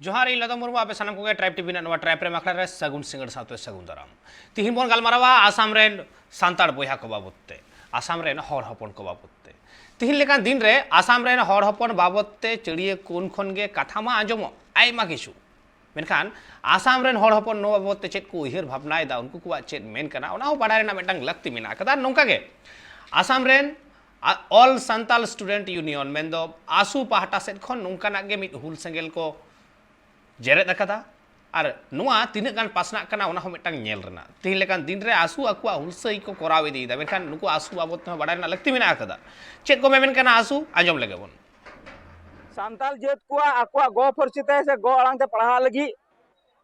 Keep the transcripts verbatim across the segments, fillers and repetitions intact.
ᱡᱚᱦᱟᱨ, ᱤᱧ ᱞᱚᱫᱚᱢ ᱢᱩᱨᱢᱩ, ᱟᱯᱮ ᱥᱟᱱᱟᱢ ᱠᱚᱜᱮ ᱴᱨᱟᱭᱤᱵᱽ ᱴᱤᱵᱷᱤ ᱨᱮᱱᱟᱜ ᱱᱚᱣᱟ ᱴᱨᱟᱭᱤᱵᱽ ᱨᱮ ᱟᱠᱷᱲᱟ ᱨᱮ ᱥᱟᱹᱜᱩᱱ ᱥᱤᱸᱜᱟᱹᱲ ᱥᱟᱶᱛᱮ ᱥᱟᱹᱜᱩᱱ ᱫᱟᱨᱟᱢ᱾ ᱛᱤᱦᱤᱧ ᱵᱚᱱ ᱜᱟᱞᱢᱟᱨᱟᱣᱟ ᱟᱥᱟᱢ ᱨᱮᱱ ᱥᱟᱱᱛᱟᱲ ᱵᱚᱭᱦᱟ ᱠᱚ ᱵᱟᱵᱚᱫ ᱛᱮ, ᱟᱥᱟᱢ ᱨᱮᱱ ᱦᱚᱲ ᱦᱚᱯᱚᱱ ᱠᱚ ᱵᱟᱵᱚᱫ ᱛᱮ᱾ ᱛᱤᱦᱤᱧ ᱞᱮᱠᱟᱱ ᱫᱤᱱ ᱨᱮ ᱟᱥᱟᱢ ᱨᱮᱱ ᱦᱚᱲ ᱦᱚᱯᱚᱱ ᱵᱟᱵᱚᱫ ᱛᱮ ᱪᱟᱹᱲᱤᱭᱟᱹ ᱠᱩᱱ ᱠᱷᱚᱱ ᱜᱮ ᱠᱟᱛᱷᱟ ᱢᱟ ᱟᱸᱡᱚᱢᱚᱜ ᱟᱭᱢᱟ ᱠᱤᱪᱷᱩ, ᱢᱮᱱᱠᱷᱟᱱ ᱟᱥᱟᱢ ᱨᱮᱱ ᱦᱚᱲ ᱦᱚᱯᱚᱱ ᱱᱚᱣᱟ ᱵᱟᱵᱚᱫ ᱛᱮ ᱪᱮᱫ ᱠᱚ ᱩᱭᱦᱟᱹᱨ ᱵᱷᱟᱵᱽᱱᱟᱭᱮᱫᱟ, ᱩᱱᱠᱩ ᱠᱚᱣᱟᱜ ᱪᱮᱫ ᱢᱮᱱ ᱠᱟᱱᱟ, ᱚᱱᱟ ᱦᱚᱸ ᱵᱟᱰᱟᱭ ᱨᱮᱱᱟᱜ ᱢᱤᱫᱴᱟᱝ ᱞᱟᱹᱠᱛᱤ ᱢᱮᱱᱟᱜ ᱟᱠᱟᱫᱟ᱾ ᱱᱚᱝᱠᱟ ᱜᱮ ᱟᱥᱟᱢ ᱨᱮᱱ ᱟ-, All Santal Student Union, ᱢᱮᱱᱫᱚ ᱟᱥᱩ ᱯᱟᱦᱴᱟ ᱥᱮᱫ ᱠᱷᱚᱱ ᱱᱚᱝᱠᱟᱱᱟᱜ ᱜᱮ ᱢᱤᱫ ᱦᱩᱞ ᱥᱮᱸᱜᱮᱞ ᱠᱚ ᱡᱮᱨᱮᱫ ᱟᱠᱟᱫᱟ᱾ ᱟᱨ ᱱᱚᱣᱟ ᱛᱤᱱᱟᱹᱜ ᱜᱟᱱ ᱯᱟᱥᱱᱟᱜ ᱠᱟᱱᱟ, ᱚᱱᱟ ᱦᱚᱸ ᱢᱤᱫᱴᱟᱝ ᱧᱮᱞ ᱨᱮᱱᱟᱜ᱾ ᱛᱮᱦᱮᱧ ᱞᱮᱠᱟᱱ ᱫᱤᱱ ᱨᱮ ᱟᱥᱩ ᱟᱠᱚᱣᱟᱜ ᱦᱩᱞᱥᱟᱹᱭ ᱠᱚ ᱠᱚᱨᱟᱣ ᱤᱫᱤᱭᱮᱫᱟ, ᱢᱮᱱᱠᱷᱟᱱ ᱱᱩᱠᱩ ᱟᱥᱩ ᱵᱟᱵᱚᱫ ᱛᱮᱦᱚᱸ ᱵᱟᱰᱟᱭ ᱨᱮᱱᱟᱜ ᱞᱟᱹᱠᱛᱤ ᱢᱮᱱᱟᱜ ᱟᱠᱟᱫᱟ᱾ ᱪᱮᱫ ᱠᱚ ᱢᱮᱢᱮᱱ ᱠᱟᱱᱟ ᱟᱥᱩ, ᱟᱸᱡᱚᱢ ᱞᱮᱜᱮ ᱵᱚᱱ᱾ ᱥᱟᱱᱛᱟᱲ ᱡᱟᱹᱛ ᱠᱚᱣᱟᱜ ᱟᱠᱚᱣᱟᱜ ᱜᱚ ᱯᱟᱹᱨᱥᱤ ᱛᱮ ᱥᱮ ᱜᱚ ᱟᱲᱟᱝ ᱛᱮ ᱯᱟᱲᱦᱟᱜ ᱞᱟᱹᱜᱤᱫ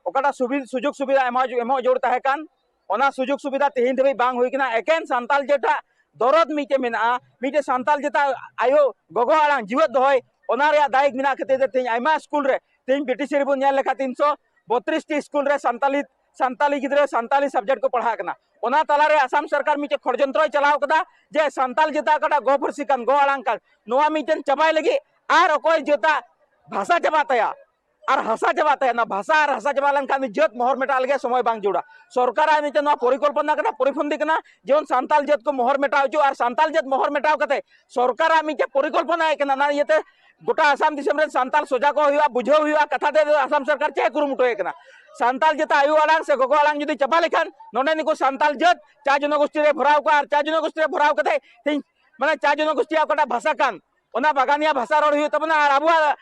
ᱚᱠᱟᱴᱟᱜ ᱥᱩᱵᱤ-, ᱥᱩᱡᱳᱜᱽ ᱥᱩᱵᱤᱫᱷᱟ ᱮᱢᱚᱜ, ᱮᱢᱚᱜ ᱡᱟᱹᱨᱩᱲ ᱛᱟᱦᱮᱸ ᱠᱟᱱ, ᱚᱱᱟ ᱥᱩᱡᱳᱜᱽ ᱥᱩᱵᱤᱫᱷᱟ ᱛᱮᱦᱮᱧ ᱫᱷᱟᱹᱵᱤᱡ ᱵᱟᱝ ᱦᱩᱭ ᱠᱟᱱᱟ᱾ ᱮᱠᱮᱱ ᱥᱟᱱᱛᱟᱲ ᱡᱟᱹᱛᱟᱜ ᱫᱚᱨᱚᱫ ᱢᱤᱫᱴᱮᱱ ᱢᱮᱱᱟᱜᱼᱟ, ᱢᱤᱫᱴᱮᱱ ᱥᱟᱱᱛᱟᱲ ᱡᱟᱹᱛᱟᱜ ᱟᱭᱳ ᱜᱚᱜᱚ ᱟᱲᱟᱝ ᱡᱤᱣᱮᱫ ᱫᱚᱦᱚᱭ, ᱚᱱᱟ ᱨᱮᱭᱟᱜ ᱫᱟᱭᱤᱛ ᱢᱮᱱᱟᱜ ᱠᱷᱟᱹᱛᱤᱨ ᱛᱮ ᱛᱮᱦᱮᱧ ᱟᱭᱢᱟ ᱥᱠᱩᱞ ᱨᱮ, ᱛᱮᱦᱮᱧ ᱵᱤᱴᱤᱥᱤ ᱨᱮᱵᱚᱱ ᱧᱮᱞ ᱞᱮᱠᱷᱟᱱ ᱛᱤᱱᱥᱚ ᱵᱚᱛᱨᱤᱥ ᱴᱤ ᱥᱠᱩᱞ ᱨᱮ ᱥᱟᱱᱛᱟᱞᱤ, ᱥᱟᱱᱛᱟᱞᱤ ᱜᱤᱫᱽᱨᱟᱹ ᱥᱟᱱᱛᱟᱞᱤ ᱥᱟᱵᱡᱮᱠᱴ ᱠᱚ ᱯᱟᱲᱦᱟᱜ ᱠᱟᱱᱟ᱾ ᱚᱱᱟ ᱛᱟᱞᱟᱨᱮ ᱟᱥᱟᱢ ᱥᱚᱨᱠᱟᱨ ᱢᱤᱫᱴᱮᱱ ᱠᱷᱚᱲᱡᱚᱱᱛᱨᱚᱭ ᱪᱟᱞᱟᱣ ᱠᱟᱫᱟ ᱡᱮ ᱥᱟᱱᱛᱟᱞ ᱡᱟᱹᱛᱟᱜ ᱚᱠᱟᱴᱟᱜ ᱜᱚ ᱯᱟᱹᱨᱥᱤ ᱠᱟᱱ, ᱜᱚ ᱟᱲᱟᱝ ᱠᱟᱱ, ᱱᱚᱣᱟ ᱢᱤᱫᱴᱮᱱ ᱪᱟᱵᱟᱭ ᱞᱟᱹᱜᱤᱫ, ᱟᱨ ᱚᱠᱚᱭ ᱡᱟᱹᱛᱟᱜ ᱵᱷᱟᱥᱟ ᱪᱟᱵᱟᱜ ᱛᱟᱭᱟ, ᱟᱨ ᱦᱟᱥᱟ ᱪᱟᱵᱟᱜ ᱛᱟᱭᱟ᱾ ᱚᱱᱟ ᱵᱷᱟᱥᱟ ᱟᱨ ᱦᱟᱥᱟ ᱪᱟᱵᱟ ᱞᱮᱱᱠᱷᱟᱱ ᱩᱱᱤ ᱡᱟᱹᱛ ᱢᱚᱦᱚᱨ ᱢᱮᱴᱟᱜ ᱞᱟᱹᱜᱤᱫ ᱥᱚᱢᱚᱭ ᱵᱟᱝ ᱡᱟᱹᱨᱩᱲᱟ᱾ ᱥᱚᱨᱠᱟᱨᱟᱜ ᱢᱤᱫᱴᱮᱱ ᱱᱚᱣᱟ ᱯᱚᱨᱤᱠᱚᱞᱯᱚᱱᱟ ᱠᱟᱱᱟ, ᱯᱚᱨᱤᱯᱚᱱᱫᱤ ᱠᱟᱱᱟ, ᱡᱮᱢᱚᱱ ᱥᱟᱱᱛᱟᱞ ᱡᱟᱹᱛ ᱠᱚ ᱢᱚᱦᱚᱨ ᱢᱮᱴᱟᱣ ᱦᱚᱪᱚ, ᱟᱨ ᱥᱟᱱᱛᱟᱞ ᱡᱟᱹᱛ ᱢᱚᱦᱚᱨ ᱢᱮᱴᱟᱣ ᱠᱟᱛᱮ ᱥᱚᱨᱠᱟᱨᱟᱜ ᱢᱤᱫᱴᱮᱱ ᱯᱚᱨᱤᱠᱚᱞᱯᱚᱱᱟ ᱦᱮᱡ ᱠᱟᱱᱟ᱾ ᱚᱱᱟ ᱤᱭᱟᱹᱛᱮ ᱜᱚᱴᱟ ᱟᱥᱟᱢ ᱫᱤᱥᱚᱢ ᱨᱮᱱ ᱥᱟᱱᱛᱟᱞ ᱥᱚᱡᱟᱜᱚᱜ ᱦᱩᱭᱩᱜᱼᱟ, ᱵᱩᱡᱷᱟᱹᱣ ᱦᱩᱭᱩᱜᱼᱟ, ᱠᱟᱛᱷᱟ ᱛᱮ ᱟᱥᱟᱢ ᱥᱚᱨᱠᱟᱨ ᱪᱮᱫ ᱮ ᱠᱩᱨᱩᱢᱩᱴᱩᱭᱮᱫ ᱠᱟᱱᱟ᱾ ᱥᱟᱱᱛᱟᱞ ᱡᱟᱹᱛᱟᱜ ᱟᱭᱳ ᱟᱲᱟᱝ ᱥᱮ ᱜᱚᱜᱚ ᱟᱲᱟᱝ ᱡᱩᱫᱤ ᱪᱟᱵᱟ ᱞᱮᱠᱷᱟᱱ ᱱᱚᱰᱮ ᱱᱩᱠᱩ ᱥᱟᱱᱛᱟᱞ ᱡᱟᱹᱛ ᱪᱟ ᱡᱚᱱᱚᱜᱳᱥᱴᱤ ᱨᱮ ᱵᱷᱚᱨᱟᱣ ᱠᱚᱣᱟ, ᱟᱨ ᱪᱟ ᱡᱚᱱᱚᱜᱳᱥᱴᱤ ᱨᱮ ᱵᱷᱚᱨᱟᱣ ᱠᱟᱛᱮ ᱛᱮᱦᱮᱧ ᱢᱟᱱᱮ ᱪᱟ ᱡᱚᱱᱚᱜᱳᱥᱴᱤᱭᱟᱜ ᱚᱠᱟᱴᱟᱜ ᱵᱷᱟᱥᱟ ᱠᱟᱱ, ᱚᱱᱟ ᱵᱟᱜᱟᱱᱤᱭᱟ ᱵᱷᱟᱥᱟ ᱨᱚᱲ ᱦᱩᱭᱩᱜ ᱛᱟᱵᱚᱱᱟ, ᱟᱨ ᱟᱵᱚᱣᱟᱜ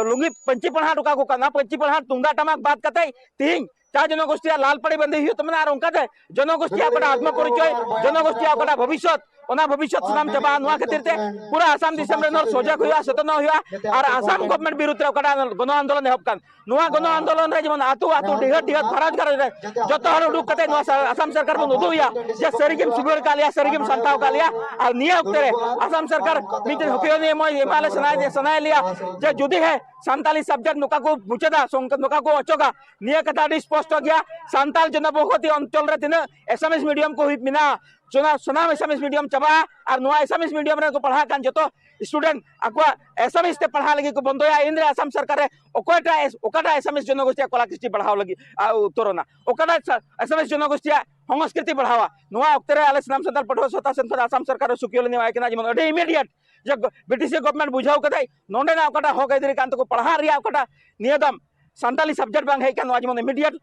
ᱞᱩᱝᱜᱤ ᱯᱟᱹᱧᱪᱤ ᱯᱟᱲᱦᱟᱴ ᱚᱠᱟ ᱠᱚ ᱠᱟᱱᱟ, ᱯᱟᱹᱧᱪᱤ ᱯᱟᱲᱦᱟᱴ ᱛᱩᱢᱫᱟᱜ ᱴᱟᱢᱟᱠ ᱵᱟᱫ ᱠᱟᱛᱮ ᱛᱮᱦᱮᱧ ᱪᱟ ᱡᱚᱱᱚᱜᱳᱥᱴᱤᱭᱟᱜ ᱞᱟᱞ ᱯᱟᱹᱲᱤ ᱵᱟᱸᱫᱮ ᱦᱩᱭᱩᱜ ᱛᱟᱵᱚᱱᱟ, ᱟᱨ ᱚᱱᱠᱟᱛᱮ ᱡᱚᱱᱚᱜᱳᱥᱴᱤᱭᱟᱜ ᱚᱠᱟᱴᱟᱜ ᱟᱛᱢᱚ ᱯᱚᱨᱤᱪᱚᱭ, ᱡᱚᱱᱚᱜᱳᱥᱴᱤᱭᱟᱜ ᱚᱠᱟᱴᱟᱜ ᱵᱷᱚᱵᱤᱥᱥᱚᱛ, ᱚᱱᱟ ᱵᱷᱚᱵᱤᱥᱥᱚᱛ ᱥᱟᱱᱟᱢ ᱪᱟᱵᱟᱜᱼᱟ᱾ ᱱᱚᱣᱟ ᱠᱷᱟᱹᱛᱤᱨ ᱛᱮ ᱯᱩᱨᱟᱹ ᱟᱥᱟᱢ ᱫᱤᱥᱚᱢ ᱨᱮᱱ ᱦᱚᱲ ᱥᱚᱡᱟᱜᱽ ᱦᱩᱭᱩᱜᱼᱟ, ᱥᱚᱪᱮᱛᱚᱱᱚᱜ ᱦᱩᱭᱩᱜᱼᱟ᱾ ᱟᱨ ᱟᱥᱟᱢ ᱜᱚᱵᱷᱢᱮᱱᱴ ᱵᱤᱨᱩᱫᱽ ᱨᱮ ᱚᱠᱟᱴᱟᱜ ᱜᱚᱱᱚ ᱟᱱᱫᱳᱞᱚᱱ ᱮᱦᱚᱵ ᱠᱟᱱ, ᱱᱚᱣᱟ ᱜᱚᱱᱚ ᱟᱱᱫᱳᱞᱚᱱ ᱨᱮ ᱡᱮᱢᱚᱱ ᱟᱹᱛᱩ ᱟᱹᱛᱩ, ᱰᱤᱦᱟᱹᱛ ᱰᱤᱦᱟᱹᱛ, ᱜᱷᱟᱨᱚᱸᱡᱽ ᱜᱷᱟᱨᱚᱸᱡᱽ ᱨᱮ ᱡᱚᱛᱚ ᱦᱚᱲ ᱩᱰᱩᱠ ᱠᱟᱛᱮ ᱱᱚᱣᱟ ᱥᱟ-, ᱟᱥᱟᱢ ᱥᱚᱨᱠᱟᱨ ᱵᱚᱱ ᱩᱫᱩᱜ ᱮᱭᱟ ᱡᱮ ᱥᱟᱹᱨᱤᱜᱮᱢ ᱥᱩᱜᱟᱹᱲ ᱟᱠᱟᱫ ᱞᱮᱭᱟ, ᱥᱟᱹᱨᱤᱜᱮᱢ ᱥᱟᱱᱛᱟᱣ ᱟᱠᱟᱫ ᱞᱮᱭᱟ᱾ ᱟᱨ ᱱᱤᱭᱟᱹ ᱚᱠᱛᱮ ᱨᱮ ᱟᱥᱟᱢ ᱥᱚᱨᱠᱟᱨ ᱢᱤᱫᱴᱮᱱ ᱦᱚᱯᱤᱭᱚᱱᱤ ᱮᱢᱟᱭ, ᱮᱢᱟᱞᱮ ᱥᱟᱱᱟᱭᱮᱫ, ᱥᱟᱱᱟᱭᱮᱫ ᱞᱮᱭᱟ ᱡᱮ ᱡᱩᱫᱤ ᱦᱮᱸ ᱥᱟᱱᱛᱟᱞᱤ ᱥᱟᱵᱡᱮᱠᱴ ᱱᱚᱝᱠᱟ ᱠᱚ ᱢᱩᱪᱟᱹᱫᱟ, ᱥᱚᱝ-, ᱱᱚᱝᱠᱟ ᱠᱚ ᱚᱪᱚᱜᱟ, ᱱᱤᱭᱟᱹ ᱠᱟᱛᱷᱟ ᱟᱹᱰᱤ ᱥᱯᱚᱥᱴᱚ ᱜᱮᱭᱟ᱾ ᱥᱟᱱᱛᱟᱞ ᱡᱚᱱᱚᱵᱚᱦᱚᱛᱤ ᱚᱧᱪᱚᱞ ᱨᱮ ᱛᱤᱱᱟᱹᱜ ᱮᱥᱟᱢᱤᱥ ᱢᱤᱰᱤᱭᱟᱢ ᱠᱚ ᱦᱩᱭ ᱢᱮᱱᱟᱜᱼᱟ, ᱥᱟᱱᱟᱢ ᱮᱥᱟᱢᱤᱥ ᱢᱤᱰᱤᱭᱟᱢ ᱪᱟᱵᱟᱜᱼᱟ ᱟᱨ ᱱᱚᱣᱟ ᱮᱥᱟᱢᱤᱥ ᱢᱤᱰᱤᱭᱟᱢ ᱨᱮ ᱠᱚ ᱯᱟᱲᱦᱟᱜ ᱠᱟᱱ ᱡᱚᱛᱚ ᱥᱴᱩᱰᱮᱱᱴ ᱟᱠᱚᱣᱟᱜ ᱮᱥᱟᱢᱤᱥ ᱛᱮ ᱯᱟᱲᱦᱟᱜ ᱞᱟᱹᱜᱤᱫ ᱠᱚ ᱵᱚᱱᱫᱚᱭᱟ᱾ ᱤᱱᱨᱮ ᱟᱥᱟᱢ ᱥᱚᱨᱠᱟᱨ ᱨᱮ ᱚᱠᱚᱭᱴᱟᱜ ᱚᱠᱟᱴᱟᱜ ᱮᱥᱟᱢᱤᱥ ᱡᱚᱱᱚᱜᱳᱥᱴᱤᱭᱟᱜ ᱠᱚᱞᱟ ᱠᱨᱤᱥᱴᱤ ᱵᱟᱲᱦᱟᱣ ᱞᱟᱹᱜᱤᱫ ᱩᱛᱟᱹᱨᱚᱜᱼᱟ? ᱚᱠᱟᱴᱟᱜ ᱮᱥᱟᱢᱤᱥ ᱡᱚᱱᱚᱜᱳᱥᱴᱤᱭᱟᱜ ᱥᱚᱝᱥᱠᱨᱤᱛᱤ ᱵᱟᱲᱦᱟᱣᱟ? ᱱᱚᱣᱟ ᱚᱠᱛᱮ ᱨᱮ ᱟᱞᱮ ᱥᱟᱱᱟᱢ ᱥᱟᱱᱛᱟᱲ ᱯᱟᱹᱴᱷᱩᱣᱟᱹ ᱥᱟᱶᱛᱟ ᱥᱮᱱ ᱠᱷᱚᱱ ᱟᱥᱟᱢ ᱥᱚᱨᱠᱟᱨ ᱨᱮ ᱥᱩᱠᱭᱟᱹ ᱞᱮ ᱱᱮᱣᱟᱭ ᱠᱟᱱᱟ, ᱡᱮᱢᱚᱱ ᱟᱹᱰᱤ ᱤᱢᱤᱰᱤᱭᱮᱴ ᱡᱮ ᱵᱨᱤᱴᱤᱥ ᱜᱚᱵᱷᱚᱨᱱᱢᱮᱱᱴ ᱵᱩᱡᱷᱟᱹᱣ ᱠᱟᱛᱮ ᱱᱚᱰᱮᱱᱟᱜ ᱚᱠᱟᱴᱟᱜ ᱦᱚᱠ ᱟᱹᱭᱫᱟᱹᱨᱤ ᱠᱟᱱ ᱛᱟᱠᱚ ᱯᱟᱲᱦᱟᱜ ᱨᱮᱭᱟᱜ ᱚᱠᱟᱴᱟᱜ ᱱᱤᱭᱟᱹ ᱫᱟᱢ ᱥᱟᱱᱛᱟᱞᱤ ᱥᱟᱵᱡᱮᱠᱴ ᱵᱟᱝ ᱦᱮᱡ ᱠᱟᱱ, ᱱᱚᱣᱟ ᱡᱮᱢᱚᱱ ᱤᱢᱤᱰᱤᱭᱮᱴ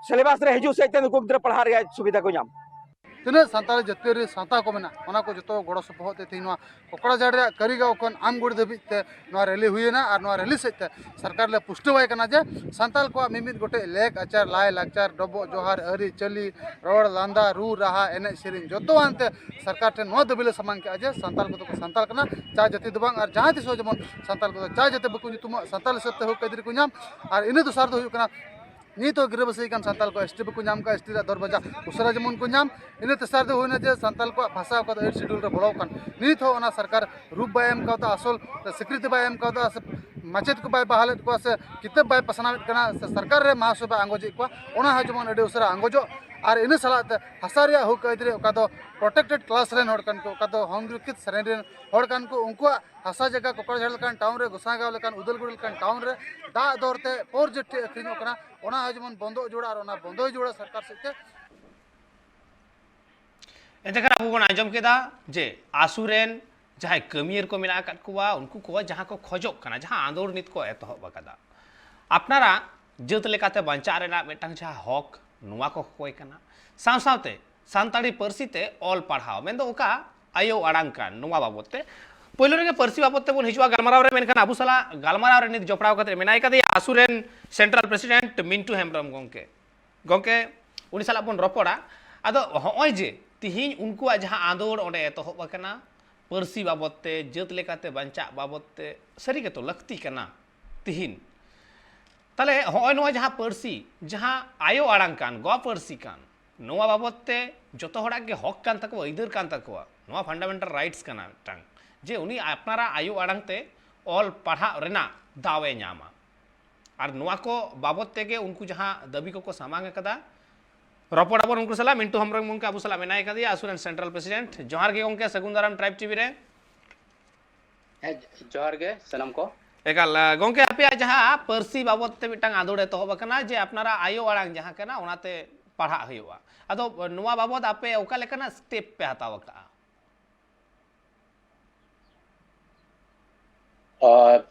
ᱥᱤᱞᱮᱵᱟᱥ ᱨᱮ ᱦᱤᱡᱩᱜ ᱥᱮᱫ ᱛᱮ ᱱᱩᱠᱩ ᱜᱤᱫᱽᱨᱟᱹ ᱯᱟᱲᱦᱟᱜ ᱨᱮᱭᱟᱜ ᱥᱩᱵᱤᱫᱷᱟ ᱠᱚ ᱧᱟᱢ᱾ ᱛᱤᱱᱟᱹᱜ ᱥᱟᱱᱛᱟᱲ ᱡᱟᱹᱛᱤᱭᱟᱹᱨᱤ ᱥᱟᱶᱛᱟ ᱠᱚ ᱢᱮᱱᱟᱜ, ᱚᱱᱟ ᱠᱚ ᱡᱚᱛᱚ ᱜᱚᱲᱚ ᱥᱚᱯᱚᱦᱚᱫ ᱛᱮ ᱛᱮᱦᱮᱧ ᱱᱚᱣᱟ ᱠᱚᱠᱲᱟᱡᱷᱟᱲ ᱨᱮᱭᱟᱜ ᱠᱟᱹᱨᱤᱜᱟᱸᱣ ᱠᱷᱚᱱ ᱟᱢᱜᱚᱲᱤ ᱫᱷᱟᱹᱵᱤᱡ ᱛᱮ ᱱᱚᱣᱟ ᱨᱮᱞᱤ ᱦᱩᱭᱮᱱᱟ᱾ ᱟᱨ ᱱᱚᱣᱟ ᱨᱮᱞᱤ ᱥᱮᱫ ᱛᱮ ᱥᱚᱨᱠᱟᱨ ᱞᱮ ᱯᱩᱥᱴᱟᱹᱣᱟᱭ ᱠᱟᱱᱟ ᱡᱮ ᱥᱟᱱᱛᱟᱲ ᱠᱚᱣᱟᱜ ᱢᱤᱢᱤᱫ ᱜᱚᱴᱮᱡ ᱞᱮᱠ ᱟᱪᱟᱨ, ᱞᱟᱭ ᱞᱟᱠᱪᱟᱨ, ᱰᱚᱵᱚᱜ ᱡᱚᱦᱟᱨ, ᱟᱹᱨᱤᱪᱟᱹᱞᱤ, ᱨᱚᱲ ᱞᱟᱸᱫᱟ, ᱨᱩ ᱨᱟᱦᱟ, ᱮᱱᱮᱡ ᱥᱮᱨᱮᱧ, ᱡᱚᱛᱚᱣᱟᱱ ᱛᱮ ᱥᱚᱨᱠᱟᱨ ᱴᱷᱮᱱ ᱱᱚᱣᱟ ᱫᱟᱹᱵᱤ ᱞᱮ ᱥᱟᱢᱟᱝ ᱠᱮᱜᱼᱟ ᱡᱮ ᱥᱟᱱᱛᱟᱲ ᱠᱚᱫᱚ ᱠᱚ ᱥᱟᱱᱛᱟᱲ ᱠᱟᱱᱟ, ᱪᱟ ᱡᱟᱹᱛᱤ ᱫᱚ ᱵᱟᱝ᱾ ᱟᱨ ᱡᱟᱦᱟᱸ ᱛᱤᱥ ᱦᱚᱸ ᱡᱮᱢᱚᱱ ᱥᱟᱱᱛᱟᱲ ᱠᱚᱫᱚ ᱪᱟ ᱡᱟᱹᱛᱤ ᱵᱟᱠᱚ ᱧᱩᱛᱩᱢᱚᱜ, ᱥᱟᱱᱛᱟᱲ ᱦᱤᱥᱟᱹᱵ ᱛᱮ ᱦᱚᱠ ᱟᱹᱭᱫᱟᱹᱨᱤ ᱠᱚ ᱧᱟᱢ᱾ ᱟᱨ ᱤᱱᱟᱹ ᱫᱚᱥᱟᱨ ᱫᱚ ᱦᱩᱭᱩᱜ ᱠᱟᱱᱟ, ᱱᱤᱛ ᱦᱚᱸ ᱜᱤᱨᱟᱹᱵᱟᱹᱥᱤ ᱠᱟᱱ ᱥᱟᱱᱛᱟᱲ ᱠᱚ ᱮᱥ ᱴᱤ ᱵᱟᱠᱚ ᱧᱟᱢ ᱠᱟᱜᱼᱟ, ᱮᱥ ᱴᱤ ᱨᱮᱭᱟᱜ ᱫᱚᱨ ᱵᱟᱡᱟ ᱩᱥᱟᱹᱨᱟ ᱡᱮᱢᱚᱱ ᱠᱚ ᱧᱟᱢ᱾ ᱤᱱᱟᱹ ᱛᱮᱥᱟᱨ ᱫᱚ ᱦᱩᱭᱱᱟ ᱡᱮ ᱥᱟᱱᱛᱟᱲ ᱠᱚᱣᱟᱜ ᱵᱷᱟᱥᱟ ᱚᱠᱟ ᱫᱚ ᱮᱭᱤᱴ ᱥᱤᱰᱩᱞ ᱨᱮ ᱵᱚᱞᱚ ᱟᱠᱟᱱ, ᱱᱤᱛ ᱦᱚᱸ ᱚᱱᱟ ᱥᱚᱨᱠᱟᱨ ᱨᱩᱯ ᱵᱟᱭ ᱮᱢ ᱠᱟᱣᱫᱟ, ᱟᱥᱚᱞ ᱥᱤᱠᱨᱤᱛᱤ ᱵᱟᱭ ᱮᱢ ᱠᱟᱣᱫᱟ, ᱥᱮ ᱢᱟᱪᱮᱫ ᱠᱚ ᱵᱟᱭ ᱵᱟᱦᱟᱞᱮᱫ ᱠᱚᱣᱟ, ᱥᱮ ᱠᱤᱛᱟᱹᱵ ᱵᱟᱭ ᱯᱟᱥᱱᱟᱣᱮᱫ ᱠᱟᱱᱟ, ᱥᱮ ᱥᱚᱨᱠᱟᱨ ᱨᱮ ᱢᱟᱦᱟᱥᱚᱭ ᱵᱟᱭ ᱟᱸᱜᱚᱪᱮᱫ ᱠᱚᱣᱟ, ᱚᱱᱟ ᱦᱚᱸ ᱡᱮᱢᱚᱱ ᱟᱹᱰᱤ ᱩᱥᱟᱹᱨᱟ ᱟᱸᱜᱚᱪᱚᱜ᱾ ᱟᱨ ᱤᱱᱟᱹ ᱥᱟᱞᱟᱜ ᱛᱮ ᱦᱟᱥᱟ ᱨᱮᱭᱟᱜ ᱦᱚᱠ ᱟᱹᱭᱫᱟᱹᱨᱤ ᱚᱠᱟ ᱫᱚ ᱯᱨᱚᱴᱮᱠᱴᱮᱰ ᱠᱞᱟᱥ ᱨᱮᱱ ᱦᱚᱲ ᱠᱟᱱ ᱠᱚ, ᱚᱠᱟ ᱫᱚ ᱦᱚᱱᱨᱩᱠᱷᱤᱛ ᱥᱨᱮᱱᱤ ᱨᱮᱱ ᱦᱚᱲ ᱠᱟᱱ ᱠᱚ, ᱩᱱᱠᱩᱣᱟᱜ ᱦᱟᱥᱟ ᱡᱟᱭᱜᱟ ᱠᱚᱠᱲᱟᱡᱷᱟᱲ ᱞᱮᱠᱟᱱ ᱴᱟᱣᱩᱱ ᱨᱮ, ᱜᱚᱸᱥᱟᱭᱜᱟᱸᱣ ᱞᱮᱠᱟᱱ, ᱩᱫᱟᱞᱜᱩᱲᱤ ᱞᱮᱠᱟᱱ ᱴᱟᱣᱩᱱ ᱨᱮ ᱫᱟᱜ ᱫᱚᱨ ᱛᱮ ᱯᱚᱨ ᱡᱮᱴ ᱴᱷᱮᱡ ᱟᱹᱠᱷᱨᱤᱧᱚᱜ ᱠᱟᱱᱟ, ᱚᱱᱟ ᱦᱚᱸ ᱡᱮᱢᱚᱱ ᱵᱚᱱᱫᱚ ᱡᱩᱲᱟ ᱟᱨ ᱚᱱᱟ ᱵᱚᱱᱫᱚᱭ ᱡᱩᱲᱟ ᱥᱚᱨᱠᱟᱨ ᱥᱮᱫ ᱛᱮ᱾ ᱮᱱᱛᱮ ᱠᱷᱟᱱ ᱟᱵᱚ ᱵᱚᱱ ᱟᱸᱡᱚᱢ ᱠᱮᱫᱟ ᱡᱮ ᱟᱥᱩ ᱨᱮᱱ ᱡᱟᱦᱟᱸᱭ ᱠᱟᱹᱢᱤᱭᱟᱹᱨ ᱠᱚ ᱢᱮᱱᱟᱜ ᱟᱠᱟᱫ ᱠᱚᱣᱟ, ᱩᱱᱠᱩ ᱠᱚ ᱡᱟᱦᱟᱸ ᱠᱚ ᱠᱷᱚᱡᱚᱜ ᱠᱟᱱᱟ, ᱡᱟᱦᱟᱸ ᱟᱸᱫᱳᱲ ᱱᱤᱛ ᱠᱚ ᱮᱛᱚᱦᱚᱵ ᱟᱠᱟᱫᱟ, ᱟᱯᱱᱟᱨᱟᱜ ᱡᱟᱹᱛ ᱞᱮᱠᱟᱛᱮ ᱵᱟᱧᱪᱟᱜ ᱨᱮᱱᱟᱜ ᱢᱤᱫᱴᱟᱝ ᱡᱟᱦᱟᱸ ᱦᱚᱠ, ᱱᱚᱣᱟ ᱠᱚ ᱠᱚᱭ ᱠᱟᱱᱟ᱾ ᱥᱟᱶ ᱥᱟᱶᱛᱮ ᱥᱟᱱᱛᱟᱲᱤ ᱯᱟᱹᱨᱥᱤ ᱛᱮ ᱚᱞ ᱯᱟᱲᱦᱟᱣ, ᱢᱮᱱᱫᱚ ᱚᱠᱟ ᱟᱭᱳ ᱟᱲᱟᱝ ᱠᱟᱱ, ᱱᱚᱣᱟ ᱵᱟᱵᱚᱫ ᱛᱮ ᱯᱳᱭᱞᱳ ᱨᱮᱜᱮ ᱯᱟᱹᱨᱥᱤ ᱵᱟᱵᱚᱫ ᱛᱮᱵᱚᱱ ᱦᱤᱡᱩᱜᱼᱟ ᱜᱟᱞᱢᱟᱨᱟᱣ ᱨᱮ, ᱢᱮᱱᱠᱷᱟᱱ ᱟᱵᱚ ᱥᱟᱞᱟᱜ ᱜᱟᱞᱢᱟᱨᱟᱣ ᱨᱮ ᱱᱤᱛ ᱡᱚᱯᱲᱟᱣ ᱠᱟᱛᱮ ᱢᱮᱱᱟᱭ ᱠᱟᱫᱮᱭᱟ ᱟᱥᱩ ᱨᱮᱱ ᱥᱮᱱᱴᱨᱟᱞ ᱯᱨᱮᱥᱤᱰᱮᱱᱴ ᱢᱤᱱᱴᱩ ᱦᱮᱢᱵᱨᱚᱢ ᱜᱚᱢᱠᱮ᱾ ᱜᱚᱢᱠᱮ, ᱩᱱᱤ ᱥᱟᱞᱟᱜ ᱵᱚᱱ ᱨᱚᱯᱚᱲᱟ᱾ ᱟᱫᱚ ᱦᱚᱸᱜᱼᱚᱭ ᱡᱮ ᱛᱤᱦᱤᱧ ᱩᱱᱠᱩᱣᱟᱜ ᱡᱟᱦᱟᱸ ᱟᱸᱫᱳᱲ ᱚᱸᱰᱮ ᱮᱛᱚᱦᱚᱵ ᱟᱠᱟᱱᱟ, ᱯᱟᱹᱨᱥᱤ ᱵᱟᱵᱚᱫ ᱛᱮ, ᱡᱟᱹᱛ ᱞᱮᱠᱟᱛᱮ ᱵᱟᱧᱪᱟᱜ ᱵᱟᱵᱚᱫ ᱛᱮ, ᱥᱟᱹᱨᱤ ᱜᱮᱛᱚ ᱞᱟᱹᱠᱛᱤ ᱠᱟᱱᱟ ᱛᱤᱦᱤᱧ᱾ ᱛᱟᱦᱞᱮ ᱦᱚᱸᱜᱼᱚᱭ ᱱᱚᱣᱟ ᱡᱟᱦᱟᱸ ᱯᱟᱹᱨᱥᱤ, ᱡᱟᱦᱟᱸ ᱟᱭᱳ ᱟᱲᱟᱝ ᱠᱟᱱ, ᱜᱚ ᱯᱟᱹᱨᱥᱤ ᱠᱟᱱ, ᱱᱚᱣᱟ ᱵᱟᱵᱚᱫ ᱛᱮ ᱡᱚᱛᱚ ᱦᱚᱲᱟᱜ ᱜᱮ ᱦᱚᱠ ᱠᱟᱱ ᱛᱟᱠᱚᱣᱟ, ᱟᱹᱭᱫᱟᱹᱨ ᱠᱟᱱ ᱛᱟᱠᱚᱣᱟ, ᱱᱚᱣᱟ ᱯᱷᱟᱱᱰᱟᱢᱮᱱᱴᱟᱞ ᱨᱟᱭᱤᱴᱥ ᱠᱟᱱᱟ ᱢᱤᱫᱴᱟᱝ, ᱡᱮ ᱩᱱᱤ ᱟᱯᱱᱟᱨᱟᱜ ᱟᱭᱳ ᱟᱲᱟᱝ ᱛᱮ ᱚᱞ ᱯᱟᱲᱦᱟᱜ ᱨᱮᱱᱟᱜ ᱫᱟᱣ ᱮ ᱧᱟᱢᱟ᱾ ᱟᱨ ᱱᱚᱣᱟ ᱠᱚ ᱵᱟᱵᱚᱫ ᱛᱮᱜᱮ ᱩᱱᱠᱩ ᱡᱟᱦᱟᱸ ᱫᱟᱹᱵᱤ ᱠᱚᱠᱚ ᱥᱟᱢᱟᱝ ᱟᱠᱟᱫᱟ, ᱨᱚᱯᱚᱲ ᱟᱵᱚᱱ ᱩᱱᱠᱩ ᱥᱟᱞᱟᱜ᱾ ᱢᱤᱱᱴᱩ ᱦᱮᱢᱵᱨᱚᱢ ᱜᱚᱢᱠᱮ ᱟᱵᱚ ᱥᱟᱞᱟᱜ ᱢᱮᱱᱟᱭ ᱠᱟᱫᱮᱭᱟ, ᱟᱥᱩ ᱨᱮᱱ ᱥᱮᱱᱴᱨᱟᱞ ᱯᱨᱮᱥᱤᱰᱮᱱᱴ᱾ ᱡᱚᱦᱟᱨ ᱜᱮ ᱜᱚᱢᱠᱮ, ᱥᱟᱹᱜᱩᱱ ᱫᱟᱨᱟᱢ ᱴᱨᱟᱭᱤᱵᱽ ᱴᱤᱵᱷᱤ ᱨᱮ᱾ ᱦᱮᱸ, ᱡᱚᱦᱟᱨ ᱜᱮ ᱥᱟᱱᱟᱢ ᱠᱚ᱾ ᱮᱠᱟᱞ, ᱟ, ᱜᱚᱢᱠᱮ, ᱟᱯᱮᱭᱟᱜ ᱡᱟᱦᱟᱸ ᱯᱟᱹᱨᱥᱤ ᱵᱟᱵᱚᱫ ᱛᱮ ᱢᱤᱫᱴᱟᱝ ᱟᱸᱫᱳᱲ ᱮᱛᱚᱦᱚᱵ ᱟᱠᱟᱱᱟ ᱡᱮ ᱟᱯᱱᱟᱨᱟᱜ ᱟᱭᱳ ᱟᱲᱟᱝ ᱡᱟᱦᱟᱸ ᱠᱟᱱᱟ ᱚᱱᱟᱛᱮ ᱯᱟᱲᱦᱟᱜ ᱦᱩᱭᱩᱜᱼᱟ, ᱟᱫᱚ ᱱᱚᱣᱟ ᱵᱟᱵᱚᱫ ᱟᱯᱮ ᱚᱠᱟ ᱞᱮᱠᱟᱱᱟᱜ ᱥᱴᱮᱯ ᱯᱮ ᱦᱟᱛᱟᱣ ᱟᱠᱟᱫᱼᱟ? ᱟᱨ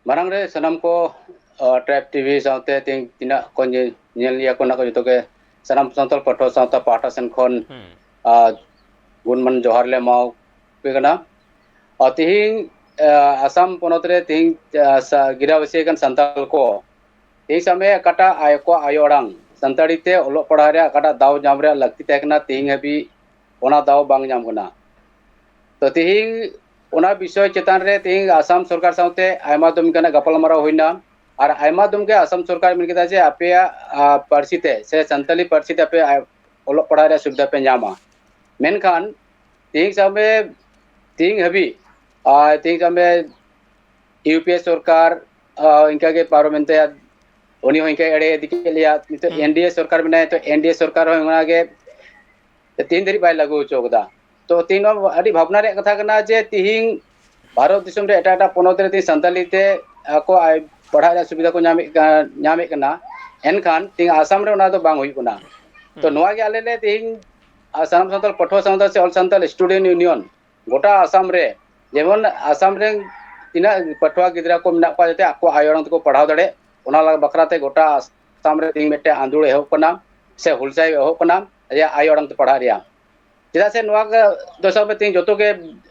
ᱢᱟᱲᱟᱝ ᱨᱮ ᱥᱟᱱᱟᱢ ᱠᱚ, ᱟ, ᱴᱨᱟᱭᱤᱵᱽ ᱴᱤᱵᱷᱤ ᱥᱟᱶᱛᱮ ᱛᱮᱦᱮᱧ ᱛᱤᱱᱟᱹᱜ ᱠᱚ ᱧᱮ-, ᱧᱮᱞ ᱧᱮᱞ ᱠᱚ ᱚᱱᱟ ᱠᱚ ᱡᱚᱛᱚ ᱜᱮ ᱥᱟᱱᱟᱢ ᱥᱟᱱᱛᱟᱲ ᱯᱟᱹᱴᱷᱩᱣᱟᱹ ᱥᱟᱶᱛᱟ ᱯᱟᱦᱴᱟ ᱥᱮᱱ ᱠᱷᱚᱱ, ᱦᱩᱸ᱾ ᱟ, ᱜᱩᱱ ᱢᱟᱱ ᱡᱚᱦᱟᱨ ᱞᱮ ᱮᱢᱟᱣᱟᱯᱮ ᱠᱟᱱᱟ᱾ ᱟᱨ ᱛᱮᱦᱮᱧ, ᱟ, ᱟᱥᱟᱢ ᱯᱚᱱᱚᱛ ᱨᱮ ᱛᱮᱦᱮᱧ, ᱟ, ᱥᱟ-, ᱜᱤᱨᱟᱵᱟᱹᱥᱤ ᱟᱠᱟᱱ ᱥᱟᱱᱛᱟᱲ ᱠᱚ ᱛᱮᱦᱮᱧ ᱥᱟᱵ ᱢᱮ ᱚᱠᱟᱴᱟᱜ ᱟᱠᱚᱣᱟᱜ ᱟᱭᱳ ᱟᱲᱟᱝ ᱥᱟᱱᱛᱟᱲᱤ ᱛᱮ ᱚᱞᱚᱜ ᱯᱟᱲᱦᱟᱣ ᱨᱮᱭᱟᱜ ᱚᱠᱟᱴᱟᱜ ᱫᱟᱣ ᱧᱟᱢ ᱨᱮᱭᱟᱜ ᱞᱟᱹᱠᱛᱤ ᱛᱟᱦᱮᱸ ᱠᱟᱱᱟ, ᱛᱮᱦᱮᱧ ᱦᱟᱹᱵᱤᱡ ᱚᱱᱟ ᱫᱟᱣ ᱵᱟᱝ ᱧᱟᱢ ᱠᱟᱱᱟ᱾ ᱛᱚ ᱛᱮᱦᱮᱧ ᱚᱱᱟ ᱵᱤᱥᱚᱭ ᱪᱮᱛᱟᱱ ᱨᱮ ᱛᱮᱦᱮᱧ ᱟᱥᱟᱢ ᱥᱚᱨᱠᱟᱨ ᱥᱟᱶᱛᱮ ᱟᱭᱢᱟ ᱫᱚᱢ ᱜᱟᱱ ᱜᱟᱯᱟᱞᱢᱟᱨᱟᱣ ᱦᱩᱭᱱᱟ, ᱟᱨ ᱟᱭᱢᱟ ᱫᱚᱢ ᱜᱮ ᱟᱥᱟᱢ ᱥᱚᱨᱠᱟᱨ ᱢᱮᱱ ᱠᱮᱫᱟ ᱡᱮ ᱟᱯᱮᱭᱟᱜ, ᱟ, ᱯᱟᱹᱨᱥᱤ ᱛᱮ ᱥᱮ ᱥᱟᱱᱛᱟᱞᱤ ᱯᱟᱹᱨᱥᱤ ᱛᱮ ᱟᱯᱮ, ᱟ, ᱚᱞᱚᱜ ᱯᱟᱲᱦᱟᱣ ᱨᱮᱭᱟᱜ ᱥᱩᱵᱤᱫᱷᱟ ᱯᱮ ᱧᱟᱢᱟ᱾ ᱢᱮᱱᱠᱷᱟᱱ ᱛᱮᱦᱮᱧ ᱥᱟᱵ ᱢᱮ, ᱛᱮᱦᱮᱧ ᱦᱟᱹᱵᱤᱡ, ᱟ, ᱛᱮᱦᱮᱧ ᱥᱟᱵ ᱢᱮ ᱤᱭᱩ ᱯᱤ ᱮ ᱥᱚᱨᱠᱟᱨ, ᱟ, ᱤᱱᱠᱟᱹ ᱜᱮ ᱯᱟᱨᱚᱢᱮᱱ ᱛᱟᱭᱟ, ᱩᱱᱤ ᱦᱚᱸ ᱤᱱᱠᱟᱹ ᱮᱲᱮ ᱤᱫᱤ ᱠᱮᱫ ᱞᱮᱭᱟ᱾ ᱱᱤᱛᱚᱜ ᱦᱩᱸ᱾ ᱮᱱ ᱰᱤ ᱮ ᱥᱚᱨᱠᱟᱨ ᱢᱮᱱᱟᱭᱟ, ᱛᱚ ᱮᱱ ᱰᱤ ᱮ ᱥᱚᱨᱠᱟᱨ ᱦᱚᱸ ᱚᱱᱟᱜᱮ ᱛᱮᱦᱮᱧ ᱫᱷᱟᱹᱨᱤᱡ ᱵᱟᱭ ᱞᱟᱹᱜᱩ ᱦᱚᱪᱚ ᱠᱟᱫᱟ᱾ ᱛᱚ ᱛᱮᱦᱮᱧ ᱱᱚᱣᱟ ᱟᱹᱰᱤ ᱵᱷᱟᱵᱽᱱᱟ ᱨᱮᱭᱟᱜ ᱠᱟᱛᱷᱟ ᱠᱟᱱᱟ ᱡᱮ ᱛᱮᱦᱮᱧ ᱵᱷᱟᱨᱚᱛ ᱫᱤᱥᱚᱢ ᱨᱮ ᱮᱴᱟᱜ ᱮᱴᱟᱜ ᱯᱚᱱᱚᱛ ᱨᱮ ᱛᱮᱦᱮᱧ ᱥᱟᱱᱛᱟᱞᱤ ᱛᱮ ᱟᱠᱚ ᱟᱭ-, ᱯᱟᱲᱦᱟᱜ ᱨᱮᱭᱟᱜ ᱥᱩᱵᱤᱫᱷᱟ ᱠᱚ ᱧᱟᱢᱮᱫ ᱠᱟ-, ᱧᱟᱢᱮᱫ ᱠᱟᱱᱟ, ᱮᱱᱠᱷᱟᱱ ᱛᱮᱦᱮᱧ ᱟᱥᱟᱢ ᱨᱮ ᱚᱱᱟ ᱫᱚ ᱵᱟᱝ ᱦᱩᱭᱩᱜ ᱠᱟᱱᱟ᱾ ᱛᱚ ᱦᱩᱸ᱾ ᱱᱚᱣᱟ ᱜᱮ ᱟᱞᱮ ᱞᱮ ᱛᱮᱦᱮᱧ, ᱟ, ᱥᱟᱱᱟᱢ ᱥᱟᱱᱛᱟᱲ ᱯᱟᱹᱴᱷᱩᱣᱟᱹ ᱥᱟᱶᱛᱟ ᱥᱮ All Santal Student Union ᱜᱚᱴᱟ ᱟᱥᱟᱢ ᱨᱮ, ᱡᱮᱢᱚᱱ ᱟᱥᱟᱢ ᱨᱮᱱ ᱛᱤᱱᱟᱹᱜ ᱯᱟᱹᱴᱷᱩᱣᱟᱹ ᱜᱤᱫᱽᱨᱟᱹ ᱠᱚ ᱢᱮᱱᱟᱜ ᱠᱚᱣᱟ, ᱡᱟᱛᱮ ᱟᱠᱚ ᱟᱭᱳ ᱟᱲᱟᱝ ᱛᱮᱠᱚ ᱯᱟᱲᱦᱟᱣ ᱫᱟᱲᱮᱭᱟᱜ, ᱚᱱᱟ ᱵᱟᱠᱷᱨᱟ ᱛᱮ ᱜᱚᱴᱟ ᱟᱥᱟᱢ ᱨᱮ ᱛᱮᱦᱮᱧ ᱢᱤᱫᱴᱮᱱ ᱟᱸᱫᱳᱲ ᱮᱦᱚᱵ ᱠᱟᱱᱟ ᱥᱮ ᱦᱩᱞᱥᱟᱹᱭ ᱮᱦᱚᱵ ᱠᱟᱱᱟ, ᱟᱭᱟᱜ ᱟᱭᱳ ᱟᱲᱟᱝ ᱛᱮ ᱯᱟᱲᱦᱟᱜ ᱨᱮᱭᱟᱜ᱾ ᱪᱮᱫᱟᱜ ᱥᱮ ᱱᱚᱣᱟ ᱫᱚ ᱥᱟᱵ ᱢᱮ ᱛᱮᱦᱮᱧ ᱡᱚᱛᱚ ᱜᱮ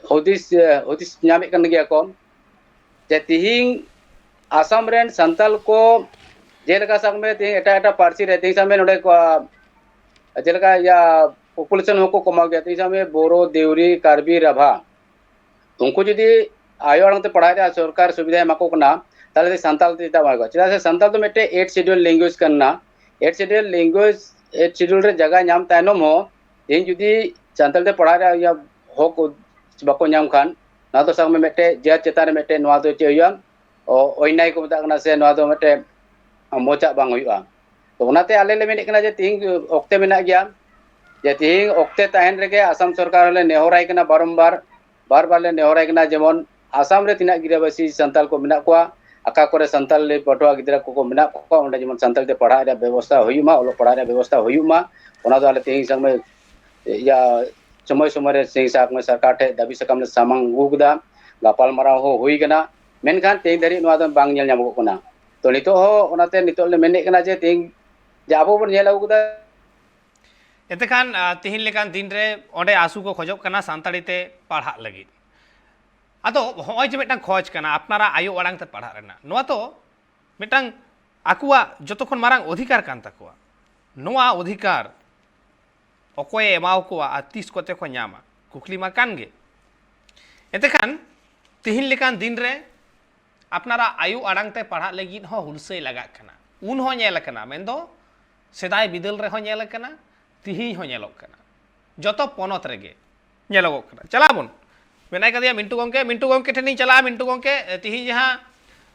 ᱦᱩᱫᱤᱥ, ᱦᱩᱫᱤᱥ ᱧᱟᱢᱮᱫ ᱠᱟᱱ ᱜᱮᱭᱟ ᱠᱚ ᱡᱮ ᱛᱮᱦᱮᱧ ᱟᱥᱟᱢ ᱨᱮᱱ ᱥᱟᱱᱛᱟᱞ ᱠᱚ ᱡᱮᱞᱮᱠᱟ ᱥᱟᱵ ᱢᱮ ᱛᱮᱦᱮᱧ ᱮᱴᱟᱜ ᱮᱴᱟᱜ ᱯᱟᱹᱨᱥᱤ ᱨᱮ, ᱛᱮᱦᱮᱧ ᱥᱟᱵ ᱢᱮ ᱱᱚᱰᱮ ᱠᱚ, ᱡᱮᱞᱮᱠᱟ ᱤᱭᱟ population ᱦᱚᱸᱠᱚ ᱠᱚᱢᱟᱣ ᱜᱮᱭᱟ, ᱛᱮᱦᱮᱧ ᱥᱟᱵ ᱢᱮ ᱵᱳᱨᱳ, ᱫᱮᱣᱨᱤ, ᱠᱟᱨᱵᱤ, ᱨᱟᱵᱷᱟ, ᱩᱱᱠᱩ ᱡᱩᱫᱤ ᱟᱭᱳ ᱟᱲᱟᱝ ᱛᱮ ᱯᱟᱲᱦᱟᱣ ᱨᱮᱭᱟᱜ ᱥᱚᱨᱠᱟᱨ ᱥᱩᱵᱤᱫᱷᱟᱭ ᱮᱢᱟ ᱠᱚ ᱠᱟᱱᱟ, ᱛᱟᱦᱚᱞᱮ ᱥᱟᱱᱛᱟᱞ ᱛᱮ ᱪᱮᱫᱟᱜ ᱵᱟᱝ ᱦᱩᱭᱩᱜᱼᱟ? ᱪᱮᱫᱟᱜ ᱥᱮ ᱥᱟᱱᱛᱟᱞ ᱫᱚ ᱢᱤᱫᱴᱮᱡ eighth schedule language ᱠᱟᱱᱟ᱾ Eighth schedule language, eighth schedule ᱨᱮ ᱡᱟᱭᱜᱟ ᱧᱟᱢ ᱛᱟᱭᱱᱚᱢ ᱦᱚᱸ ᱛᱮᱦᱮᱧ ᱡᱩᱫᱤ ᱥᱟᱱᱛᱟᱲ ᱛᱮ ᱯᱟᱲᱦᱟᱣ ᱨᱮᱭᱟᱜ ᱤᱭᱟᱹ ᱦᱚᱠ ᱵᱟᱠᱚ ᱧᱟᱢ ᱠᱷᱟᱱ, ᱱᱚᱣᱟ ᱫᱚ ᱥᱟᱵ ᱢᱮ ᱢᱤᱫᱴᱮᱡ ᱡᱟᱹᱛ ᱪᱮᱛᱟᱱ ᱨᱮ ᱢᱤᱫᱴᱮᱡ ᱱᱚᱣᱟ ᱫᱚ ᱪᱮᱫ ᱦᱩᱭᱩᱜᱼᱟ? ᱚ-, ᱚᱱᱱᱟᱭ ᱠᱚ ᱢᱮᱛᱟᱜ ᱠᱟᱱᱟ, ᱥᱮ ᱱᱚᱣᱟ ᱫᱚ ᱢᱤᱫᱴᱮᱡ ᱢᱚᱪᱟᱜ ᱵᱟᱝ ᱦᱩᱭᱩᱜᱼᱟ᱾ ᱛᱚ ᱚᱱᱟᱛᱮ ᱟᱞᱮ ᱞᱮ ᱢᱮᱱᱮᱫ ᱠᱟᱱᱟ ᱡᱮ ᱛᱤᱦᱤᱧ ᱚᱠᱛᱮ ᱢᱮᱱᱟᱜ ᱜᱮᱭᱟ, ᱡᱮ ᱛᱤᱦᱤᱧ ᱚᱠᱛᱮ ᱛᱟᱦᱮᱱ ᱨᱮᱜᱮ ᱟᱥᱟᱢ ᱥᱚᱨᱠᱟᱨ ᱦᱚᱸᱞᱮ ᱱᱮᱦᱚᱨᱟᱭ ᱠᱟᱱᱟ ᱵᱟᱨᱚᱢᱵᱟᱨ, ᱵᱟᱨ ᱵᱟᱨ ᱞᱮ ᱱᱮᱦᱚᱨᱟᱭ ᱠᱟᱱᱟ, ᱡᱮᱢᱚᱱ ᱟᱥᱟᱢ ᱨᱮ ᱛᱤᱱᱟᱹᱜ ᱜᱤᱨᱟᱹᱵᱟᱹᱥᱤ ᱥᱟᱱᱛᱟᱲ ᱠᱚ ᱢᱮᱱᱟᱜ ᱠᱚᱣᱟ, ᱟᱠᱟ ᱠᱚᱨᱮ ᱥᱟᱱᱛᱟᱲᱤ ᱯᱟᱹᱴᱷᱩᱣᱟᱹ ᱜᱤᱫᱽᱨᱟᱹ ᱠᱚᱠᱚ ᱢᱮᱱᱟᱜ ᱠᱚᱣᱟ, ᱚᱸᱰᱮ ᱡᱮᱢᱚᱱ ᱥᱟᱱᱛᱟᱲᱤ ᱛᱮ ᱯᱟᱲᱦᱟᱜ ᱨᱮᱭᱟᱜ ᱵᱮᱵᱚᱥᱛᱷᱟ ᱦᱩᱭᱩᱜ ᱢᱟ, ᱚᱞᱚᱜ ᱯᱟᱲᱦᱟᱜ ᱨᱮᱭᱟᱜ ᱵᱮᱵᱚᱥᱛᱷᱟ ᱦᱩᱭᱩᱜ ᱢᱟ, ᱚᱱᱟ ᱫᱚ ᱟᱞᱮ ᱛᱮᱦᱮᱧ ᱥᱚᱢᱚᱭ, ᱤᱭᱟᱹ, ᱥᱚᱢᱚᱭ ᱥᱚᱢᱚᱭ ᱨᱮ ᱛᱮᱦᱮᱧ ᱥᱟᱵ ᱢᱮ ᱥᱚᱨᱠᱟᱨ ᱴᱷᱮᱱ ᱫᱟᱹᱵᱤ ᱥᱟᱠᱟᱢ ᱞᱮ ᱥᱟᱢᱟᱝ ᱟᱹᱜᱩ ᱠᱮᱫᱟ, ᱜᱟᱯᱟᱞᱢᱟᱨᱟᱣ ᱦᱚᱸ ᱦᱩᱭ ᱠᱟᱱᱟ, ᱢᱮᱱᱠᱷᱟᱱ ᱛᱮᱦᱮᱧ ᱫᱷᱟᱹᱨᱤᱡ ᱱᱚᱣᱟ ᱫᱚ ᱵᱟᱝ ᱧᱮᱞ ᱧᱟᱢᱚᱜᱚᱜ ᱠᱟᱱᱟ᱾ ᱛᱚ ᱱᱤᱛᱚᱜ ᱦᱚᱸ ᱚᱱᱟᱛᱮ ᱱᱤᱛᱚᱜ ᱞᱮ ᱢᱮᱱᱮᱫ ᱠᱟᱱᱟ ᱡᱮ ᱛᱮᱦᱮᱧ ᱡᱮ ᱟᱵᱚ ᱵᱚᱱ ᱧᱮᱞ ᱟᱹᱜᱩ ᱠᱮᱫᱟ᱾ ᱮᱱᱛᱮ ᱠᱷᱟᱱ ᱟᱸ, ᱛᱤᱦᱤᱧ ᱞᱮᱠᱟᱱ ᱫᱤᱱ ᱨᱮ ᱚᱸᱰᱮ ᱟᱥᱩ ᱠᱚ ᱠᱷᱚᱡᱚᱜ ᱠᱟᱱᱟ ᱥᱟᱱᱛᱟᱲᱤ ᱛᱮ ᱯᱟᱲᱦᱟᱜ ᱞᱟᱹᱜᱤᱫ᱾ ᱟᱫᱚ ᱦᱚᱸᱜᱼᱚᱭ ᱡᱮ ᱢᱤᱫᱴᱟᱝ ᱠᱷᱚᱡᱽ ᱠᱟᱱᱟ ᱟᱯᱱᱟᱨᱟᱜ ᱟᱭᱳ ᱟᱲᱟᱝ ᱛᱮ ᱯᱟᱲᱦᱟᱜ ᱨᱮᱱᱟᱜ, ᱱᱚᱣᱟ ᱛᱚ ᱢᱤᱫᱴᱟᱝ ᱟᱠᱚᱣᱟᱜ ᱡᱚᱛᱚ ᱠᱷᱚᱱ ᱢᱟᱨᱟᱝ ᱚᱫᱷᱤᱠᱟᱨ ᱠᱟᱱ ᱛᱟᱠᱚᱣᱟ᱾ ᱱᱚᱣᱟ ᱚᱫᱷᱤᱠᱟᱨ ᱚᱠᱚᱭᱮ ᱮᱢᱟᱣ ᱠᱚᱣᱟ ᱟᱨ ᱛᱤᱥ ᱠᱚᱛᱮ ᱠᱚ ᱧᱟᱢᱟ? ᱠᱩᱠᱞᱤ ᱢᱟ ᱠᱟᱱ ᱜᱮ᱾ ᱮᱱᱛᱮ ᱠᱷᱟᱱ ᱛᱤᱦᱤᱧ ᱞᱮᱠᱟᱱ ᱫᱤᱱ ᱨᱮ ᱟᱯᱱᱟᱨᱟᱜ ᱟᱭᱳ ᱟᱲᱟᱝ ᱛᱮ ᱯᱟᱲᱦᱟᱜ ᱞᱟᱹᱜᱤᱫ ᱦᱚᱸ ᱦᱩᱞᱥᱟᱹᱭ ᱞᱟᱜᱟᱜ ᱠᱟᱱᱟ᱾ ᱩᱱ ᱦᱚᱸ ᱧᱮᱞ ᱟᱠᱟᱱᱟ, ᱢᱮᱱᱫᱚ ᱥᱮᱫᱟᱭ ᱵᱤᱫᱟᱹᱞ ᱨᱮᱦᱚᱸ ᱧᱮᱞ ᱟᱠᱟᱱᱟ, ᱛᱤᱦᱤᱧ ᱦᱚᱸ ᱧᱮᱞᱚᱜ ᱠᱟᱱᱟ, ᱡᱚᱛᱚ ᱯᱚᱱᱚᱛ ᱨᱮᱜᱮ ᱧᱮᱞᱚᱜᱚᱜ ᱠᱟᱱᱟ᱾ ᱪᱟᱞᱟᱜ ᱟᱵᱚᱱ, ᱢᱮᱱᱟᱭ ᱠᱟᱫᱮᱭᱟ ᱢᱤᱱᱴᱩ ᱜᱚᱢᱠᱮ, ᱢᱤᱱᱴᱩ ᱜᱚᱢᱠᱮ ᱴᱷᱮᱱᱤᱧ ᱪᱟᱞᱟᱜᱼᱟ᱾ ᱢᱤᱱᱴᱩ ᱜᱚᱢᱠᱮ, ᱛᱤᱦᱤᱧ ᱡᱟᱦᱟᱸ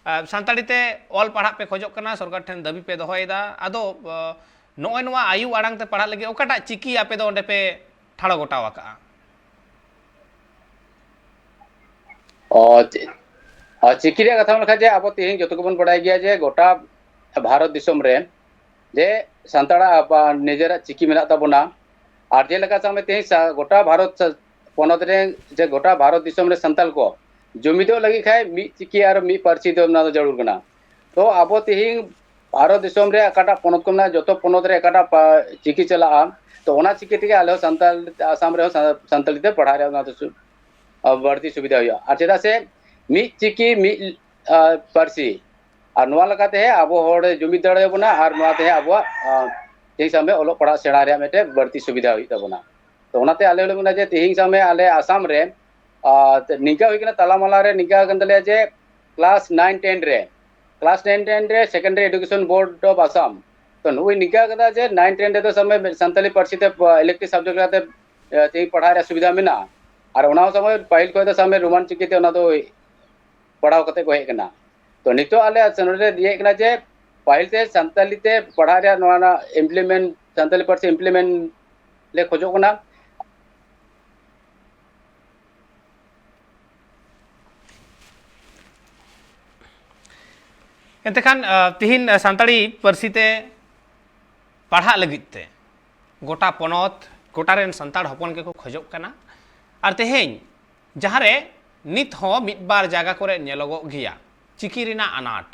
ᱟᱸ, ᱥᱟᱱᱛᱟᱲᱤ ᱛᱮ ᱚᱞ ᱯᱟᱲᱦᱟᱜ ᱯᱮ ᱠᱷᱚᱡᱚᱜ ᱠᱟᱱᱟ, ᱥᱚᱨᱠᱟᱨ ᱴᱷᱮᱱ ᱫᱟᱹᱵᱤ ᱯᱮ ᱫᱚᱦᱚᱭᱮᱫᱟ, ᱟᱫᱚ ᱟᱸ, ᱱᱚᱜᱼᱚᱭ ᱱᱚᱣᱟ ᱟᱭᱩ ᱟᱲᱟᱝ ᱛᱮ ᱯᱟᱲᱦᱟᱜ ᱞᱟᱹᱜᱤᱫ ᱚᱠᱟᱴᱟᱜ ᱪᱤᱠᱤ ᱟᱯᱮ ᱫᱚ ᱚᱸᱰᱮ ᱯᱮ ᱴᱷᱟᱲᱚ ᱜᱚᱴᱟᱣ ᱟᱠᱟᱜᱼᱟ? ᱚ, ᱪᱤ-, ᱚ, ᱪᱤᱠᱤ ᱨᱮᱭᱟᱜ ᱠᱟᱛᱷᱟ ᱞᱮᱠᱷᱟᱱ ᱡᱮ ᱟᱵᱚ ᱛᱮᱦᱮᱧ ᱡᱚᱛᱚ ᱜᱮᱵᱚᱱ ᱵᱟᱲᱟᱭ ᱜᱮᱭᱟ ᱡᱮ ᱜᱚᱴᱟ ᱵᱷᱟᱨᱚᱛ ᱫᱤᱥᱚᱢ ᱨᱮ ᱡᱮ ᱥᱟᱱᱛᱟᱲᱟᱜ ᱟᱵ-, ᱱᱤᱡᱮᱨᱟᱜ ᱪᱤᱠᱤ ᱢᱮᱱᱟᱜ ᱛᱟᱵᱚᱱᱟ᱾ ᱟᱨ ᱡᱮᱞᱮᱠᱟ ᱥᱟᱵ ᱢᱮ ᱛᱮᱦᱮᱧ ᱥᱟ-, ᱜᱚᱴᱟ ᱵᱷᱟᱨᱚᱛ ᱥᱟ-, ᱯᱚᱱᱚᱛ ᱨᱮ ᱡᱮ ᱜᱚᱴᱟ ᱵᱷᱟᱨᱚᱛ ᱫᱤᱥᱚᱢ ᱨᱮ ᱥᱟᱱᱛᱟᱲ ᱠᱚ ᱡᱩᱢᱤᱫᱚᱜ ᱞᱟᱹᱜᱤᱫ ᱠᱷᱟᱡ ᱢᱤᱫ ᱪᱤᱠᱤ ᱟᱨ ᱢᱤᱫ ᱯᱟᱹᱨᱥᱤ ᱫᱚ ᱚᱱᱟ ᱫᱚ ᱡᱟᱹᱨᱩᱲ ᱠᱟᱱᱟ᱾ ᱛᱚ ᱟᱵᱚ ᱛᱮᱦᱮᱧ ᱵᱷᱟᱨᱚᱛ ᱫᱤᱥᱚᱢ ᱨᱮ ᱚᱠᱟᱴᱟᱜ ᱯᱚᱱᱚᱛ ᱠᱚ ᱢᱮᱱᱟᱜᱼᱟ, ᱡᱚᱛᱚ ᱯᱚᱱᱚᱛ ᱨᱮ ᱚᱠᱟᱴᱟᱜ ᱯᱟ-, ᱪᱤᱠᱤ ᱪᱟᱞᱟᱜᱼᱟ, ᱛᱚ ᱚᱱᱟ ᱪᱤᱠᱤ ᱛᱮᱜᱮ ᱟᱞᱮ ᱦᱚᱸ ᱥᱟᱱᱛᱟᱲ ᱟᱥᱟᱢ ᱨᱮᱦᱚᱸ ᱥᱟ-, ᱥᱟᱱᱛᱟᱲᱤ ᱛᱮ ᱯᱟᱲᱦᱟᱣ ᱨᱮᱭᱟᱜ ᱚᱱᱟ ᱫᱚ ᱥᱩ-, ᱟ, ᱵᱟᱹᱲᱛᱤ ᱥᱩᱵᱤᱫᱷᱟ ᱦᱩᱭᱩᱜᱼᱟ᱾ ᱟᱨ ᱪᱮᱫᱟᱜ ᱥᱮ ᱢᱤᱫ ᱪᱤᱠᱤ ᱢᱤᱫ, ᱟ, ᱯᱟᱹᱨᱥᱤ, ᱟᱨ ᱱᱚᱣᱟ ᱞᱮᱠᱟᱛᱮ ᱟᱵᱚ ᱦᱚᱲ ᱡᱩᱢᱤᱫ ᱫᱟᱲᱮᱭᱟᱵᱚᱱᱟ ᱟᱨ ᱱᱚᱣᱟ ᱛᱮ ᱟᱵᱚᱣᱟᱜ, ᱟ, ᱛᱮᱦᱮᱧ ᱥᱟᱵ ᱢᱮ ᱚᱞᱚᱜ ᱯᱟᱲᱦᱟᱜ ᱥᱮᱬᱟ ᱨᱮᱭᱟᱜ ᱢᱤᱫᱴᱮᱱ ᱵᱟᱹᱲᱛᱤ ᱥᱩᱵᱤᱫᱷᱟ ᱦᱩᱭᱩᱜ ᱛᱟᱵᱚᱱᱟ᱾ ᱛᱚ ᱚᱱᱟᱛᱮ ᱟᱞᱮ ᱦᱚᱸᱞᱮ ᱢᱮᱱᱟ ᱡᱮ ᱛᱮᱦᱮᱧ ᱥᱟᱵ ᱢᱮ ᱟᱞᱮ ᱟᱥᱟᱢ ᱨᱮ, ᱟ, ᱱᱤᱝᱠᱟ ᱦᱩᱭ ᱠᱟᱱᱟ, ᱛᱟᱞᱟᱢᱟᱞᱟ ᱨᱮ ᱱᱤᱝᱠᱟ ᱠᱟᱱ ᱛᱟᱞᱮᱭᱟ ᱡᱮ class nine ten ᱨᱮ, class nine ten ᱨᱮ Secondary Education Board of Assam, ᱛᱚ ᱱᱩᱭ ᱱᱤᱝᱠᱟ ᱠᱟᱫᱟ ᱡᱮ nine ten ᱨᱮᱫᱚ ᱥᱟᱵ ᱢᱮ ᱥᱟᱱᱛᱟᱞᱤ ᱯᱟᱹᱨᱥᱤ ᱛᱮ, ᱟ, elective subject ᱞᱮᱠᱟᱛᱮ, ᱟ, ᱛᱮᱦᱮᱧ ᱯᱟᱲᱦᱟᱜ ᱨᱮᱭᱟᱜ ᱥᱩᱵᱤᱫᱷᱟ ᱢᱮᱱᱟᱜᱼᱟ᱾ ᱟᱨ ᱚᱱᱟ ᱥᱚᱢᱚᱭ ᱯᱟᱹᱦᱤᱞ ᱠᱷᱚᱱ ᱫᱚ ᱥᱟᱵ ᱢᱮ ᱨᱳᱢᱟᱱ ᱪᱤᱠᱤ ᱛᱮ ᱚᱱᱟ ᱫᱚ ᱯᱟᱲᱦᱟᱣ ᱠᱟᱛᱮ ᱠᱚ ᱦᱮᱡ ᱠᱟᱱᱟ᱾ ᱛᱚ ᱱᱤᱛᱚᱜ ᱟᱞᱮ ᱱᱚᱰᱮ ᱤᱭᱟᱹ ᱠᱟᱱᱟ ᱡᱮ ᱯᱟᱹᱦᱤᱞ ᱛᱮ ᱥᱟᱱᱛᱟᱞᱤ ᱛᱮ ᱯᱟᱲᱦᱟᱜ ᱨᱮᱭᱟᱜ ᱱᱚᱣᱟ ᱨᱮᱱᱟᱜ implement, ᱥᱟᱱᱛᱟᱞᱤ ᱯᱟᱹᱨᱥᱤ implement ᱞᱮ ᱠᱷᱚᱡᱚᱜ ᱠᱟᱱᱟ᱾ ᱮᱱᱛᱮ ᱠᱷᱟᱱ, ᱟ, ᱛᱤᱦᱤᱧ ᱥᱟᱱᱛᱟᱲᱤ ᱯᱟᱹᱨᱥᱤ ᱛᱮ ᱯᱟᱲᱦᱟᱜ ᱞᱟᱹᱜᱤᱫ ᱛᱮ ᱜᱚᱴᱟ ᱯᱚᱱᱚᱛ, ᱜᱚᱴᱟ ᱨᱮᱱ ᱥᱟᱱᱛᱟᱲ ᱦᱚᱯᱚᱱ ᱜᱮᱠᱚ ᱠᱷᱚᱡᱚᱜ ᱠᱟᱱᱟ᱾ ᱟᱨ ᱛᱮᱦᱮᱧ ᱡᱟᱦᱟᱸ ᱨᱮ ᱱᱤᱛ ᱦᱚᱸ ᱢᱤᱫ ᱵᱟᱨ ᱡᱟᱭᱜᱟ ᱠᱚᱨᱮ ᱧᱮᱞᱚᱜᱚᱜ ᱜᱮᱭᱟ ᱪᱤᱠᱤ ᱨᱮᱱᱟᱜ ᱟᱱᱟᱴ,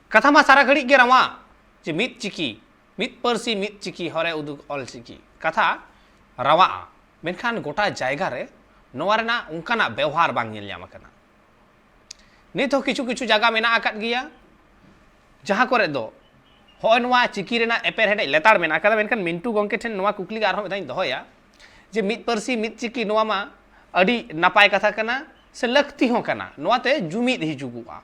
ᱠᱟᱛᱷᱟ ᱢᱟ ᱥᱟᱨᱟ ᱜᱷᱟᱹᱲᱤᱡ ᱜᱮ ᱨᱟᱣᱟ ᱡᱮ ᱢᱤᱫ ᱪᱤᱠᱤ, ᱢᱤᱫ ᱯᱟᱹᱨᱥᱤ, ᱢᱤᱫ ᱪᱤᱠᱤ, ᱦᱚᱨᱮ ᱩᱫᱩᱜ ᱚᱞ ᱪᱤᱠᱤ, ᱠᱟᱛᱷᱟ ᱨᱟᱣᱟᱜᱼᱟ, ᱢᱮᱱᱠᱷᱟᱱ ᱜᱚᱴᱟ ᱡᱟᱭᱜᱟ ᱨᱮ ᱱᱚᱣᱟ ᱨᱮᱱᱟᱜ ᱚᱱᱠᱟᱱᱟᱜ ᱵᱮᱣᱦᱟᱨ ᱵᱟᱝ ᱧᱮᱞ ᱧᱟᱢ ᱟᱠᱟᱱᱟ᱾ ᱱᱤᱛ ᱦᱚᱸ ᱠᱤᱪᱷᱩ ᱠᱤᱪᱷᱩ ᱡᱟᱭᱜᱟ ᱢᱮᱱᱟᱜ ᱟᱠᱟᱫ ᱜᱮᱭᱟ, ᱡᱟᱦᱟᱸ ᱠᱚᱨᱮ ᱫᱚ ᱦᱚᱸᱜᱼᱚᱭ ᱱᱚᱣᱟ ᱪᱤᱠᱤ ᱨᱮᱱᱟᱜ ᱮᱯᱮᱨᱦᱮᱸᱰᱮᱡ ᱞᱮᱛᱟᱲ ᱢᱮᱱᱟᱜ ᱟᱠᱟᱫᱟ᱾ ᱢᱮᱱᱠᱷᱟᱱ ᱢᱤᱱᱴᱩ ᱜᱚᱢᱠᱮ ᱴᱷᱮᱱ ᱱᱚᱣᱟ ᱠᱩᱠᱞᱤ ᱜᱮ ᱟᱨᱦᱚᱸ ᱢᱤᱫ ᱫᱷᱟᱣ ᱤᱧ ᱫᱚᱦᱚᱭᱟ ᱡᱮ ᱢᱤᱫ ᱯᱟᱹᱨᱥᱤ ᱢᱤᱫ ᱪᱤᱠᱤ, ᱱᱚᱣᱟ ᱢᱟ ᱟᱹᱰᱤ ᱱᱟᱯᱟᱭ ᱠᱟᱛᱷᱟ ᱠᱟᱱᱟ ᱥᱮ ᱞᱟᱹᱠᱛᱤ ᱦᱚᱸ ᱠᱟᱱᱟ, ᱱᱚᱣᱟᱛᱮ ᱡᱩᱢᱤᱫ ᱦᱤᱡᱩᱜᱚᱜᱼᱟ,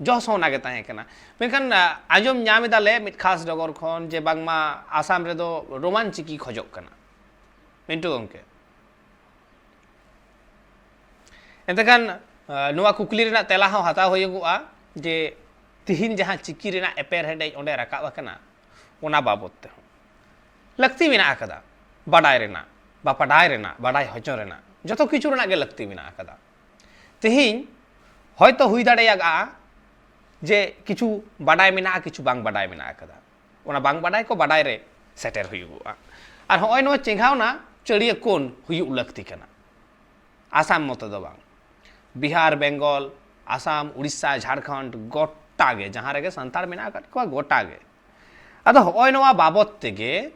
ᱡᱚᱥ ᱦᱚᱸ ᱚᱱᱟᱜᱮ ᱛᱟᱦᱮᱸ ᱠᱟᱱᱟ᱾ ᱢᱮᱱᱠᱷᱟᱱ, ᱟ, ᱟᱸᱡᱚᱢ ᱧᱟᱢ ᱮᱫᱟᱞᱮ ᱢᱤᱫ ᱠᱷᱟᱥ ᱰᱚᱜᱚᱨ ᱠᱷᱚᱱ ᱡᱮ ᱵᱟᱝᱢᱟ ᱟᱥᱟᱢ ᱨᱮᱫᱚ ᱨᱳᱢᱟᱱ ᱪᱤᱠᱤ ᱠᱷᱚᱡᱚᱜ ᱠᱟᱱᱟ᱾ ᱢᱤᱱᱴᱩ ᱜᱚᱢᱠᱮ, ᱮᱱᱛᱮ ᱠᱷᱟᱱ, ᱟ, ᱱᱚᱣᱟ ᱠᱩᱠᱞᱤ ᱨᱮᱱᱟᱜ ᱛᱮᱞᱟ ᱦᱚᱸ ᱦᱟᱛᱟᱣ ᱦᱩᱭᱩᱜᱚᱜᱼᱟ ᱡᱮ ᱛᱤᱦᱤᱧ ᱡᱟᱦᱟᱸ ᱪᱤᱠᱤ ᱨᱮᱱᱟᱜ ᱮᱯᱮᱨᱦᱮᱸᱰᱮᱡ ᱚᱸᱰᱮ ᱨᱟᱠᱟᱵ ᱟᱠᱟᱱᱟ, ᱚᱱᱟ ᱵᱟᱵᱚᱛ ᱛᱮᱦᱚᱸ ᱞᱟᱹᱠᱛᱤ ᱢᱮᱱᱟᱜ ᱟᱠᱟᱫᱟ ᱵᱟᱰᱟᱭ ᱨᱮᱱᱟᱜ, ᱵᱟ ᱵᱟᱰᱟᱭ ᱨᱮᱱᱟᱜ, ᱵᱟᱰᱟᱭ ᱦᱚᱪᱚ ᱨᱮᱱᱟᱜ, ᱡᱚᱛᱚ ᱠᱤᱪᱷᱩ ᱨᱮᱱᱟᱜ ᱜᱮ ᱞᱟᱹᱠᱛᱤ ᱢᱮᱱᱟᱜ ᱟᱠᱟᱫᱟ᱾ ᱛᱮᱦᱮᱧ ᱦᱚᱭᱛᱚ ᱦᱩᱭ ᱫᱟᱲᱮᱭᱟᱜᱼᱟ ᱡᱮ ᱠᱤᱪᱷᱩ ᱵᱟᱰᱟᱭ ᱢᱮᱱᱟᱜᱼᱟ, ᱠᱤᱪᱷᱩ ᱵᱟᱝ ᱵᱟᱰᱟᱭ ᱢᱮᱱᱟᱜ ᱟᱠᱟᱫᱟ᱾ ᱚᱱᱟ ᱵᱟᱝ ᱵᱟᱰᱟᱭ ᱠᱚ ᱵᱟᱰᱟᱭ ᱨᱮ ᱥᱮᱴᱮᱨ ᱦᱩᱭᱩᱜᱚᱜᱼᱟ᱾ ᱟᱨ ᱦᱚᱸᱜᱼᱚᱭ ᱱᱚᱣᱟ ᱪᱮᱸᱜᱷᱟᱣᱱᱟ ᱪᱟᱹᱲᱭᱟᱹ ᱠᱳᱱ ᱦᱩᱭᱩᱜ ᱞᱟᱹᱠᱛᱤ ᱠᱟᱱᱟ᱾ ᱟᱥᱟᱢ ᱢᱚᱛᱚ ᱫᱚ ᱵᱟᱝ, ᱵᱤᱦᱟᱨ, ᱵᱮᱝᱜᱚᱞ, ᱟᱥᱟᱢ, ᱩᱲᱤᱥᱥᱟ, ᱡᱷᱟᱲᱠᱷᱚᱸᱰ, ᱜᱚᱴᱟ ᱜᱮ ᱡᱟᱦᱟᱸ ᱨᱮᱜᱮ ᱥᱟᱱᱛᱟᱲ ᱢᱮᱱᱟᱜ ᱟᱠᱟᱫ ᱠᱚᱣᱟ, ᱜᱚᱴᱟ ᱜᱮ᱾ ᱟᱫᱚ ᱦᱚᱸᱜᱼᱚᱭ ᱱᱚᱣᱟ ᱵᱟᱵᱚᱛ ᱛᱮᱜᱮ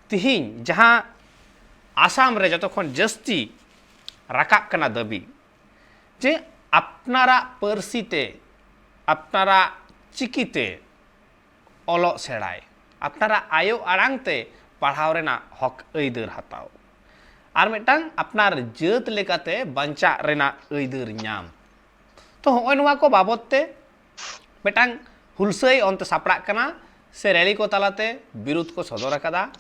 ᱛᱤᱦᱤᱧ ᱡᱟᱦᱟᱸ ᱟᱥᱟᱢ ᱨᱮ ᱡᱚᱛᱚ ᱠᱷᱚᱱ ᱡᱟᱹᱥᱛᱤ ᱨᱟᱠᱟᱵ ᱠᱟᱱᱟ ᱫᱟᱹᱵᱤ, ᱡᱮ ᱟᱯᱱᱟᱨᱟᱜ ᱯᱟᱹᱨᱥᱤ ᱛᱮ, ᱟᱯᱱᱟᱨᱟᱜ ᱪᱤᱠᱤ ᱛᱮ ᱚᱞᱚᱜ ᱥᱮᱬᱟᱭ, ᱟᱯᱱᱟᱨᱟᱜ ᱟᱭᱳ ᱟᱲᱟᱝ ᱛᱮ ᱯᱟᱲᱦᱟᱣ ᱨᱮᱱᱟᱜ ᱦᱚᱠ ᱟᱹᱭᱫᱟᱹᱨ ᱦᱟᱛᱟᱣ, ᱟᱨ ᱢᱤᱫᱴᱟᱝ ᱟᱯᱱᱟᱨ ᱡᱟᱹᱛ ᱞᱮᱠᱟᱛᱮ ᱵᱟᱧᱪᱟᱜ ᱨᱮᱱᱟᱜ ᱟᱹᱭᱫᱟᱹᱨ ᱧᱟᱢ᱾ ᱛᱚ, ᱦᱚᱸᱜᱼᱚᱭ ᱱᱚᱣᱟ ᱠᱚ ᱵᱟᱵᱚᱛ ᱛᱮ ᱢᱤᱫᱴᱟᱝ ᱦᱩᱞᱥᱟᱹᱭ ᱚᱱᱛᱮ ᱥᱟᱯᱲᱟᱜ ᱠᱟᱱᱟ, ᱥᱮ ᱨᱮᱞᱤ ᱠᱚ ᱛᱟᱞᱟᱛᱮ ᱵᱤᱨᱩᱫᱷ ᱠᱚ ᱥᱚᱫᱚᱨ ᱟᱠᱟᱫᱟ᱾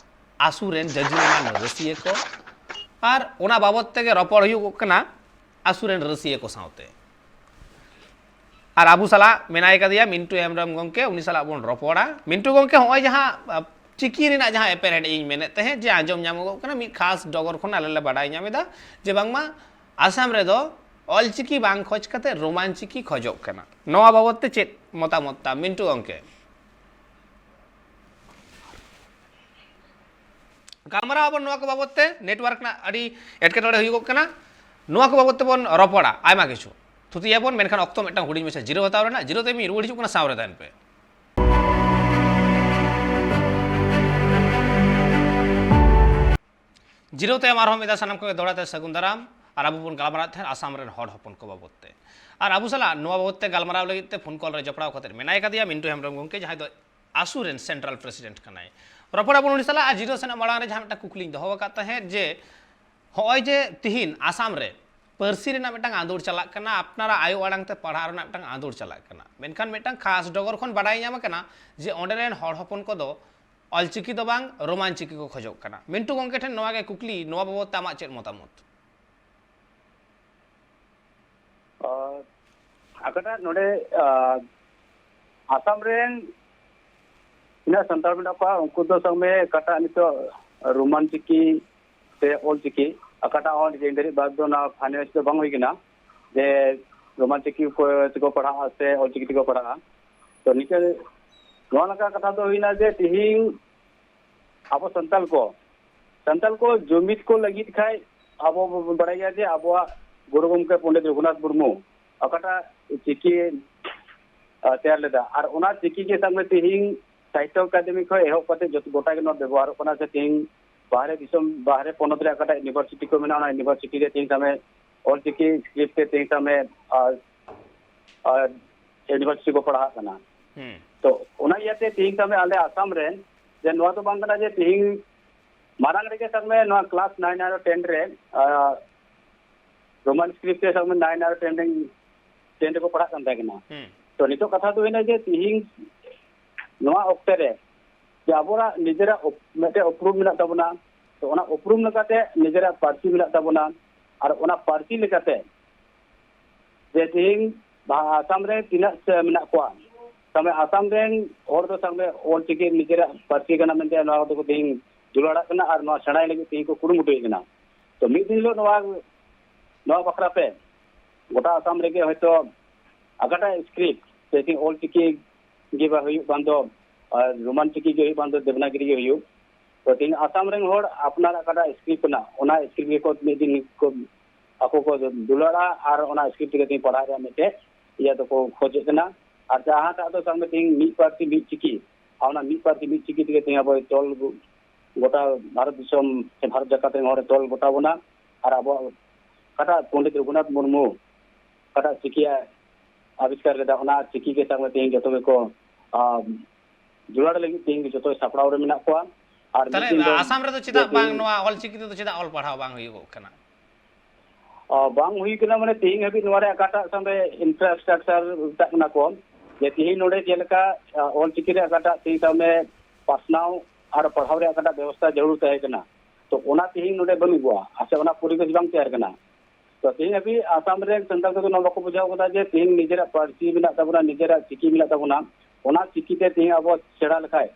ᱟᱥᱩ ᱨᱮᱱ ᱡᱟᱹᱡᱩᱨᱤᱢᱟᱱ ᱨᱟᱹᱥᱤᱭᱟᱹ ᱠᱚ, ᱟᱨ ᱚᱱᱟ ᱵᱟᱵᱚᱛ ᱛᱮᱜᱮ ᱨᱚᱯᱚᱲ ᱦᱩᱭᱩᱜᱚᱜ ᱠᱟᱱᱟ ᱟᱥᱩ ᱨᱮᱱ ᱨᱟᱹᱥᱤᱭᱟᱹ ᱠᱚ ᱥᱟᱶᱛᱮ᱾ ᱟᱨ ᱟᱵᱚ ᱥᱟᱞᱟᱜ ᱢᱮᱱᱟᱭ ᱠᱟᱫᱮᱭᱟ ᱢᱤᱱᱴᱩ ᱦᱮᱢᱵᱨᱚᱢ ᱜᱚᱢᱠᱮ, ᱩᱱᱤ ᱥᱟᱞᱟᱜ ᱵᱚᱱ ᱨᱚᱯᱚᱲᱟ᱾ ᱢᱤᱱᱴᱩ ᱜᱚᱢᱠᱮ, ᱦᱚᱸᱜᱼᱚᱭ ᱡᱟᱦᱟᱸ ᱟ, ᱪᱤᱠᱤ ᱨᱮᱱᱟᱜ ᱡᱟᱦᱟᱸ ᱮᱯᱮᱨᱦᱮᱸᱰᱮᱡ ᱤᱧ ᱢᱮᱱᱮᱫ ᱛᱟᱦᱮᱸᱫ, ᱡᱮ ᱟᱸᱡᱚᱢ ᱧᱟᱢᱚᱜᱚᱜ ᱠᱟᱱᱟ, ᱢᱤᱫ ᱠᱷᱟᱥ ᱰᱚᱜᱚᱨ ᱠᱷᱚᱱ ᱟᱞᱮ ᱞᱮ ᱵᱟᱰᱟᱭ ᱧᱟᱢ ᱮᱫᱟ ᱡᱮ ᱵᱟᱝᱢᱟ ᱟᱥᱟᱢ ᱨᱮᱫᱚ ᱚᱞᱪᱤᱠᱤ ᱵᱟᱝ ᱠᱷᱚᱡᱽ ᱠᱟᱛᱮ ᱨᱳᱢᱟᱱ ᱪᱤᱠᱤ ᱠᱷᱚᱡᱚᱜ ᱠᱟᱱᱟ᱾ ᱱᱚᱣᱟ ᱵᱟᱵᱚᱫ ᱛᱮ ᱪᱮᱫ ᱢᱚᱛᱟᱢᱚᱛ ᱛᱟᱢ ᱢᱤᱱᱴᱩ ᱜᱚᱢᱠᱮ? ᱜᱟᱞᱢᱟᱨᱟᱣ ᱟᱵᱚᱱ ᱱᱚᱣᱟ ᱠᱚ ᱵᱟᱵᱚᱫ ᱛᱮ, ᱱᱮᱴᱣᱟᱨᱠ ᱨᱮᱱᱟᱜ ᱟᱹᱰᱤ ᱮᱴᱠᱮᱴᱚᱬᱮ ᱦᱩᱭᱩᱜᱚᱜ ᱠᱟᱱᱟ᱾ ᱱᱚᱣᱟ ᱠᱚ ᱵᱟᱵᱚᱫ ᱛᱮᱵᱚᱱ ᱨᱚᱯᱚᱲᱟ, ᱟᱭᱢᱟ ᱠᱤᱪᱷᱩ ᱛᱷᱩᱛᱤᱭᱟᱵᱚᱱ, ᱢᱮᱱᱠᱷᱟᱱ ᱚᱠᱛᱚ ᱢᱤᱫᱴᱟᱝ ᱦᱩᱰᱤᱧ ᱢᱟᱪᱷᱟ ᱡᱤᱨᱟᱹᱣ ᱦᱟᱛᱟᱣ ᱨᱮᱱᱟᱜ᱾ ᱡᱤᱨᱟᱹᱣ ᱛᱟᱭᱚᱢ ᱤᱧ ᱨᱩᱣᱟᱹᱲ ᱦᱤᱡᱩᱜ ᱠᱟᱱᱟ, ᱥᱟᱶ ᱨᱮ ᱛᱟᱦᱮᱱ ᱯᱮ᱾ ᱡᱤᱨᱟᱹᱣ ᱛᱟᱭᱚᱢ ᱟᱨᱦᱚᱸ ᱢᱤᱫ ᱫᱷᱟᱣ ᱥᱟᱱᱟᱢ ᱠᱚᱜᱮ ᱫᱚᱦᱲᱟ ᱛᱮ ᱥᱟᱹᱜᱩᱱ ᱫᱟᱨᱟᱢ᱾ ᱟᱨ ᱟᱵᱚ ᱵᱚᱱ ᱜᱟᱞᱢᱟᱨᱟᱣᱮᱫ ᱛᱟᱦᱮᱸᱫ ᱟᱥᱟᱢ ᱨᱮᱱ ᱦᱚᱲ ᱦᱚᱯᱚᱱ ᱠᱚ ᱵᱟᱵᱚᱫ ᱛᱮ᱾ ᱟᱨ ᱟᱵᱚ ᱥᱟᱞᱟᱜ ᱱᱚᱣᱟ ᱵᱟᱵᱚᱫ ᱛᱮ ᱜᱟᱞᱢᱟᱨᱟᱣ ᱞᱟᱹᱜᱤᱫ ᱛᱮ ᱯᱷᱳᱱ ᱠᱚᱞ ᱨᱮ ᱡᱚᱯᱲᱟᱣ ᱠᱟᱛᱮ ᱢᱮᱱᱟᱭ ᱠᱟᱫᱮᱭᱟ ᱢᱤᱱᱴᱩ ᱦᱮᱢᱵᱨᱚᱢ ᱜᱚᱢᱠᱮ, ᱡᱟᱦᱟᱸᱭ ᱫᱚ ᱟᱥᱩ ᱨᱮᱱ ᱥᱮᱱᱴᱨᱟᱞ ᱯᱨᱮᱥᱤᱰᱮᱱᱴ ᱠᱟᱱᱟᱭ᱾ ᱨᱚᱯᱚᱲ ᱟᱵᱚᱱ ᱩᱱᱤ ᱥᱟᱞᱟᱜ᱾ ᱟᱨ ᱡᱤᱨᱟᱹᱣ ᱥᱮᱱᱚᱜ ᱢᱟᱲᱟᱝ ᱨᱮ ᱡᱟᱦᱟᱸ ᱢᱤᱫᱴᱟᱝ ᱠᱩᱠᱞᱤᱧ ᱫᱚᱦᱚ ᱟᱠᱟᱫ ᱛᱟᱦᱮᱸᱫ, ᱡᱮ ᱦᱚᱸᱜᱼᱚᱭ ᱡᱮ ᱛᱤᱦᱤᱧ ᱟᱥᱟᱢ ᱨᱮ ᱯᱟᱹᱨᱥᱤ ᱨᱮᱱᱟᱜ ᱢᱤᱫᱴᱟᱝ ᱟᱸᱫᱳᱲ ᱪᱟᱞᱟᱜ ᱠᱟᱱᱟ, ᱟᱯᱱᱟᱨᱟᱜ ᱟᱭᱳ ᱟᱲᱟᱝ ᱛᱮ ᱯᱟᱲᱦᱟᱣ ᱨᱮᱱᱟᱜ ᱢᱤᱫᱴᱟᱝ ᱟᱸᱫᱳᱲ ᱪᱟᱞᱟᱜ ᱠᱟᱱᱟ, ᱢᱮᱱᱠᱷᱟᱱ ᱢᱤᱫᱴᱟᱝ ᱠᱷᱟᱥ ᱰᱚᱜᱚᱨ ᱠᱷᱚᱱ ᱵᱟᱰᱟᱭ ᱧᱟᱢ ᱟᱠᱟᱱᱟ ᱡᱮ ᱚᱸᱰᱮ ᱨᱮᱱ ᱦᱚᱲ ᱦᱚᱯᱚᱱ ᱠᱚᱫᱚ ᱚᱞᱪᱤᱠᱤ ᱫᱚ ᱵᱟᱝ, ᱨᱳᱢᱟᱱ ᱪᱤᱠᱤ ᱠᱚ ᱠᱷᱚᱡᱚᱜ ᱠᱟᱱᱟ᱾ ᱢᱤᱱᱴᱩ ᱜᱚᱢᱠᱮ ᱴᱷᱮᱱ ᱱᱚᱣᱟ ᱜᱮ ᱠᱩᱠᱞᱤ, ᱱᱚᱣᱟ ᱵᱟᱵᱚᱫ ᱛᱮ ᱟᱢᱟᱜ ᱪᱮᱫ ᱢᱚᱛᱟᱢᱚᱛ? ᱟᱨ ᱚᱠᱟᱴᱟᱜ ᱱᱚᱰᱮ, ᱟᱨ ᱟᱥᱟᱢ ᱨᱮᱱ ᱛᱤᱱᱟᱹᱜ ᱥᱟᱱᱛᱟᱲ ᱢᱮᱱᱟᱜ ᱠᱚᱣᱟ, ᱩᱱᱠᱩ ᱫᱚ ᱥᱟᱵ ᱢᱮ ᱚᱠᱟᱴᱟᱜ ᱱᱤᱛᱚᱜ ᱨᱳᱢᱟᱱ ᱪᱤᱠᱤ ᱥᱮ ᱚᱞ ᱪᱤᱠᱤ, ᱚᱠᱟᱴᱟᱜ ᱦᱚᱸ ᱱᱤᱡᱮ ᱫᱷᱟᱹᱨᱤᱡ ᱵᱟᱫ ᱫᱚ ᱚᱱᱟ ᱯᱷᱟᱭᱱᱟᱞ ᱫᱚ ᱵᱟᱝ ᱦᱩᱭ ᱠᱟᱱᱟ ᱡᱮ ᱨᱳᱢᱟᱱ ᱪᱤᱠᱤ ᱠᱚ ᱛᱮᱠᱚ ᱯᱟᱲᱦᱟᱜᱼᱟ ᱥᱮ ᱚᱞ ᱪᱤᱠᱤ ᱛᱮᱠᱚ ᱯᱟᱲᱦᱟᱜᱼᱟ᱾ ᱛᱚ ᱱᱤᱝᱠᱟᱹ ᱱᱚᱣᱟ ᱞᱮᱠᱟ ᱠᱟᱛᱷᱟ ᱫᱚ ᱦᱩᱭᱱᱟ ᱡᱮ ᱛᱤᱦᱤᱧ ᱟᱵᱚ ᱥᱟᱱᱛᱟᱲ ᱠᱚ, ᱥᱟᱱᱛᱟᱲ ᱠᱚ ᱡᱩᱢᱤᱫ ᱠᱚ ᱞᱟᱹᱜᱤᱫ ᱠᱷᱟᱡ ᱟᱵᱚ ᱵᱚᱱ ᱵᱟᱲᱟᱭ ᱜᱮᱭᱟ ᱡᱮ ᱟᱵᱚᱣᱟᱜ ᱜᱩᱨᱩ ᱜᱚᱢᱠᱮ ᱯᱚᱱᱰᱤᱛ ᱨᱚᱜᱷᱩᱱᱟᱛᱷ ᱢᱩᱨᱢᱩ ᱚᱠᱟᱴᱟᱜ ᱪᱤᱠᱤ, ᱟ, ᱛᱮᱭᱟᱨ ᱞᱮᱫᱟ, ᱟᱨ ᱚᱱᱟ ᱪᱤᱠᱤ ᱜᱮ ᱥᱟᱵ ᱢᱮ ᱛᱤᱦᱤᱧ ᱥᱟᱦᱤᱛᱛᱚ ᱟᱠᱟᱫᱮᱢᱤ ᱠᱷᱚᱱ ᱮᱦᱚᱵ ᱠᱟᱛᱮ ᱡᱚᱛᱚ ᱜᱚᱴᱟ ᱜᱮ ᱱᱚᱣᱟ ᱵᱮᱵᱚᱦᱟᱨᱚᱜ ᱠᱟᱱᱟ᱾ ᱥᱮ ᱛᱤᱦᱤᱧ ᱵᱟᱦᱨᱮ ᱫᱤᱥᱚᱢ, ᱵᱟᱦᱨᱮ ᱯᱚᱱᱚᱛ ᱨᱮ ᱚᱠᱟᱴᱟᱜ ᱤᱭᱩᱱᱤᱵᱷᱟᱨᱥᱤᱴᱤ ᱠᱚ ᱢᱮᱱᱟᱜᱼᱟ, ᱚᱱᱟ ᱤᱭᱩᱱᱤᱵᱷᱟᱨᱥᱤᱴᱤ ᱨᱮ ᱛᱤᱦᱤᱧ ᱥᱟᱵ ᱢᱮ ᱚᱞ ᱪᱤᱠᱤ ᱥᱠᱨᱤᱯᱴ ᱛᱮ ᱛᱤᱦᱤᱧ ᱥᱟᱵ ᱢᱮ, ᱟᱨ, ᱟᱨ ᱤᱭᱩᱱᱤᱵᱷᱟᱨᱥᱤᱴᱤ ᱠᱚ ᱯᱟᱲᱦᱟᱜ ᱠᱟᱱᱟ᱾ ᱦᱩᱸ᱾ ᱛᱚ ᱚᱱᱟ ᱤᱭᱟᱹᱛᱮ ᱛᱤᱦᱤᱧ ᱥᱟᱵ ᱢᱮ ᱟᱞᱮ ᱟᱥᱟᱢ ᱨᱮ ᱡᱮ ᱱᱚᱣᱟ ᱫᱚ ᱵᱟᱝ ᱠᱟᱱᱟ ᱡᱮ ᱛᱤᱦᱤᱧ ᱢᱟᱲᱟᱝ ᱨᱮᱜᱮ ᱥᱟᱵ ᱢᱮ ᱱᱚᱣᱟ ᱠᱞᱟᱥ ᱱᱟᱭᱤᱱ ᱟᱨ ᱴᱮᱱ ᱨᱮ, ᱟᱨ, ᱨᱳᱢᱟᱱ ᱥᱠᱨᱤᱯᱴ ᱛᱮ ᱥᱟᱵ ᱢᱮ ᱱᱟᱭᱤᱱ ᱟᱨ ᱴᱮᱱ ᱨᱮᱱ, ᱴᱮᱱ ᱨᱮᱠᱚ ᱯᱟᱲᱦᱟᱜ ᱠᱟᱱ ᱛᱟᱦᱮᱸ ᱠᱟᱱᱟ᱾ ᱦᱩᱸ᱾ ᱛᱚ ᱱᱤᱛᱚᱜ ᱠᱟᱛᱷᱟ ᱫᱚ ᱦᱩᱭᱱᱟ ᱡᱮ ᱛᱤᱦᱤᱧ ᱱᱚᱣᱟ ᱚᱠᱛᱮ ᱨᱮ ᱡᱮ ᱟᱵᱚᱣᱟᱜ ᱱᱤᱡᱮᱨᱟᱜ ᱩᱯ-, ᱢᱤᱫᱴᱮᱡ ᱩᱯᱨᱩᱢ ᱢᱮᱱᱟᱜ ᱛᱟᱵᱚᱱᱟ, ᱛᱚ ᱚᱱᱟ ᱩᱯᱨᱩᱢ ᱞᱮᱠᱟᱛᱮ ᱱᱤᱡᱮᱨᱟᱜ ᱯᱟᱹᱨᱥᱤ ᱢᱮᱱᱟᱜ ᱛᱟᱵᱚᱱᱟ, ᱟᱨ ᱚᱱᱟ ᱯᱟᱹᱨᱥᱤ ᱞᱮᱠᱟᱛᱮ ᱡᱮ ᱛᱤᱦᱤᱧ ᱟᱥᱟᱢ ᱨᱮ ᱛᱤᱱᱟᱹᱜ ᱥᱮ ᱢᱮᱱᱟᱜ ᱠᱚᱣᱟ, ᱛᱟᱦᱞᱮ ᱟᱥᱟᱢ ᱨᱮᱱ ᱦᱚᱲ ᱫᱚ ᱛᱟᱦᱞᱮ ᱚᱞᱪᱤᱠᱤ ᱱᱤᱡᱮᱨᱟᱜ ᱯᱟᱹᱨᱥᱤ ᱠᱟᱱᱟ ᱢᱮᱱᱛᱮ ᱱᱚᱣᱟ ᱫᱚᱠᱚ ᱛᱮᱦᱮᱧ ᱫᱩᱞᱟᱹᱲᱟᱜ ᱠᱟᱱᱟ ᱟᱨ ᱱᱚᱣᱟ ᱥᱮᱬᱟᱭ ᱞᱟᱹᱜᱤᱫ ᱛᱮᱦᱮᱧ ᱠᱚ ᱠᱩᱨᱩᱢᱩᱴᱩᱭᱮᱫ ᱠᱟᱱᱟ᱾ ᱛᱚ ᱢᱤᱫ ᱫᱤᱱ ᱦᱤᱞᱳᱜ ᱱᱚᱣᱟ, ᱱᱚᱣᱟ ᱵᱟᱠᱷᱨᱟ ᱛᱮ ᱜᱚᱴᱟ ᱟᱥᱟᱢ ᱨᱮᱜᱮ ᱦᱚᱭᱛᱳ ᱚᱠᱟᱴᱟᱜ ᱥᱠᱨᱤᱯᱴ ᱥᱮ ᱚᱞᱪᱤᱠᱤ ᱜᱮ ᱵᱟ ᱦᱩᱭᱩᱜ ᱵᱟᱝ ᱫᱚ, ᱟᱨ ᱨᱳᱢᱟᱱ ᱪᱤᱠᱤ ᱜᱮ ᱦᱩᱭᱩᱜ ᱵᱟᱝ ᱫᱚ ᱫᱮᱵᱽᱱᱟᱜᱤᱨᱤ ᱜᱮ ᱦᱩᱭᱩᱜ, ᱛᱚ ᱛᱮᱦᱮᱧ ᱟᱥᱟᱢ ᱨᱮᱱ ᱦᱚᱲ ᱟᱯᱱᱟᱨᱟᱜ ᱚᱠᱟᱴᱟᱜ ᱥᱠᱨᱤᱯᱴ ᱠᱟᱱᱟ, ᱚᱱᱟ ᱥᱠᱨᱤᱯᱴ ᱜᱮᱠᱚ ᱢᱤᱫ ᱫᱤᱱ ᱠᱚ ᱟᱠᱚ ᱠᱚ ᱫᱩᱞᱟᱹᱲᱟ ᱟᱨ ᱚᱱᱟ ᱥᱠᱨᱤᱯᱴ ᱛᱮᱜᱮ ᱛᱮᱦᱮᱧ ᱯᱟᱲᱦᱟᱜ ᱨᱮᱭᱟᱜ ᱢᱤᱫᱴᱮᱡ ᱤᱭᱟᱹ ᱫᱚᱠᱚ ᱠᱷᱚᱡᱮᱫ ᱠᱟᱱᱟ᱾ ᱟᱨ ᱡᱟᱦᱟᱸᱴᱟᱜ ᱫᱚ ᱥᱟᱵ ᱢᱮ ᱛᱮᱦᱮᱧ ᱢᱤᱫ ᱯᱟᱹᱨᱥᱤ ᱢᱤᱫ ᱪᱤᱠᱤ, ᱟᱨ ᱚᱱᱟ ᱢᱤᱫ ᱯᱟᱹᱨᱥᱤ ᱢᱤᱫ ᱪᱤᱠᱤ ᱛᱮᱜᱮ ᱛᱮᱦᱮᱧ ᱟᱵᱚᱭ ᱛᱚᱞ ᱜᱚᱴᱟ ᱵᱷᱟᱨᱚᱛ ᱫᱤᱥᱚᱢ ᱥᱮ ᱵᱷᱟᱨᱚᱛ ᱡᱟᱠᱟᱛ ᱨᱮᱱ ᱦᱚᱲᱮ ᱛᱚᱞ ᱜᱚᱴᱟ ᱵᱚᱱᱟ᱾ ᱟᱨ ᱟᱵᱚᱣᱟᱜ ᱚᱠᱟᱴᱟᱜ ᱯᱚᱱᱰᱤᱛ ᱨᱚᱜᱷᱩᱱᱟᱛᱷ ᱢᱩᱨᱢᱩ ᱚᱠᱟᱴᱟᱜ ᱪᱤᱠᱤ ᱟᱵᱤᱥᱠᱟᱨ ᱞᱮᱫᱟ, ᱚᱱᱟ ᱪᱤᱠᱤ ᱜᱮ ᱥᱟᱵ ᱢᱮ ᱛᱮᱦᱮᱧ ᱡᱚᱛᱚ ᱜᱮᱠᱚ, ᱟᱢ, ᱡᱩᱲᱟᱲ ᱞᱟᱹᱜᱤᱫ ᱛᱮᱦᱮᱧ ᱡᱚᱛᱚ ᱥᱟᱯᱲᱟᱣ ᱨᱮ ᱢᱮᱱᱟᱜ ᱠᱚᱣᱟ᱾ ᱟᱨ ᱢᱤᱫ ᱛᱟᱦᱞᱮ ᱫᱤᱱ ᱫᱚ ᱟᱥᱟᱢ ᱨᱮᱫᱚ ᱪᱮᱫᱟᱜ ᱵᱟᱝ ᱛᱮᱦᱮᱧ, ᱱᱚᱣᱟ ᱚᱞᱪᱤᱠᱤ ᱛᱮᱫᱚ ᱪᱮᱫᱟᱜ ᱚᱞ ᱯᱟᱲᱦᱟᱣ ᱵᱟᱝ ᱦᱩᱭᱩᱜᱚᱜ ᱠᱟᱱᱟ? ᱟ, ᱵᱟᱝ ᱦᱩᱭ ᱠᱟᱱᱟ, ᱢᱟᱱᱮ ᱛᱮᱦᱮᱧ ᱦᱟᱹᱵᱤᱡ ᱱᱚᱣᱟ ᱨᱮ ᱚᱠᱟᱴᱟᱜ ᱥᱟᱵ ᱢᱮ ᱤᱱᱯᱷᱨᱟᱥᱴᱨᱟᱠᱪᱟᱨ ᱢᱮᱛᱟᱜ ᱠᱟᱱᱟ ᱠᱚ, ᱡᱮ ᱛᱮᱦᱮᱧ ᱱᱚᱰᱮ ᱡᱮᱞᱮᱠᱟ, ᱟ, ᱚᱞᱪᱤᱠᱤ ᱨᱮ ᱚᱠᱟᱴᱟᱜ ᱛᱮᱦᱮᱧ ᱥᱟᱵ ᱢᱮ ᱯᱟᱥᱱᱟᱣ ᱟᱨ ᱯᱟᱲᱦᱟᱣ ᱨᱮᱭᱟᱜ ᱚᱠᱟᱴᱟᱜ ᱵᱮᱵᱚᱥᱛᱷᱟ ᱡᱟᱹᱨᱩᱲ ᱛᱟᱦᱮᱸ ᱠᱟᱱᱟ, ᱛᱚ ᱚᱱᱟ ᱛᱮᱦᱮᱧ ᱱᱚᱰᱮ ᱵᱟᱹᱱᱩᱜ ᱠᱚᱣᱟ, ᱟᱨ ᱥᱮ ᱚᱱᱟ ᱯᱚᱨᱤᱵᱮᱥ ᱵᱟᱝ ᱛᱮᱭᱟᱨ ᱠᱟᱱᱟ᱾ ᱛᱚ ᱛᱮᱦᱮᱧ ᱦᱟᱹᱵᱤᱡ ᱟᱥᱟᱢ ᱨᱮᱱ ᱥᱟᱱᱛᱟᱲ ᱠᱚᱫᱚ ᱱᱚᱣᱟ ᱵᱟᱠᱚ ᱵᱩᱡᱷᱟᱹᱣ ᱠᱟᱫᱟ ᱡᱮ ᱛᱮᱦᱮᱧ ᱱᱤᱡᱮᱨᱟᱜ ᱯᱟᱹᱨᱥᱤ ᱢᱮᱱᱟᱜ ᱛᱟᱵᱚᱱᱟ, ᱱᱤᱡᱮᱨᱟᱜ ᱪᱤᱠᱤ ᱢᱮᱱᱟᱜ ᱛᱟᱵᱚᱱᱟ, ᱚᱱᱟ ᱪᱤᱠᱤ ᱛᱮ ᱛᱮᱦᱮᱧ ᱟᱵᱚ ᱥᱮᱬᱟ ᱞᱮᱠᱷᱟᱡ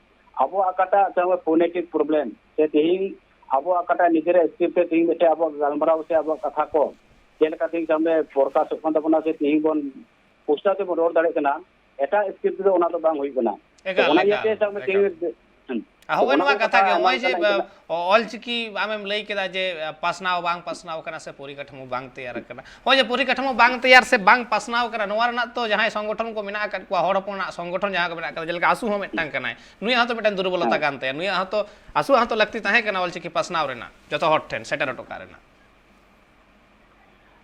ᱟᱵᱚᱣᱟᱜ ᱚᱠᱟᱴᱟᱜ ᱛᱮᱦᱮᱧ ᱯᱷᱳᱱᱮᱴᱤᱠ ᱯᱨᱚᱵᱞᱮᱢ ᱥᱮ ᱛᱮᱦᱮᱧ ᱟᱵᱚᱣᱟᱜ ᱚᱠᱟᱴᱟᱜ ᱱᱤᱡᱮᱨᱟᱜ ᱥᱠᱨᱤᱯᱴ ᱛᱮ ᱛᱮᱦᱮᱧ ᱢᱤᱫᱴᱮᱡ ᱟᱵᱚᱣᱟᱜ ᱜᱟᱞᱢᱟᱨᱟᱣ ᱥᱮ ᱟᱵᱚᱣᱟᱜ ᱠᱟᱛᱷᱟ ᱠᱚ ᱪᱮᱫ ᱞᱮᱠᱟ ᱛᱮᱦᱮᱧ ᱥᱟᱢᱱᱮ ᱯᱨᱚᱠᱟᱥᱚᱜ ᱠᱟᱱ ᱛᱟᱵᱚᱱᱟ ᱥᱮ ᱛᱮᱦᱮᱧ ᱵᱚᱱ ᱯᱩᱥᱴᱟᱹᱣ ᱛᱮᱵᱚᱱ ᱨᱚᱲ ᱫᱟᱲᱮᱭᱟᱜ ᱠᱟᱱᱟ, ᱮᱴᱟᱜ ᱥᱠᱨᱤᱯᱴ ᱛᱮᱫᱚ ᱚᱱᱟ ᱫᱚ ᱵᱟᱝ ᱦᱩᱭᱩᱜ ᱠᱟᱱᱟ᱾ ᱛᱚ ᱮᱠᱟᱞ, ᱚᱱᱟ ᱮᱠᱟᱞ, ᱤᱭᱟᱹᱛᱮ ᱥᱟᱵ ᱢᱮ ᱮᱠᱟᱞ᱾ ᱛᱮᱦᱮᱧ ᱦᱮᱸ᱾ ᱟᱨ ᱛᱚ ᱦᱚᱸᱜᱼᱚᱭ ᱚᱱᱟ ᱱᱚᱣᱟ ᱠᱚ ᱠᱟᱛᱷᱟ ᱠᱟᱛᱷᱟ ᱜᱮ, ᱱᱚᱜᱼᱚᱭ ᱟᱭᱢᱟ ᱡᱮ, ᱞᱮᱠᱟᱱᱟᱜ ᱤᱧ ᱠᱟᱱᱟ᱾ ᱚ-, ᱚᱞᱪᱤᱠᱤ ᱟᱢᱮᱢ ᱞᱟᱹᱭ ᱠᱮᱫᱟ ᱡᱮ, ᱯᱟᱥᱱᱟᱣ ᱵᱟᱝ ᱯᱟᱥᱱᱟᱣ ᱠᱟᱱᱟ ᱥᱮ ᱯᱚᱨᱤᱠᱟᱴᱷᱟᱢᱳ ᱵᱟᱝ ᱛᱮᱭᱟᱨ ᱠᱟᱱᱟ᱾ ᱦᱚᱸᱜᱼᱚᱭ ᱡᱮ ᱯᱚᱨᱤᱠᱟᱴᱷᱟᱢᱳ ᱵᱟᱝ ᱛᱮᱭᱟᱨ ᱥᱮ ᱵᱟᱝ ᱯᱟᱥᱱᱟᱣ ᱠᱟᱱᱟ, ᱱᱚᱣᱟ ᱨᱮᱱᱟᱜ ᱛᱚ ᱡᱟᱦᱟᱸᱭ ᱥᱚᱝᱜᱚᱴᱷᱚᱱ ᱠᱚ ᱢᱮᱱᱟᱜ ᱟᱠᱟᱫ ᱠᱚᱣᱟ, ᱦᱚᱲ ᱦᱚᱯᱚᱱᱟᱜ ᱥᱚᱝᱜᱚᱴᱷᱚᱱ ᱡᱟᱦᱟᱸ ᱠᱚ ᱢᱮᱱᱟᱜ ᱟᱠᱟᱫᱟ, ᱡᱮᱞᱮᱠᱟ ᱟᱥᱩ ᱦᱚᱸ ᱢᱤᱫᱴᱟᱝ ᱠᱟᱱᱟᱭ, ᱱᱩᱭᱟᱜ ᱦᱚᱸᱛᱚ ᱢᱤᱫᱴᱟᱝ ᱫᱩᱨᱵᱚᱞᱚᱛᱟ ᱦᱮᱸ᱾ ᱠᱟᱱ ᱛᱟᱭᱟ, ᱱᱩᱭᱟᱜ ᱦᱚᱸᱛᱚ, ᱟᱥᱩᱣᱟᱜ ᱦᱚᱸᱛᱚ ᱞᱟᱹᱠᱛᱤ ᱛᱟᱦᱮᱸ ᱠᱟᱱᱟ ᱚᱞᱪᱤᱠᱤ ᱯᱟᱥᱱᱟᱣ ᱨᱮᱱᱟᱜ, ᱡᱚᱛᱚ ᱦᱚᱲ ᱴᱷᱮᱱ ᱥᱮᱴᱮᱨ ᱦᱚᱴᱚ ᱠᱟᱜ ᱨᱮᱱᱟᱜ᱾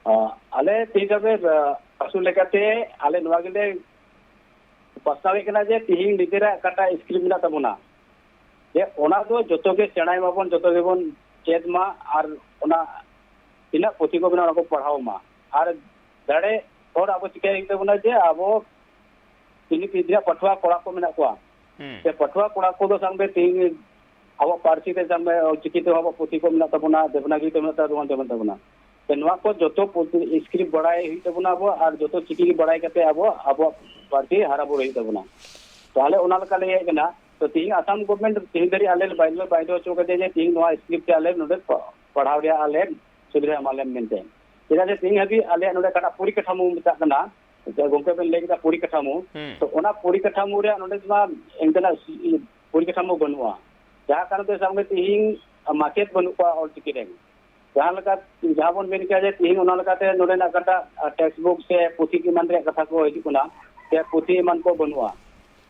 ᱟ, ᱟᱞᱮ ᱛᱮᱦᱮᱧ ᱫᱷᱟᱹᱵᱤᱡ, ᱟ, ᱟᱥᱩ ᱞᱮᱠᱟᱛᱮ ᱟᱞᱮ ᱱᱚᱣᱟ ᱜᱮᱞᱮ ᱯᱟᱥᱱᱟᱣᱮᱫ ᱠᱟᱱᱟ ᱡᱮ ᱛᱤᱦᱤᱧ ᱱᱤᱡᱮᱨᱟᱜ ᱚᱠᱟᱴᱟᱜ ᱥᱠᱨᱤᱯᱴ ᱢᱮᱱᱟᱜ ᱛᱟᱵᱚᱱᱟ, ᱡᱮ ᱚᱱᱟ ᱫᱚ ᱡᱚᱛᱚ ᱜᱮ ᱥᱮᱬᱟᱭ ᱢᱟᱵᱚᱱ, ᱡᱚᱛᱚ ᱜᱮᱵᱚᱱ ᱪᱮᱫ ᱢᱟ, ᱟᱨ ᱚᱱᱟ ᱛᱤᱱᱟᱹᱜ ᱯᱩᱛᱷᱤ ᱠᱚ ᱢᱮᱱᱟᱜᱼᱟ, ᱚᱱᱟ ᱠᱚ ᱯᱟᱲᱦᱟᱣ ᱢᱟ᱾ ᱟᱨ ᱫᱟᱲᱮ ᱦᱚᱲ ᱟᱵᱚ ᱪᱤᱠᱟᱹᱭ ᱦᱩᱭᱩᱜ ᱛᱟᱵᱚᱱᱟ ᱡᱮ ᱟᱵᱚ ᱛᱤᱱᱟᱹᱜ ᱯᱟᱹᱴᱷᱩᱣᱟᱹ ᱠᱚᱲᱟ ᱠᱚ ᱢᱮᱱᱟᱜ ᱠᱚᱣᱟ, ᱦᱩᱸ᱾ ᱥᱮ ᱯᱟᱹᱴᱷᱩᱣᱟᱹ ᱠᱚᱲᱟ ᱠᱚᱫᱚ ᱥᱟᱵ ᱢᱮ ᱛᱤᱦᱤᱧ ᱟᱵᱚᱣᱟᱜ ᱯᱟᱹᱨᱥᱤ ᱛᱮ ᱥᱟᱵ ᱢᱮ ᱚᱞᱪᱤᱠᱤ ᱛᱮᱦᱚᱸ ᱟᱵᱚᱣᱟᱜ ᱯᱩᱛᱷᱤ ᱠᱚ ᱢᱮᱱᱟᱜ ᱛᱟᱵᱚᱱᱟ, ᱫᱮᱵᱽᱱᱟᱜᱚᱨᱤ ᱛᱮ ᱢᱮᱱᱟᱜ ᱛᱟᱵᱚᱱᱟ, ᱛᱮ ᱢᱮᱱᱟᱜ ᱛᱟᱵᱚᱱᱟ᱾ ᱛᱚ ᱱᱚᱣᱟ ᱠᱚ ᱡᱚᱛᱚ ᱯᱩᱛᱷᱤ, ᱥᱠᱨᱤᱯᱴ ᱵᱟᱲᱟᱭ ᱦᱩᱭᱩᱜ ᱛᱟᱵᱚᱱᱟ ᱟᱵᱚ, ᱟᱨ ᱡᱚᱛᱚ ᱪᱤᱠᱤ ᱜᱮ ᱵᱟᱲᱟᱭ ᱠᱟᱛᱮ ᱟᱵᱚ, ᱟᱵᱚᱣᱟᱜ ᱯᱟᱹᱨᱥᱤ ᱦᱟᱨᱟ ᱵᱩᱨᱩ ᱦᱩᱭᱩᱜ ᱛᱟᱵᱚᱱᱟ᱾ ᱛᱟᱦᱚᱞᱮ ᱚᱱᱟ ᱞᱮᱠᱟ ᱞᱟᱹᱭᱮᱫ ᱠᱟᱱᱟ᱾ ᱛᱚ ᱛᱤᱦᱤᱧ ᱟᱥᱟᱢ ᱜᱚᱵᱷᱢᱮᱱᱴ ᱛᱤᱦᱤᱧ ᱫᱷᱟᱹᱨᱤᱡ ᱟᱞᱮ ᱞᱮ ᱵᱟᱭᱫᱷᱚ, ᱵᱟᱭᱫᱷᱚ ᱦᱚᱪᱚ ᱠᱟᱫᱮᱭᱟ ᱡᱮ ᱛᱤᱦᱤᱧ ᱱᱚᱣᱟ ᱥᱠᱨᱤᱯᱴ ᱛᱮ ᱟᱞᱮ ᱱᱚᱰᱮ ᱯᱟ-, ᱯᱟᱲᱦᱟᱣ ᱨᱮᱭᱟᱜ ᱟᱞᱮ ᱥᱩᱵᱤᱫᱷᱟ ᱮᱢᱟ ᱞᱮᱢ ᱢᱮᱱᱛᱮ᱾ ᱪᱮᱫᱟᱜ ᱡᱮ ᱛᱤᱦᱤᱧ ᱦᱟᱹᱵᱤᱡ ᱟᱞᱮᱭᱟᱜ ᱱᱚᱰᱮ ᱚᱠᱟᱴᱟᱜ ᱯᱚᱨᱤᱠᱟᱴᱷᱟᱢᱳ ᱢᱮᱛᱟᱜ ᱠᱟᱱᱟ, ᱜᱚᱢᱠᱮ ᱵᱮᱱ ᱞᱟᱹᱭ ᱠᱮᱫᱟ ᱯᱚᱨᱤᱠᱟᱴᱷᱟᱢᱳ, ᱦᱩᱸ᱾ ᱛᱚ ᱚᱱᱟ ᱯᱚᱨᱤᱠᱟᱴᱷᱟᱢᱳ ᱨᱮᱭᱟᱜ ᱱᱚᱰᱮ ᱢᱟ ᱚᱱᱠᱟᱱᱟᱜ ᱯᱚᱨᱤᱠᱟᱴᱷᱟᱢᱳ ᱵᱟᱹᱱᱩᱜᱼᱟ, ᱡᱟᱦᱟᱸ ᱠᱟᱨᱚᱱ ᱛᱮ ᱥᱟᱵ ᱢᱮ ᱛᱤᱦᱤᱧ ᱢᱟᱪᱮᱫ ᱵᱟᱹᱱᱩᱜ ᱠᱚᱣᱟ ᱚᱞᱪᱤᱠᱤ ᱨᱮᱱ᱾ ᱡᱟᱦᱟᱸ ᱞᱮᱠᱟ, ᱡᱟᱦᱟᱸ ᱵᱚᱱ ᱢᱮᱱ ᱠᱮᱭᱟ ᱡᱮ ᱛᱤᱦᱤᱧ ᱚᱱᱟ ᱞᱮᱠᱟᱛᱮ ᱱᱚᱰᱮᱱᱟᱜ ᱚᱠᱟᱴᱟᱜ, ᱟ, ᱴᱮᱠᱥᱴ ᱵᱩᱠ ᱥᱮ ᱯᱩᱛᱷᱤ ᱮᱢᱟᱱ ᱨᱮᱭᱟᱜ ᱠᱟᱛᱷᱟ ᱠᱚ ᱦᱤᱡᱩᱜ ᱠᱟᱱᱟ, ᱥᱮ ᱯᱩᱛᱷᱤ ᱮᱢᱟᱱ ᱠᱚ ᱵᱟᱹᱱᱩᱜᱼᱟ,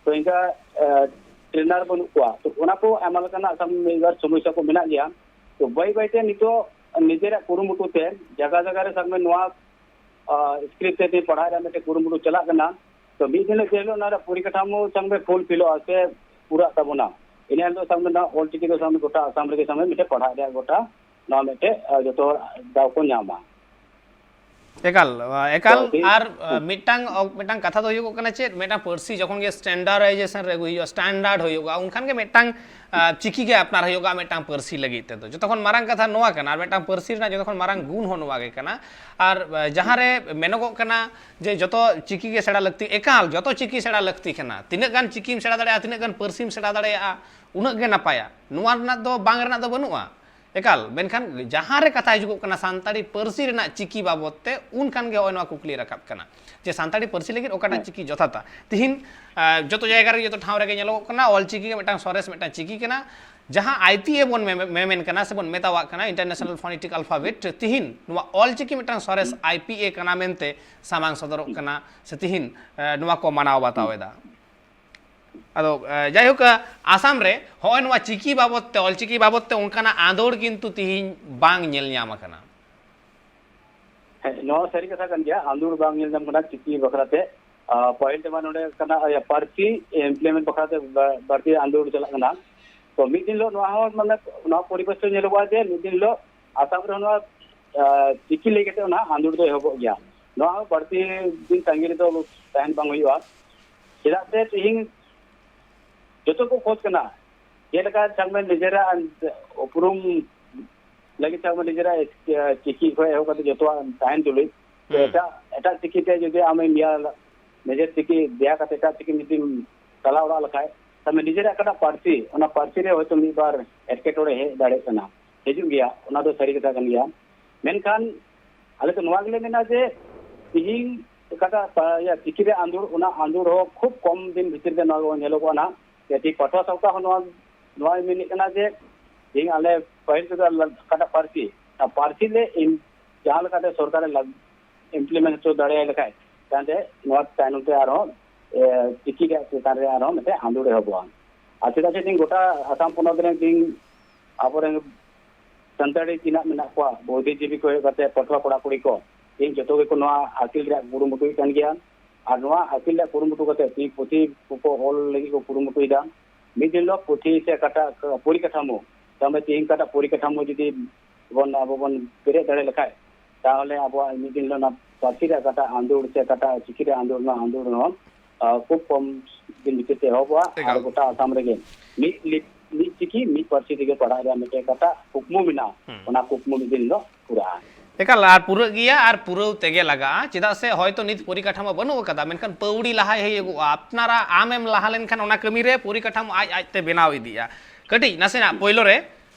ᱛᱚ ᱤᱱᱠᱟ, ᱟ, ᱴᱨᱮᱱᱟᱨ ᱵᱟᱹᱱᱩᱜ ᱠᱚᱣᱟ, ᱛᱚ ᱚᱱᱟ ᱠᱚ ᱟᱭᱢᱟ ᱞᱮᱠᱟᱱᱟᱜ ᱥᱟᱢ-, ᱢᱤᱫ ᱵᱟᱨ ᱥᱚᱢᱚᱥᱥᱟ ᱠᱚ ᱢᱮᱱᱟᱜ ᱜᱮᱭᱟ᱾ ᱛᱚ ᱵᱟᱹᱭ ᱵᱟᱹᱭᱛᱮ ᱱᱤᱛᱚᱜ ᱱᱤᱡᱮᱨᱟᱜ ᱠᱩᱨᱩᱢᱩᱴᱩ ᱛᱮ ᱡᱟᱭᱜᱟ ᱡᱟᱭᱜᱟ ᱨᱮ ᱥᱟᱵ ᱢᱮ ᱱᱚᱣᱟ, ᱟ, ᱥᱠᱨᱤᱯᱴ ᱛᱮ ᱯᱟᱲᱦᱟᱣ ᱨᱮᱭᱟᱜ ᱢᱤᱫᱴᱮᱱ ᱠᱩᱨᱩᱢᱩᱴᱩ ᱪᱟᱞᱟᱜ ᱠᱟᱱᱟ᱾ ᱛᱚ ᱢᱤᱫ ᱫᱤᱱ ᱦᱤᱞᱳᱜ ᱡᱮ ᱦᱤᱞᱳᱜ ᱚᱱᱟ ᱨᱮᱭᱟᱜ ᱯᱚᱨᱤᱠᱟᱴᱷᱟᱢᱳ ᱥᱟᱵ ᱢᱮ ᱯᱷᱩᱞᱯᱷᱤᱞᱚᱜᱼᱟ ᱥᱮ ᱯᱩᱨᱟᱹᱜ ᱛᱟᱵᱚᱱᱟ, ᱤᱱᱟᱹ ᱦᱤᱞᱳᱜ ᱥᱟᱵ ᱢᱮ ᱱᱚᱣᱟ ᱚᱞᱪᱤᱠᱤ ᱫᱚ ᱥᱟᱵ ᱢᱮ ᱜᱚᱴᱟ ᱟᱥᱟᱢ ᱨᱮᱜᱮ ᱥᱟᱵ ᱢᱮ ᱢᱤᱫᱴᱮᱱ ᱯᱟᱲᱦᱟᱜ ᱨᱮᱭᱟᱜ ᱜᱚᱴᱟ ᱱᱚᱣᱟ ᱢᱤᱫᱴᱮᱡ, ᱟ, ᱡᱚᱛᱚ ᱦᱚᱲ ᱫᱟᱣ ᱠᱚ ᱧᱟᱢᱟ᱾ ᱮᱠᱟᱞ, ᱟ, ᱮᱠᱟᱞ᱾ ᱛᱚ, ᱴᱷᱤᱠ᱾ ᱟᱨ, ᱟ, ᱢᱤᱫᱴᱟᱝ ᱚ-, ᱢᱤᱫᱴᱟᱝ ᱠᱟᱛᱷᱟ ᱫᱚ ᱦᱩᱭᱩᱜᱚᱜ ᱠᱟᱱᱟ ᱪᱮᱫ, ᱢᱤᱫᱴᱟᱝ ᱯᱟᱹᱨᱥᱤ ᱡᱚᱠᱷᱚᱱ ᱜᱮ ᱥᱴᱮᱱᱰᱟᱨᱰᱟᱭᱡᱮᱥᱚᱱ ᱨᱮ ᱟᱹᱜᱩᱭ ᱦᱩᱭᱩᱜᱼᱟ, ᱥᱴᱮᱱᱰᱟᱨᱰ ᱦᱩᱭᱩᱜᱼᱟ, ᱩᱱᱠᱷᱟᱱ ᱜᱮ ᱢᱤᱫᱴᱟᱝ, ᱟ, ᱪᱤᱠᱤ ᱜᱮ ᱟᱯᱱᱟᱨ ᱦᱩᱭᱩᱜᱼᱟ ᱢᱤᱫᱴᱟᱝ ᱯᱟᱹᱨᱥᱤ ᱞᱟᱹᱜᱤᱫ ᱛᱮᱫᱚ᱾ ᱡᱚᱛᱚ ᱠᱷᱚᱱ ᱢᱟᱨᱟᱝ ᱠᱟᱛᱷᱟ ᱱᱚᱣᱟ ᱠᱟᱱᱟ, ᱟᱨ ᱢᱤᱫᱴᱟᱝ ᱯᱟᱹᱨᱥᱤ ᱨᱮᱱᱟᱜ ᱡᱚᱛᱚ ᱠᱷᱚᱱ ᱢᱟᱨᱟᱝ ᱜᱩᱱ ᱦᱚᱸ ᱱᱚᱣᱟ ᱜᱮ ᱠᱟᱱᱟ᱾ ᱟᱨ, ᱟ, ᱡᱟᱦᱟᱸ ᱨᱮ ᱢᱮᱱᱚᱜᱚᱜ ᱠᱟᱱᱟ ᱡᱮ ᱡᱚᱛᱚ ᱪᱤᱠᱤ ᱜᱮ ᱥᱮᱬᱟ ᱞᱟᱹᱠᱛᱤ, ᱮᱠᱟᱞ ᱡᱚᱛᱚ ᱪᱤᱠᱤ ᱥᱮᱬᱟ ᱞᱟᱹᱠᱛᱤ ᱠᱟᱱᱟ᱾ ᱛᱤᱱᱟᱹᱜ ᱜᱟᱱ ᱪᱤᱠᱤᱢ ᱥᱮᱬᱟ ᱫᱟᱲᱮᱭᱟᱜᱼᱟ, ᱛᱤᱱᱟᱹᱜ ᱜᱟᱱ ᱯᱟᱹᱨᱥᱤᱢ ᱥᱮᱬᱟ ᱫᱟᱲᱮᱭᱟᱜᱼᱟ, ᱩᱱᱟᱹᱜ ᱜᱮ ᱱᱟᱯᱟᱭᱟ᱾ ᱱᱚᱣᱟ ᱨᱮᱱᱟᱜ ᱫᱚ ᱵᱟᱝ ᱨᱮᱱᱟᱜ ᱫᱚ ᱵᱟᱹᱱᱩᱜᱼᱟ᱾ ᱮᱠᱟᱞ, ᱢᱮᱱᱠᱷᱟᱱ ᱡᱟᱦᱟᱸ ᱨᱮ ᱠᱟᱛᱷᱟ ᱦᱤᱡᱩᱜᱚᱜ ᱠᱟᱱᱟ ᱥᱟᱱᱛᱟᱲᱤ ᱯᱟᱹᱨᱥᱤ ᱨᱮᱱᱟᱜ ᱪᱤᱠᱤ ᱵᱟᱵᱚᱫ ᱛᱮ, ᱩᱱᱠᱷᱟᱱ ᱜᱮ ᱱᱚᱜᱼᱚᱭ ᱱᱚᱣᱟ ᱠᱩᱠᱞᱤ ᱨᱟᱠᱟᱵ ᱠᱟᱱᱟ ᱡᱮ ᱥᱟᱱᱛᱟᱲᱤ ᱯᱟᱹᱨᱥᱤ ᱞᱟᱹᱜᱤᱫ ᱚᱠᱟᱴᱟᱜ ᱪᱤᱠᱤ ᱡᱚᱛᱷᱟᱛᱟ᱾ ᱛᱤᱦᱤᱧ, ᱟ, ᱡᱚᱛᱚ ᱡᱟᱭᱜᱟ ᱨᱮ, ᱡᱚᱛᱚ ᱴᱷᱟᱶ ᱨᱮᱜᱮ ᱧᱮᱞᱚᱜᱚᱜ ᱠᱟᱱᱟ ᱚᱞᱪᱤᱠᱤ ᱜᱮ ᱢᱤᱫᱴᱟᱝ ᱥᱚᱨᱮᱥ ᱢᱤᱫᱴᱟᱝ ᱪᱤᱠᱤ ᱠᱟᱱᱟ, ᱡᱟᱦᱟᱸ ᱟᱭ ᱯᱤ ᱮ ᱵᱚᱱ ᱢᱮ-, ᱢᱮᱢᱮᱱ ᱠᱟᱱᱟ ᱥᱮ ᱵᱚᱱ ᱢᱮᱛᱟᱣᱟᱜ ᱠᱟᱱᱟ, International Phonetic Alphabet᱾ ᱛᱤᱦᱤᱧ ᱱᱚᱣᱟ ᱚᱞᱪᱤᱠᱤ ᱢᱤᱫᱴᱟᱝ ᱥᱚᱨᱮᱥ ᱟᱭ ᱯᱤ ᱮ ᱠᱟᱱᱟ ᱢᱮᱱᱛᱮ ᱥᱟᱢᱟᱝ ᱥᱚᱫᱚᱨᱚᱜ ᱠᱟᱱᱟ ᱥᱮ ᱛᱤᱦᱤᱧ, ᱮ, ᱱᱚᱣᱟ ᱠᱚ ᱢᱟᱱᱟᱣ ᱵᱟᱛᱟᱣ ᱮᱫᱟ᱾ ᱟᱫᱚ, ᱮ, ᱡᱟᱭᱦᱳᱠ, ᱮ, ᱟᱥᱟᱢ ᱨᱮ ᱦᱚᱸᱜᱼᱚᱭ ᱱᱚᱣᱟ ᱪᱤᱠᱤ ᱵᱟᱵᱚᱫ ᱛᱮ, ᱚᱞᱪᱤᱠᱤ ᱵᱟᱵᱚᱫ ᱛᱮ ᱚᱱᱠᱟᱱᱟᱜ ᱟᱸᱫᱳᱲ ᱠᱤᱱᱛᱩ ᱛᱤᱦᱤᱧ ᱵᱟᱝ ᱧᱮᱞ ᱧᱟᱢ ᱟᱠᱟᱱᱟ᱾ ᱦᱮᱸ, ᱱᱚᱣᱟ ᱥᱟᱹᱨᱤ ᱠᱟᱛᱷᱟ ᱠᱟᱱ ᱜᱮᱭᱟ, ᱟᱸᱫᱳᱲ ᱵᱟᱝ ᱧᱮᱞ ᱧᱟᱢ ᱠᱟᱱᱟ ᱪᱤᱠᱤ ᱵᱟᱠᱷᱨᱟ ᱛᱮ᱾ ᱟ, ᱯᱟᱹᱦᱤᱞ ᱛᱮᱢᱟ ᱱᱚᱰᱮ ᱠᱟᱱᱟ, ᱤᱭᱟᱹ, ᱯᱟᱹᱨᱥᱤ ᱤᱢᱯᱞᱤᱢᱮᱱᱴ ᱵᱟᱠᱷᱨᱟ ᱛᱮ ᱵᱟ-, ᱵᱟᱹᱲᱛᱤ ᱟᱸᱫᱳᱲ ᱪᱟᱞᱟᱜ ᱠᱟᱱᱟ᱾ ᱛᱚ ᱢᱤᱫ ᱫᱤᱱ ᱦᱤᱞᱳᱜ ᱱᱚᱣᱟ ᱦᱚᱸ ᱢᱟᱱᱮ ᱱᱚᱣᱟ ᱯᱚᱨᱤᱵᱮᱥ ᱫᱚ ᱧᱮᱞᱚᱜᱚᱜᱼᱟ ᱡᱮ ᱢᱤᱫ ᱫᱤᱱ ᱦᱤᱞᱳᱜ ᱟᱥᱟᱢ ᱨᱮᱦᱚᱸ ᱱᱚᱣᱟ, ᱟ, ᱪᱤᱠᱤ ᱞᱟᱹᱭ ᱠᱟᱛᱮ ᱚᱱᱟ ᱟᱸᱫᱳᱲ ᱫᱚ ᱮᱦᱚᱵᱚᱜ ᱜᱮᱭᱟ᱾ ᱱᱚᱣᱟ ᱦᱚᱸ ᱵᱟᱹᱲᱛᱤ ᱫᱤᱱ ᱛᱟᱺᱜᱤ ᱨᱮᱫᱚ ᱛᱟᱦᱮᱱ ᱵᱟᱝ ᱦᱩᱭᱩᱜᱼᱟ᱾ ᱪᱮᱫᱟᱜ ᱥᱮ ᱛᱤᱦᱤᱧ ᱡᱚᱛᱚ ᱠᱚ ᱠᱷᱚᱡᱽ ᱠᱟᱱᱟ, ᱡᱮᱞᱮᱠᱟ ᱥᱟᱵ ᱢᱮ ᱱᱤᱡᱮᱨᱟᱜ ᱩᱯᱨᱩᱢ ᱞᱟᱹᱜᱤᱫ ᱛᱮ ᱟᱵᱚ ᱱᱤᱡᱮᱨᱟᱜ ᱮᱥ-, ᱮ, ᱪᱤᱠᱤ ᱠᱷᱚᱱ ᱮᱦᱚᱵ ᱠᱟᱛᱮ ᱡᱚᱛᱚᱣᱟᱜ ᱛᱟᱦᱮᱱ ᱛᱩᱞᱩᱡ, ᱛᱚ ᱦᱩᱸ᱾ ᱮᱴᱟᱜ, ᱮᱴᱟᱜ ᱪᱤᱠᱤ ᱛᱮ ᱡᱩᱫᱤ ᱟᱢᱮᱢ ᱤᱭᱟᱹ, ᱱᱤᱡᱮᱨ ᱪᱤᱠᱤ ᱫᱮᱭᱟ ᱠᱟᱛᱮ ᱮᱴᱟᱜ ᱪᱤᱠᱤ ᱡᱩᱫᱤᱢ ᱪᱟᱞᱟᱣ ᱚᱲᱟᱜ ᱞᱮᱠᱷᱟᱡ, ᱛᱟᱦᱞᱮ ᱱᱤᱡᱮᱨᱟᱜ ᱚᱠᱟᱴᱟᱜ ᱯᱟᱹᱨᱥᱤ, ᱚᱱᱟ ᱯᱟᱹᱨᱥᱤ ᱨᱮ ᱦᱚᱭᱛᱳ ᱢᱤᱫ ᱵᱟᱨ ᱮᱴᱠᱮᱴᱚᱬᱮ ᱦᱮᱡ ᱫᱟᱲᱮᱭᱟᱜ ᱠᱟᱱᱟ, ᱦᱤᱡᱩᱜ ᱜᱮᱭᱟ, ᱚᱱᱟ ᱫᱚ ᱥᱟᱹᱨᱤ ᱠᱟᱛᱷᱟ ᱠᱟᱱ ᱜᱮᱭᱟ᱾ ᱢᱮᱱᱠᱷᱟᱱ ᱟᱞᱮ ᱫᱚ ᱱᱚᱣᱟ ᱜᱮᱞᱮ ᱢᱮᱱᱟ ᱡᱮ ᱛᱤᱦᱤᱧ ᱚᱠᱟᱴᱟᱜ ᱯᱟ-, ᱤᱭᱟᱹ, ᱪᱤᱠᱤ ᱨᱮ ᱟᱸᱫᱳᱲ, ᱚᱱᱟ ᱟᱸᱫᱳᱲ ᱦᱚᱸ ᱠᱷᱩᱵ ᱠᱚᱢ ᱫᱤᱱ ᱵᱷᱤᱛᱤᱨ ᱨᱮ ᱱᱚᱣᱟ ᱧᱮᱞᱚᱜᱚᱜᱼᱟ ᱱᱟᱦᱟᱜ᱾ ᱡᱮ ᱛᱤᱦᱤᱧ ᱯᱟᱹᱴᱷᱩᱣᱟᱹ ᱥᱟᱶᱛᱟ ᱦᱚᱸ ᱱᱚᱣᱟ, ᱱᱚᱣᱟᱭ ᱢᱮᱱᱮᱫ ᱠᱟᱱᱟ ᱡᱮ ᱛᱤᱦᱤᱧ ᱟᱞᱮ ᱯᱟᱹᱦᱤᱞ ᱛᱮᱫᱚ ᱚᱠᱟᱴᱟᱜ ᱯᱟᱹᱨᱥᱤ, ᱚᱱᱟ ᱯᱟᱹᱨᱥᱤ ᱞᱮ ᱤᱢ-, ᱡᱟᱦᱟᱸ ᱞᱮᱠᱟᱛᱮ ᱥᱚᱨᱠᱟᱨᱮ ᱞᱟᱜ-, implement ᱦᱚᱪᱚ ᱫᱟᱲᱮᱭᱟᱭ ᱞᱮᱠᱷᱟᱡ, ᱛᱟᱭᱚᱢᱛᱮ ᱱᱚᱣᱟ ᱛᱟᱭᱱᱚᱢ ᱛᱮ ᱟᱨᱦᱚᱸ, ᱮ, ᱪᱤᱠᱤ ᱨᱮᱭᱟᱜ ᱪᱮᱛᱟᱱ ᱨᱮ ᱟᱨᱦᱚᱸ ᱢᱤᱫᱴᱮᱱ ᱟᱸᱫᱳᱲ ᱮᱦᱚᱵᱚᱜᱼᱟ᱾ ᱟᱨ ᱪᱮᱫᱟᱜ ᱥᱮ ᱛᱤᱦᱤᱧ ᱜᱚᱴᱟ ᱟᱥᱟᱢ ᱯᱚᱱᱚᱛ ᱨᱮ ᱛᱤᱦᱤᱧ ᱟᱵᱚᱨᱮᱱ ᱥᱟᱱᱛᱟᱲᱤ ᱛᱤᱱᱟᱹᱜ ᱢᱮᱱᱟᱜ ᱠᱚᱣᱟ, ᱵᱩᱫᱽᱫᱷᱤᱡᱤᱵᱤ ᱠᱚ ᱦᱩᱭᱩᱜ ᱠᱟᱛᱮ ᱯᱟᱹᱴᱷᱩᱣᱟᱹ ᱠᱚᱲᱟ ᱠᱩᱲᱤ ᱠᱚ, ᱛᱤᱦᱤᱧ ᱡᱚᱛᱚ ᱜᱮᱠᱚ ᱱᱚᱣᱟ ᱟᱹᱠᱤᱞ ᱨᱮᱭᱟᱜ ᱠᱩᱨᱩᱢᱩᱴᱩᱭᱮᱫ ᱠᱟᱱ ᱜᱮᱭᱟ᱾ ᱟᱨ ᱱᱚᱣᱟ ᱟᱹᱠᱤᱞ ᱨᱮᱭᱟᱜ ᱠᱩᱨᱩᱢᱩᱴᱩ ᱠᱟᱛᱮ ᱛᱤᱦᱤᱧ ᱯᱩᱛᱷᱤ ᱠᱚᱠᱚ ᱚᱞ ᱞᱟᱹᱜᱤᱫ ᱠᱚ ᱠᱩᱨᱩᱢᱩᱴᱩᱭᱮᱫᱟ᱾ ᱢᱤᱫ ᱫᱤᱱ ᱦᱤᱞᱳᱜ ᱯᱩᱛᱷᱤ ᱥᱮ ᱚᱠᱟᱴᱟᱜ ᱯᱚᱨᱤᱠᱟᱴᱷᱟᱢᱳ, ᱛᱟᱦᱞᱮ ᱛᱤᱦᱤᱧ ᱚᱠᱟᱴᱟᱜ ᱯᱚᱨᱤᱠᱟᱴᱷᱟᱢᱳ ᱡᱩᱫᱤ ᱵᱚᱱ, ᱟᱵᱚ ᱵᱚᱱ ᱵᱮᱨᱮᱫ ᱫᱟᱲᱮ ᱞᱮᱠᱷᱟᱡ, ᱛᱟᱦᱞᱮ ᱟᱵᱚᱣᱟᱜ ᱢᱤᱫ ᱫᱤᱱ ᱦᱤᱞᱳᱜ ᱚᱱᱟ ᱯᱟᱹᱨᱥᱤ ᱨᱮᱭᱟᱜ ᱚᱠᱟᱴᱟᱜ ᱟᱸᱫᱳᱲ ᱥᱮ ᱚᱠᱟᱴᱟᱜ ᱪᱤᱠᱤ ᱨᱮᱭᱟᱜ ᱟᱸᱫᱳᱲ, ᱚᱱᱟ ᱟᱸᱫᱳᱲ ᱦᱚᱸ, ᱟ, ᱠᱷᱩᱵ ᱠᱚᱢ ᱫᱤᱱ ᱵᱷᱤᱛᱤᱨ ᱛᱮ ᱮᱦᱚᱵᱚᱜᱼᱟ᱾ ᱟᱨ ᱮᱠᱟᱞ᱾ ᱜᱚᱴᱟ ᱟᱥᱟᱢ ᱨᱮᱜᱮ ᱢᱤᱫ ᱞᱤᱯ-, ᱢᱤᱫ ᱪᱤᱠᱤ, ᱢᱤᱫ ᱯᱟᱹᱨᱥᱤ ᱛᱮᱜᱮ ᱯᱟᱲᱦᱟᱜ ᱨᱮᱭᱟᱜ ᱢᱤᱫᱴᱮᱱ ᱚᱠᱟᱴᱟᱜ ᱠᱩᱠᱢᱩ ᱢᱮᱱᱟᱜᱼᱟ, ᱦᱩᱸ᱾ ᱚᱱᱟ ᱠᱩᱠᱢᱩ ᱢᱤᱫ ᱫᱤᱱ ᱦᱤᱞᱳᱜ ᱯᱩᱨᱟᱹᱜᱼᱟ᱾ ᱮᱠᱟᱞ, ᱟᱨ ᱯᱩᱨᱟᱹᱜ ᱜᱮᱭᱟ, ᱟᱨ ᱯᱩᱨᱟᱹᱣ ᱛᱮᱜᱮ ᱞᱟᱜᱟᱜᱼᱟ᱾ ᱪᱮᱫᱟᱜ ᱥᱮ ᱦᱚᱭᱛᱚ ᱱᱤᱛ ᱯᱚᱨᱤᱠᱟᱴᱷᱟᱢᱳ ᱵᱟᱹᱱᱩᱜ ᱟᱠᱟᱫᱟ, ᱢᱮᱱᱠᱷᱟᱱ ᱯᱟᱹᱣᱲᱤ ᱞᱟᱦᱟᱭ ᱦᱩᱭᱩᱜᱚᱜᱼᱟ᱾ ᱟᱯᱱᱟᱨᱟᱜ ᱟᱢᱮᱢ ᱞᱟᱦᱟ ᱞᱮᱱᱠᱷᱟᱱ ᱚᱱᱟ ᱠᱟᱹᱢᱤ ᱨᱮ ᱯᱚᱨᱤᱠᱟᱴᱷᱟᱢᱳ ᱟᱡ ᱟᱡᱛᱮ ᱵᱮᱱᱟᱣ ᱤᱫᱤᱜᱼᱟ᱾ ᱠᱟᱹᱴᱤᱡ ᱱᱟᱥᱮᱱᱟᱜ ᱯᱳᱭᱞᱳ ᱨᱮ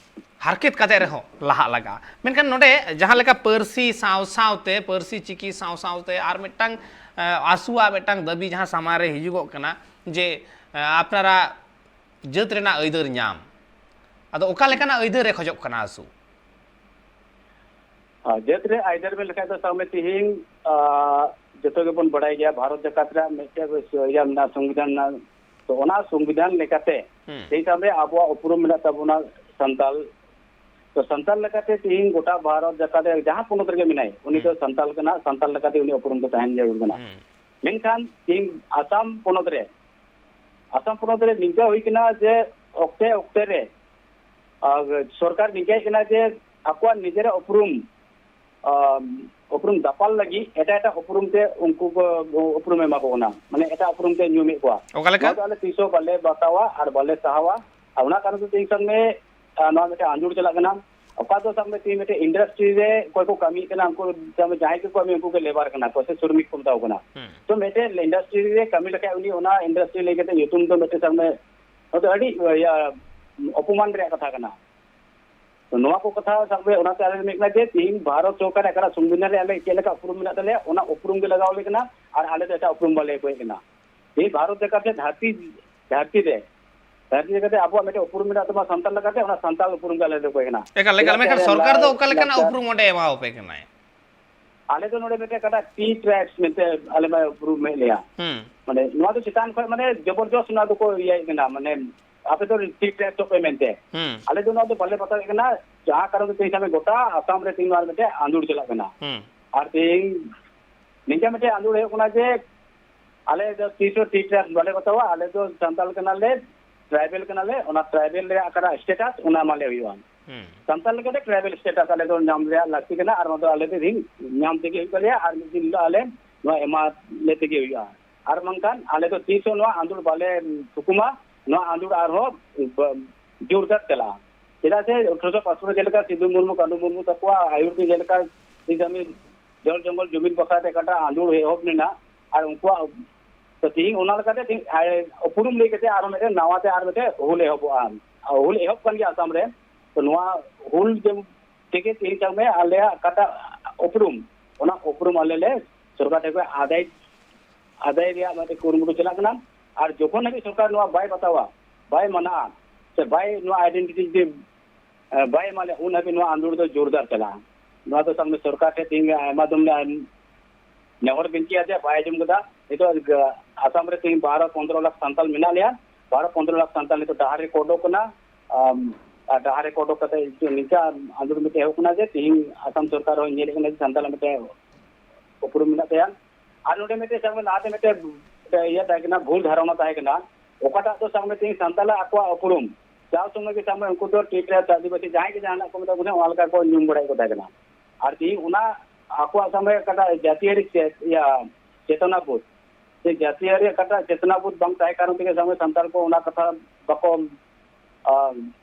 ᱦᱟᱨᱠᱮᱛ ᱠᱟᱛᱮ ᱨᱮᱦᱚᱸ ᱞᱟᱦᱟᱜ ᱞᱟᱜᱟᱜᱼᱟ᱾ ᱢᱮᱱᱠᱷᱟᱱ ᱱᱚᱰᱮ ᱡᱟᱦᱟᱸ ᱞᱮᱠᱟ ᱯᱟᱹᱨᱥᱤ ᱥᱟᱶ ᱥᱟᱶᱛᱮ, ᱯᱟᱹᱨᱥᱤ ᱪᱤᱠᱤ ᱥᱟᱶ ᱥᱟᱶᱛᱮ ᱟᱨ ᱢᱤᱫᱴᱟᱝ, ᱮ, ᱟᱥᱩᱣᱟᱜ ᱢᱤᱫᱴᱟᱝ ᱫᱟᱹᱵᱤ ᱡᱟᱦᱟᱸ ᱥᱟᱢᱟᱝ ᱨᱮ ᱦᱤᱡᱩᱜᱚᱜ ᱠᱟᱱᱟ ᱡᱮ, ᱮ, ᱟᱯᱱᱟᱨᱟᱜ ᱡᱟᱹᱛ ᱨᱮᱱᱟᱜ ᱟᱹᱭᱫᱟᱹᱨ ᱧᱟᱢ᱾ ᱟᱫᱚ ᱚᱠᱟ ᱞᱮᱠᱟᱱᱟᱜ ᱟᱹᱭᱫᱟᱹᱨ ᱮ ᱠᱷᱚᱡᱚᱜ ᱠᱟᱱᱟ ᱟᱥᱩ? ᱟᱨ ᱡᱟᱹᱛ ᱨᱮ ᱟᱹᱭᱫᱟᱹᱨ ᱢᱮᱱ ᱞᱮᱠᱷᱟᱡ ᱫᱚ ᱥᱟᱵ ᱢᱮ ᱛᱤᱦᱤᱧ, ᱟ, ᱡᱚᱛᱚ ᱜᱮᱵᱚᱱ ᱵᱟᱲᱟᱭ ᱜᱮᱭᱟ ᱵᱷᱟᱨᱚᱛ ᱡᱟᱠᱟᱛ ᱨᱮᱭᱟᱜ ᱢᱤᱫᱴᱮᱡ ᱤᱭᱟᱹ ᱢᱮᱱᱟᱜᱼᱟ, ᱥᱚᱝᱵᱤᱫᱷᱟᱱ ᱢᱮᱱᱟᱜᱼᱟ᱾ ᱛᱚ ᱚᱱᱟ ᱥᱚᱝᱵᱤᱫᱷᱟᱱ ᱞᱮᱠᱟᱛᱮ ᱦᱩᱸ᱾ ᱛᱤᱦᱤᱧ ᱥᱟᱵ ᱢᱮ ᱟᱵᱚᱣᱟᱜ ᱩᱯᱨᱩᱢ ᱢᱮᱱᱟᱜ ᱛᱟᱵᱚᱱᱟ ᱥᱟᱱᱛᱟᱞ᱾ ᱛᱚ ᱥᱟᱱᱛᱟᱞ ᱞᱮᱠᱟᱛᱮ ᱛᱤᱦᱤᱧ ᱜᱚᱴᱟ ᱵᱷᱟᱨᱚᱛ ᱡᱟᱠᱟᱛ ᱨᱮ ᱡᱟᱦᱟᱸ ᱯᱚᱱᱚᱛ ᱨᱮᱜᱮ ᱢᱮᱱᱟᱭ, ᱩᱱᱤ ᱫᱚ ᱦᱩᱸ᱾ ᱥᱟᱱᱛᱟᱞ ᱠᱟᱱᱟ, ᱥᱟᱱᱛᱟᱞ ᱞᱮᱠᱟᱛᱮ ᱩᱱᱤ ᱩᱯᱨᱩᱢ ᱫᱚ ᱛᱟᱦᱮᱱ ᱡᱟᱹᱨᱩᱲ ᱠᱟᱱᱟ᱾ ᱦᱩᱸ᱾ ᱢᱮᱱᱠᱷᱟᱱ ᱛᱤᱦᱤᱧ ᱟᱥᱟᱢ ᱯᱚᱱᱚᱛ ᱨᱮ, ᱟᱥᱟᱢ ᱯᱚᱱᱚᱛ ᱨᱮ ᱱᱤᱝᱠᱟᱹ ᱦᱩᱭ ᱠᱟᱱᱟ ᱡᱮ ᱚᱠᱛᱮ ᱚᱠᱛᱮ ᱨᱮ, ᱟᱨ ᱥᱚᱨᱠᱟᱨ ᱱᱤᱝᱠᱟᱹᱭᱮᱫ ᱠᱟᱱᱟ ᱡᱮ ᱟᱠᱚᱣᱟᱜ ᱱᱤᱡᱮᱨᱟᱜ ᱩᱯᱨᱩᱢ, ᱟᱢ, ᱩᱯᱨᱩᱢ ᱫᱟᱯᱟᱞ ᱞᱟᱹᱜᱤᱫ ᱮᱴᱟᱜ ᱮᱴᱟᱜ ᱩᱯᱨᱩᱢ ᱛᱮ ᱩᱱᱠᱩ ᱠᱚ ᱩᱯᱨᱩᱢ ᱮᱢᱟ ᱠᱚ ᱠᱟᱱᱟ, ᱢᱟᱱᱮ ᱮᱴᱟᱜ ᱩᱯᱨᱩᱢ ᱛᱮ ᱧᱩᱢᱮᱫ ᱠᱚᱣᱟ᱾ ᱚᱠᱟ ᱞᱮᱠᱟ? ᱱᱚᱣᱟ ᱫᱚ ᱟᱞᱮ ᱛᱤᱥ ᱦᱚᱸ ᱵᱟᱞᱮ ᱵᱟᱛᱟᱣᱟ ᱟᱨ ᱵᱟᱞᱮ ᱥᱟᱦᱟᱣᱟ᱾ ᱟᱨ ᱚᱱᱟ ᱠᱟᱨᱚᱱ ᱛᱮ ᱛᱤᱦᱤᱧ ᱥᱟᱵ ᱢᱮ, ᱟᱨ ᱱᱚᱣᱟ ᱢᱤᱫᱴᱮᱱ ᱟᱸᱫᱳᱲ ᱪᱟᱞᱟᱜ ᱠᱟᱱᱟ᱾ ᱚᱠᱟ ᱫᱚ ᱥᱟᱵ ᱢᱮ ᱛᱮᱦᱮᱧ ᱢᱤᱫᱴᱮᱱ ᱤᱱᱰᱟᱥᱴᱨᱤ ᱨᱮ ᱚᱠᱚᱭ ᱠᱚ ᱠᱟᱹᱢᱤᱭᱮᱫ ᱠᱟᱱᱟ, ᱩᱱᱠᱩ ᱥᱟᱵ ᱢᱮ ᱡᱟᱦᱟᱸᱭ ᱠᱚ ᱠᱟᱹᱢᱤᱭᱟ, ᱩᱱᱠᱩ ᱜᱮ ᱞᱮᱵᱟᱨ ᱠᱟᱱᱟ ᱠᱚ ᱥᱮ ᱥᱨᱚᱢᱤᱠ ᱠᱚ ᱢᱮᱛᱟ ᱠᱚ ᱠᱟᱱᱟ᱾ ᱦᱩᱸ᱾ ᱛᱚ ᱢᱤᱫᱴᱮᱱ ᱤᱱᱰᱟᱥᱴᱨᱤ ᱨᱮ ᱠᱟᱹᱢᱤ ᱞᱮᱠᱷᱟᱡ ᱩᱱᱤ ᱚᱱᱟ ᱤᱱᱰᱟᱥᱴᱨᱤ ᱞᱟᱹᱭ ᱠᱟᱛᱮ ᱧᱩᱛᱩᱢ ᱫᱚ ᱢᱤᱫᱴᱮᱱ ᱥᱟᱵ ᱢᱮ ᱱᱚᱣᱟ ᱫᱚ ᱟᱹᱰᱤ, ᱤᱭᱟᱹ, ᱚᱯᱚᱢᱟᱱ ᱨᱮᱭᱟᱜ ᱠᱟᱛᱷᱟ ᱠᱟᱱᱟ᱾ ᱛᱚ ᱱᱚᱣᱟ ᱠᱚ ᱠᱟᱛᱷᱟ ᱥᱟᱵ ᱢᱮ, ᱚᱱᱟᱛᱮ ᱟᱞᱮ ᱞᱮ ᱢᱮᱱ ᱠᱟᱱᱟ ᱡᱮ ᱛᱤᱦᱤᱧ ᱵᱷᱟᱨᱚᱛ ᱥᱚᱨᱠᱟᱨ ᱚᱠᱟᱴᱟᱜ ᱥᱚᱝᱵᱤᱫᱷᱟᱱ ᱨᱮ ᱟᱞᱮ ᱪᱮᱫ ᱞᱮᱠᱟ ᱩᱯᱨᱩᱢ ᱢᱮᱱᱟᱜ ᱛᱟᱞᱮᱭᱟ, ᱚᱱᱟ ᱩᱯᱨᱩᱢ ᱜᱮ ᱞᱟᱜᱟᱣ ᱟᱞᱮ ᱠᱟᱱᱟ, ᱟᱨ ᱟᱞᱮ ᱫᱚ ᱮᱴᱟᱜ ᱩᱯᱨᱩᱢ ᱵᱟᱞᱮ ᱠᱚᱭᱮᱜ ᱠᱟᱱᱟ᱾ ᱛᱤᱦᱤᱧ ᱵᱷᱟᱨᱚᱛ ᱞᱮᱠᱟᱛᱮ ᱫᱷᱟᱹᱨᱛᱤ, ᱫᱷᱟᱹᱨᱛᱤ ᱨᱮ, ᱫᱷᱟᱹᱨᱛᱤ ᱞᱮᱠᱟᱛᱮ ᱟᱵᱚᱣᱟᱜ ᱢᱤᱫᱴᱮᱱ ᱩᱯᱨᱩᱢ ᱢᱮᱱᱟᱜ ᱛᱟᱵᱚᱱᱟ ᱥᱟᱱᱛᱟᱲ ᱞᱮᱠᱟᱛᱮ, ᱚᱱᱟ ᱥᱟᱱᱛᱟᱲ ᱩᱯᱨᱩᱢ ᱜᱮ ᱟᱞᱮ ᱫᱚ ᱠᱚᱭᱮᱜ ᱠᱟᱱᱟ᱾ ᱮᱠᱟᱞ, ᱮᱠᱟᱞ᱾ ᱪᱮᱫᱟᱜ ᱥᱮ ᱢᱮᱱᱠᱷᱟᱱ ᱟᱞᱮᱭᱟᱜ ᱥᱚᱨᱠᱟᱨ ᱫᱚ ᱞᱟᱭ-, ᱚᱠᱟ ᱞᱮᱠᱟᱱᱟᱜ ᱞᱟᱠᱪᱟᱨ ᱩᱯᱨᱩᱢ ᱚᱸᱰᱮ ᱮᱢᱟᱣᱟᱯᱮ ᱠᱟᱱᱟᱭ? ᱟᱞᱮ ᱫᱚ ᱱᱚᱰᱮ ᱢᱤᱫᱴᱮᱱ ᱚᱠᱟᱴᱟᱜ ᱴᱤ ᱴᱨᱟᱭᱤᱵᱥ ᱢᱮᱱᱛᱮ ᱟᱞᱮ ᱢᱟ ᱩᱯᱨᱩᱢ ᱮᱫ ᱞᱮᱭᱟ᱾ ᱦᱩᱸ᱾ ᱢᱟᱱᱮ ᱱᱚᱣᱟ ᱫᱚ ᱪᱮᱛᱟᱱ ᱠᱷᱚᱱ ᱢᱟᱱᱮ ᱡᱚᱵᱚᱨᱡᱚᱥ ᱱᱚᱣᱟ ᱫᱚᱠᱚ ᱤᱭᱟᱹᱭᱮᱫ ᱠᱟᱱᱟ, ᱢᱟᱱᱮ ᱟᱯᱮ ᱫᱚ ᱴᱤ ᱴᱨᱟᱭᱤᱵᱥ ᱯᱮ ᱢᱮᱱᱛᱮ᱾ ᱦᱩᱸ᱾ ᱟᱞᱮ ᱫᱚ ᱱᱚᱣᱟ ᱫᱚ ᱵᱟᱞᱮ ᱵᱟᱛᱟᱣᱮᱫ ᱠᱟᱱᱟ, ᱡᱟᱦᱟᱸ ᱠᱟᱨᱚᱱ ᱛᱮ ᱛᱮᱦᱮᱧ ᱥᱟᱵ ᱢᱮ ᱜᱚᱴᱟ ᱟᱥᱟᱢ ᱨᱮ ᱛᱮᱦᱮᱧ ᱱᱚᱣᱟ ᱢᱤᱫᱴᱮᱱ ᱟᱸᱫᱳᱲ ᱪᱟᱞᱟᱜ ᱠᱟᱱᱟ᱾ ᱦᱩᱸ᱾ ᱟᱨ ᱛᱮᱦᱮᱧ ᱱᱤᱝᱠᱟ ᱢᱤᱫᱴᱮᱱ ᱟᱸᱫᱳᱲ ᱦᱩᱭᱩᱜ ᱠᱟᱱᱟ ᱡᱮ ᱟᱞᱮ ᱫᱚ ᱛᱤᱥ ᱦᱚᱸ ᱴᱤ ᱴᱨᱟᱭᱤᱵᱥ ᱵᱟᱞᱮ ᱵᱟᱛᱟᱣᱟ, ᱟᱞᱮ ᱫᱚ ᱥᱟᱱᱛᱟᱲ ᱠᱟᱱᱟᱞᱮ, ᱴᱨᱟᱭᱵᱮᱞ ᱠᱟᱱᱟᱞᱮ, ᱚᱱᱟ ᱴᱨᱟᱭᱵᱮᱞ ᱨᱮᱭᱟᱜ ᱚᱠᱟᱴᱟᱜ ᱥᱴᱮᱴᱟᱥ ᱚᱱᱟ ᱮᱢᱟᱞᱮ ᱦᱩᱭᱩᱜᱼᱟ᱾ ᱦᱩᱸ᱾ ᱥᱟᱱᱛᱟᱲ ᱞᱮᱠᱟᱛᱮ ᱴᱨᱟᱭᱵᱮᱞ ᱥᱴᱮᱴᱟᱥ ᱟᱞᱮ ᱫᱚ ᱧᱟᱢ ᱨᱮᱭᱟᱜ ᱞᱟᱹᱠᱛᱤ ᱠᱟᱱᱟ, ᱟᱨ ᱱᱚᱣᱟ ᱫᱚ ᱟᱞᱮ ᱫᱚ ᱛᱮᱦᱮᱧ ᱧᱟᱢ ᱛᱮᱜᱮ ᱦᱩᱭᱩᱜ ᱛᱟᱞᱮᱭᱟ, ᱟᱨ ᱢᱤᱫ ᱫᱤᱱ ᱦᱤᱞᱳᱜ ᱟᱞᱮ ᱱᱚᱣᱟ ᱮᱢᱟ ᱞᱮ ᱛᱮᱜᱮ ᱦᱩᱭᱩᱜᱼᱟ᱾ ᱟᱨ ᱵᱟᱝᱠᱷᱟᱱ ᱟᱞᱮ ᱫᱚ ᱛᱤᱥ ᱦᱚᱸ ᱱᱚᱣᱟ ᱟᱸᱫᱳᱲ ᱵᱟᱞᱮ ᱛᱷᱩᱠᱩᱢᱟ, ᱱᱚᱣᱟ ᱟᱸᱫᱳᱲ ᱟᱨᱦᱚᱸ ᱵ-, ᱡᱳᱨᱫᱟᱨ ᱪᱟᱞᱟᱜᱼᱟ᱾ ᱪᱮᱫᱟᱜ ᱥᱮ ᱟᱴᱷᱨᱚᱥᱚ ᱯᱟᱸᱪᱯᱚᱱᱱᱚ ᱡᱮᱞᱮᱠᱟ ᱥᱤᱫᱩ ᱢᱩᱨᱢᱩ, ᱠᱟᱹᱱᱩ ᱢᱩᱨᱢᱩ ᱛᱟᱠᱚᱣᱟᱜ ᱟᱹᱭᱩᱨ ᱛᱮ ᱡᱮᱞᱮᱠᱟ ᱥᱤᱫᱟᱢᱤ ᱡᱚᱞ ᱡᱚᱝᱜᱚᱞ ᱡᱩᱢᱤᱱ ᱵᱟᱠᱷᱨᱟ ᱛᱮ ᱚᱠᱟᱴᱟᱜ ᱟᱸᱫᱳᱲ ᱮᱦᱚᱵ ᱞᱮᱱᱟ, ᱟᱨ ᱩᱱᱠᱩᱣᱟᱜ ᱛᱚ ᱛᱤᱦᱤᱧ ᱚᱱᱟ ᱞᱮᱠᱟᱛᱮ ᱛᱤᱦᱤᱧ ᱟᱭ-, ᱩᱯᱨᱩᱢ ᱞᱟᱹᱭ ᱠᱟᱛᱮ ᱟᱨᱦᱚᱸ ᱢᱤᱫᱴᱮᱱ ᱱᱟᱣᱟ ᱛᱮ ᱟᱨ ᱢᱤᱫᱴᱮᱱ ᱦᱩᱞ ᱮᱦᱚᱵᱚᱜᱼᱟ᱾ ᱟᱨ ᱦᱩᱞ ᱮᱦᱚᱵ ᱠᱟᱱ ᱜᱮᱭᱟ ᱟᱥᱟᱢ ᱨᱮ᱾ ᱛᱚ ᱱᱚᱣᱟ ᱦᱩᱞ ᱡᱮ ᱛᱮᱜᱮ ᱛᱤᱦᱤᱧ ᱥᱟᱵ ᱢᱮ ᱟᱞᱮᱭᱟᱜ ᱚᱠᱟᱴᱟᱜ ᱩᱯᱨᱩᱢ, ᱚᱱᱟ ᱩᱯᱨᱩᱢ ᱟᱞᱮ ᱞᱮ ᱥᱚᱨᱠᱟᱨ ᱴᱷᱮᱱ ᱠᱷᱚᱱ ᱟᱫᱟᱭ, ᱟᱫᱟᱭ ᱨᱮᱭᱟᱜ ᱢᱤᱫᱴᱮᱱ ᱠᱩᱨᱩᱢᱩᱴᱩ ᱪᱟᱞᱟᱜ ᱠᱟᱱᱟ᱾ ᱟᱨ ᱡᱚᱠᱷᱚᱱ ᱦᱟᱹᱵᱤᱡ ᱥᱚᱨᱠᱟᱨ ᱱᱚᱣᱟ ᱵᱟᱭ ᱵᱟᱛᱟᱣᱟ, ᱵᱟᱭ ᱢᱟᱱᱟᱜᱼᱟ, ᱥᱮ ᱵᱟᱭ ᱱᱚᱣᱟ ᱟᱭᱰᱮᱱᱴᱤᱴᱤ ᱡᱩᱫᱤ, ᱮ, ᱵᱟᱭ ᱮᱢᱟ ᱞᱮ, ᱩᱱ ᱦᱟᱹᱵᱤᱡ ᱱᱚᱣᱟ ᱟᱸᱫᱳᱲ ᱫᱚ ᱡᱳᱨᱫᱟᱨ ᱪᱟᱞᱟᱜᱼᱟ᱾ ᱱᱚᱣᱟ ᱫᱚ ᱥᱟᱵ ᱢᱮ ᱥᱚᱨᱠᱟᱨ ᱴᱷᱮᱱ ᱛᱤᱦᱤᱧ ᱟᱭᱢᱟ ᱫᱚᱢ ᱞᱮ ᱱᱮᱦᱚᱨ ᱵᱤᱱᱛᱤ ᱟᱫᱮᱭᱟ, ᱵᱟᱭ ᱟᱸᱡᱚᱢ ᱠᱮᱫᱟ᱾ ᱱᱤᱛᱚᱜ ᱟᱥᱟᱢ ᱨᱮ ᱛᱮᱦᱮᱧ ᱵᱟᱨᱚ ᱯᱚᱱᱫᱽᱨᱚ ᱞᱟᱠᱷ ᱥᱟᱱᱛᱟᱞ ᱢᱮᱱᱟᱜ ᱞᱮᱭᱟ᱾ ᱵᱟᱨᱚ ᱯᱚᱱᱫᱽᱨᱚ ᱞᱟᱠᱷ ᱥᱟᱱᱛᱟᱞ ᱱᱤᱛᱚᱜ ᱰᱟᱦᱟᱨ ᱨᱮᱠᱚ ᱚᱰᱚᱠ ᱠᱟᱱᱟ᱾ ᱟᱢ, ᱟᱨ ᱰᱟᱦᱟᱨ ᱨᱮᱠᱚ ᱚᱰᱚᱠ ᱠᱟᱛᱮ ᱱᱤᱛᱚᱜ ᱱᱤᱝᱠᱟ ᱟᱸᱫᱳᱲ ᱢᱤᱫᱴᱮᱡ ᱮᱦᱚᱵ ᱠᱟᱱᱟ ᱡᱮ ᱛᱮᱦᱮᱧ ᱟᱥᱟᱢ ᱥᱚᱨᱠᱟᱨ ᱦᱚᱸ ᱧᱮᱞᱮᱫ ᱠᱟᱱᱟ ᱡᱮ ᱥᱟᱱᱛᱟᱞᱟᱜ ᱢᱤᱫᱴᱮᱡ ᱩᱯᱨᱩᱢ ᱢᱮᱱᱟᱜ ᱛᱟᱭᱟ᱾ ᱟᱨ ᱱᱚᱰᱮ ᱢᱤᱫᱴᱮᱡ ᱥᱟᱵ ᱢᱮ ᱞᱟᱦᱟᱛᱮ ᱢᱤᱫᱴᱮᱡ, ᱢᱤᱫᱴᱮᱡ ᱤᱭᱟᱹ ᱛᱟᱦᱮᱸ ᱠᱟᱱᱟ, ᱵᱷᱩᱞ ᱫᱷᱟᱨᱚᱱᱟ ᱛᱟᱦᱮᱸ ᱠᱟᱱᱟ, ᱚᱠᱟᱴᱟᱜ ᱫᱚ ᱥᱟᱵ ᱢᱮ ᱛᱮᱦᱮᱧ ᱥᱟᱱᱛᱟᱞᱟᱜ ᱟᱠᱚᱣᱟᱜ ᱩᱯᱨᱩᱢ, ᱡᱟᱣ ᱥᱚᱢᱚᱭ ᱜᱮ ᱥᱟᱵ ᱢᱮ ᱩᱱᱠᱩ ᱫᱚ ᱴᱤ ᱴᱨᱟᱭᱤᱵᱽ ᱥᱮ ᱟᱹᱫᱤᱵᱟᱹᱥᱤ ᱡᱟᱦᱟᱸᱭ ᱜᱮ ᱡᱟᱦᱟᱱᱟᱜ ᱠᱚ ᱢᱮᱛᱟ ᱠᱚ ᱛᱟᱦᱮᱸ, ᱚᱱᱟ ᱞᱮᱠᱟ ᱠᱚ ᱧᱩᱢ ᱵᱟᱲᱟᱭᱮᱫ ᱠᱚ ᱛᱟᱦᱮᱸ ᱠᱟᱱᱟ᱾ ᱟᱨ ᱛᱮᱦᱤᱧ ᱚᱱᱟ ᱟᱠᱚᱣᱟᱜ ᱥᱟᱢᱮ ᱚᱠᱟᱴᱟᱜ ᱡᱟᱹᱛᱤᱭᱟᱹᱨᱤ ᱪᱮ-, ᱤᱭᱟᱹ, ᱪᱮᱛᱚᱱᱟ ᱵᱳᱫᱷ, ᱥᱮ ᱡᱟᱹᱛᱤᱭᱟᱹᱨᱤ ᱚᱠᱟᱴᱟᱜ ᱪᱮᱛᱚᱱᱟ ᱵᱳᱫᱷ ᱵᱟᱝ ᱛᱟᱦᱮᱸ ᱠᱟᱨᱚᱱ ᱛᱮᱜᱮ ᱥᱟᱢᱮ ᱥᱟᱱᱛᱟᱲ ᱠᱚ ᱚᱱᱟ ᱠᱟᱛᱷᱟ ᱵᱟᱠᱚ, ᱟᱢ,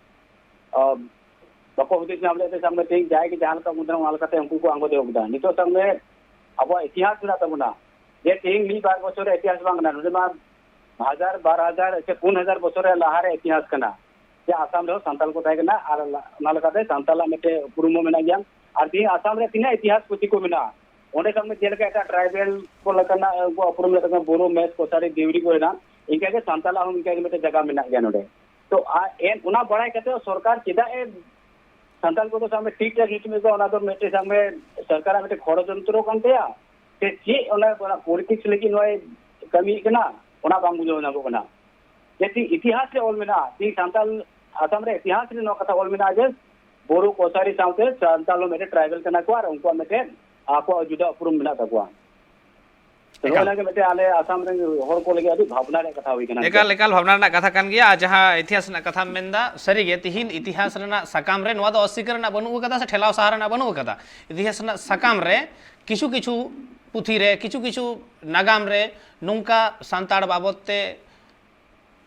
ᱟᱢ, ᱵᱟᱠᱚ ᱦᱩᱫᱤᱥ ᱧᱟᱢ ᱞᱮᱫ ᱛᱮ ᱥᱟᱵ ᱢᱮ ᱛᱮᱦᱮᱧ ᱡᱟᱦᱟᱸᱭ ᱜᱮ ᱡᱟᱦᱟᱸ ᱞᱮᱠᱟ ᱢᱚᱱᱮ ᱚᱱᱟ ᱞᱮᱠᱟᱛᱮ ᱩᱱᱠᱩ ᱠᱚ ᱟᱬᱜᱚ ᱫᱚᱦᱚ ᱠᱮᱫᱟ᱾ ᱱᱤᱛᱚᱜ ᱥᱟᱵ ᱢᱮ ᱟᱵᱚᱣᱟᱜ ᱤᱛᱤᱦᱟᱥ ᱢᱮᱱᱟᱜ ᱛᱟᱵᱚᱱᱟ, ᱡᱮ ᱛᱮᱦᱮᱧ ᱢᱤᱫ ᱵᱟᱨ ᱵᱚᱪᱷᱚᱨ ᱨᱮᱭᱟᱜ ᱤᱛᱤᱦᱟᱥ ᱵᱟᱝ ᱠᱟᱱᱟ, ᱱᱚᱰᱮ ᱢᱟ ᱦᱟᱡᱟᱨ ᱵᱟᱨ ᱦᱟᱡᱟᱨ ᱥᱮ ᱯᱩᱱ ᱦᱟᱡᱟᱨ ᱵᱚᱪᱷᱚᱨ ᱨᱮᱭᱟᱜ ᱞᱟᱦᱟ ᱨᱮ ᱤᱛᱤᱦᱟᱥ ᱠᱟᱱᱟ, ᱡᱮ ᱟᱥᱟᱢ ᱨᱮᱦᱚᱸ ᱥᱟᱱᱛᱟᱞ ᱠᱚ ᱛᱟᱦᱮᱸ ᱠᱟᱱᱟ ᱟᱨ ᱚᱱᱟ ᱞᱮᱠᱟᱛᱮ ᱥᱟᱱᱛᱟᱞᱟᱜ ᱢᱤᱫᱴᱮᱡ ᱩᱯᱨᱩᱢ ᱦᱚᱸ ᱢᱮᱱᱟᱜ ᱜᱮᱭᱟ᱾ ᱟᱨ ᱛᱮᱦᱮᱧ ᱟᱥᱟᱢ ᱨᱮ ᱛᱤᱱᱟᱹᱜ ᱤᱛᱤᱦᱟᱥ ᱯᱩᱛᱷᱤ ᱠᱚ ᱢᱮᱱᱟᱜᱼᱟ, ᱚᱸᱰᱮ ᱥᱟᱵ ᱢᱮ ᱡᱮᱞᱮᱠᱟ ᱮᱴᱟᱜ ᱴᱨᱟᱭᱵᱮᱞ ᱠᱚ ᱞᱮᱠᱟᱱᱟᱜ ᱩᱱᱠᱩᱣᱟᱜ ᱩᱯᱨᱩᱢ ᱞᱮᱠᱟ ᱵᱳᱨᱳ, ᱢᱮᱥ, ᱠᱚᱥᱟᱨᱤ, ᱫᱤᱣᱨᱤ ᱠᱚ ᱦᱮᱱᱟᱜ, ᱤᱱᱠᱟᱹ ᱜᱮ ᱥᱟᱱᱛᱟᱞᱟᱜ ᱦᱚᱸ ᱤᱱᱠᱟᱹ ᱜᱮ ᱢᱤᱫᱴᱮᱡ ᱡᱟᱭᱜᱟ ᱢᱮᱱᱟᱜ ᱜᱮᱭᱟ ᱱᱚᱰᱮ᱾ ᱛᱚ ᱟᱨ ᱮᱱ ᱚᱱᱟ ᱵᱟᱲᱟᱭ ᱠᱟᱛᱮ ᱥᱚᱨᱠᱟᱨ ᱪᱮᱫᱟᱜ ᱮ ᱥᱟᱱᱛᱟᱞ ᱠᱚᱫᱚ ᱥᱟᱵ ᱢᱮ ᱴᱷᱤᱠ ᱴᱷᱟᱠ ᱧᱩᱛᱩᱢ ᱮᱫᱟ, ᱚᱱᱟ ᱫᱚ ᱢᱤᱫᱴᱮᱡ ᱥᱟᱵ ᱢᱮ ᱥᱚᱨᱠᱟᱨᱟᱜ ᱢᱤᱫᱴᱮᱡ ᱠᱷᱚᱲᱚᱡᱚᱱᱛᱨᱚ ᱠᱟᱱ ᱛᱟᱭᱟ ᱥᱮ ᱪᱮᱫ? ᱚᱱᱟ ᱯᱚᱞᱤᱴᱤᱠᱥ ᱞᱟᱹᱜᱤᱫ ᱱᱚᱣᱟᱭ ᱠᱟᱹᱢᱤᱭᱮᱫ ᱠᱟᱱᱟ, ᱚᱱᱟ ᱵᱟᱝ ᱵᱩᱡᱷᱟᱹᱣ ᱧᱟᱢᱚᱜ ᱠᱟᱱᱟ᱾ ᱡᱮ ᱛᱤ- ᱤᱛᱤᱦᱟᱥ ᱨᱮ ᱚᱞ ᱢᱮᱱᱟᱜᱼᱟ, ᱛᱤ ᱥᱟᱱᱛᱟᱞ ᱟᱥᱟᱢ ᱨᱮ ᱤᱛᱤᱦᱟᱥ ᱨᱮ ᱱᱚᱣᱟ ᱠᱟᱛᱷᱟ ᱚᱞ ᱢᱮᱱᱟᱜᱼᱟ ᱡᱮ ᱵᱳᱨᱳ ᱠᱚᱥᱟᱨᱤ ᱥᱟᱶᱛᱮ ᱥᱟᱱᱛᱟᱞ ᱦᱚᱸ ᱢᱤᱫᱴᱮᱡ ᱴᱨᱟᱭᱵᱮᱞ ᱠᱟᱱᱟ ᱠᱚ ᱟᱨ ᱩᱱᱠᱩᱣᱟᱜ ᱢᱤᱫᱴᱮᱡ ᱟᱠᱚᱣᱟᱜ ᱡᱩᱫᱟᱹ ᱩᱯᱨᱩᱢ ᱢᱮᱱᱟᱜ ᱛᱟᱠᱚᱣᱟ᱾ ᱛᱚ ᱮᱠᱟᱞ᱾ ᱱᱚᱜᱼᱚᱭ ᱱᱚᱣᱟ ᱜᱮ ᱢᱤᱫᱴᱮᱡ ᱟᱞᱮ ᱟᱥᱟᱢ ᱨᱮᱱ ᱦᱚᱲ ᱠᱚ ᱞᱟᱹᱜᱤᱫ ᱟᱹᱰᱤ ᱵᱷᱟᱵᱽᱱᱟ ᱨᱮᱭᱟᱜ ᱠᱟᱛᱷᱟ ᱦᱩᱭ ᱠᱟᱱᱟ᱾ ᱮᱠᱟᱞ, ᱮᱠᱟᱞ ᱵᱷᱟᱵᱽᱱᱟ ᱨᱮᱱᱟᱜ ᱠᱟᱛᱷᱟ ᱠᱟᱱ ᱜᱮᱭᱟ᱾ ᱟᱨ ᱡᱟᱦᱟᱸ ᱤᱛᱤᱦᱟᱥ ᱨᱮᱱᱟᱜ ᱠᱟᱛᱷᱟᱢ ᱢᱮᱱᱫᱟ, ᱥᱟᱹᱨᱤᱜᱮ ᱛᱤᱦᱤᱧ ᱤᱛᱤᱦᱟᱥ ᱨᱮᱱᱟᱜ ᱥᱟᱠᱟᱢ ᱨᱮ ᱱᱚᱣᱟ ᱫᱚ ᱚᱥᱤᱠᱟᱹᱨ ᱨᱮᱱᱟᱜ ᱵᱟᱹᱱᱩᱜ ᱟᱠᱟᱫᱟ ᱥᱮ ᱴᱷᱮᱞᱟᱣ ᱥᱟᱦᱟ ᱨᱮᱱᱟᱜ ᱵᱟᱹᱱᱩᱜ ᱟᱠᱟᱫᱟ᱾ ᱤᱛᱤᱦᱟᱥ ᱨᱮᱱᱟᱜ ᱥᱟᱠᱟᱢ ᱨᱮ ᱠᱤᱪᱷᱩ ᱠᱤᱪᱷᱩ ᱯᱩᱛᱷᱤ ᱨᱮ, ᱠᱤᱪᱷᱩ ᱠᱤᱪᱷᱩ ᱱᱟᱜᱟᱢ ᱨᱮ ᱱᱚᱝᱠᱟ ᱥᱟᱱᱛᱟᱲ ᱵᱟᱵᱚᱫ ᱛᱮ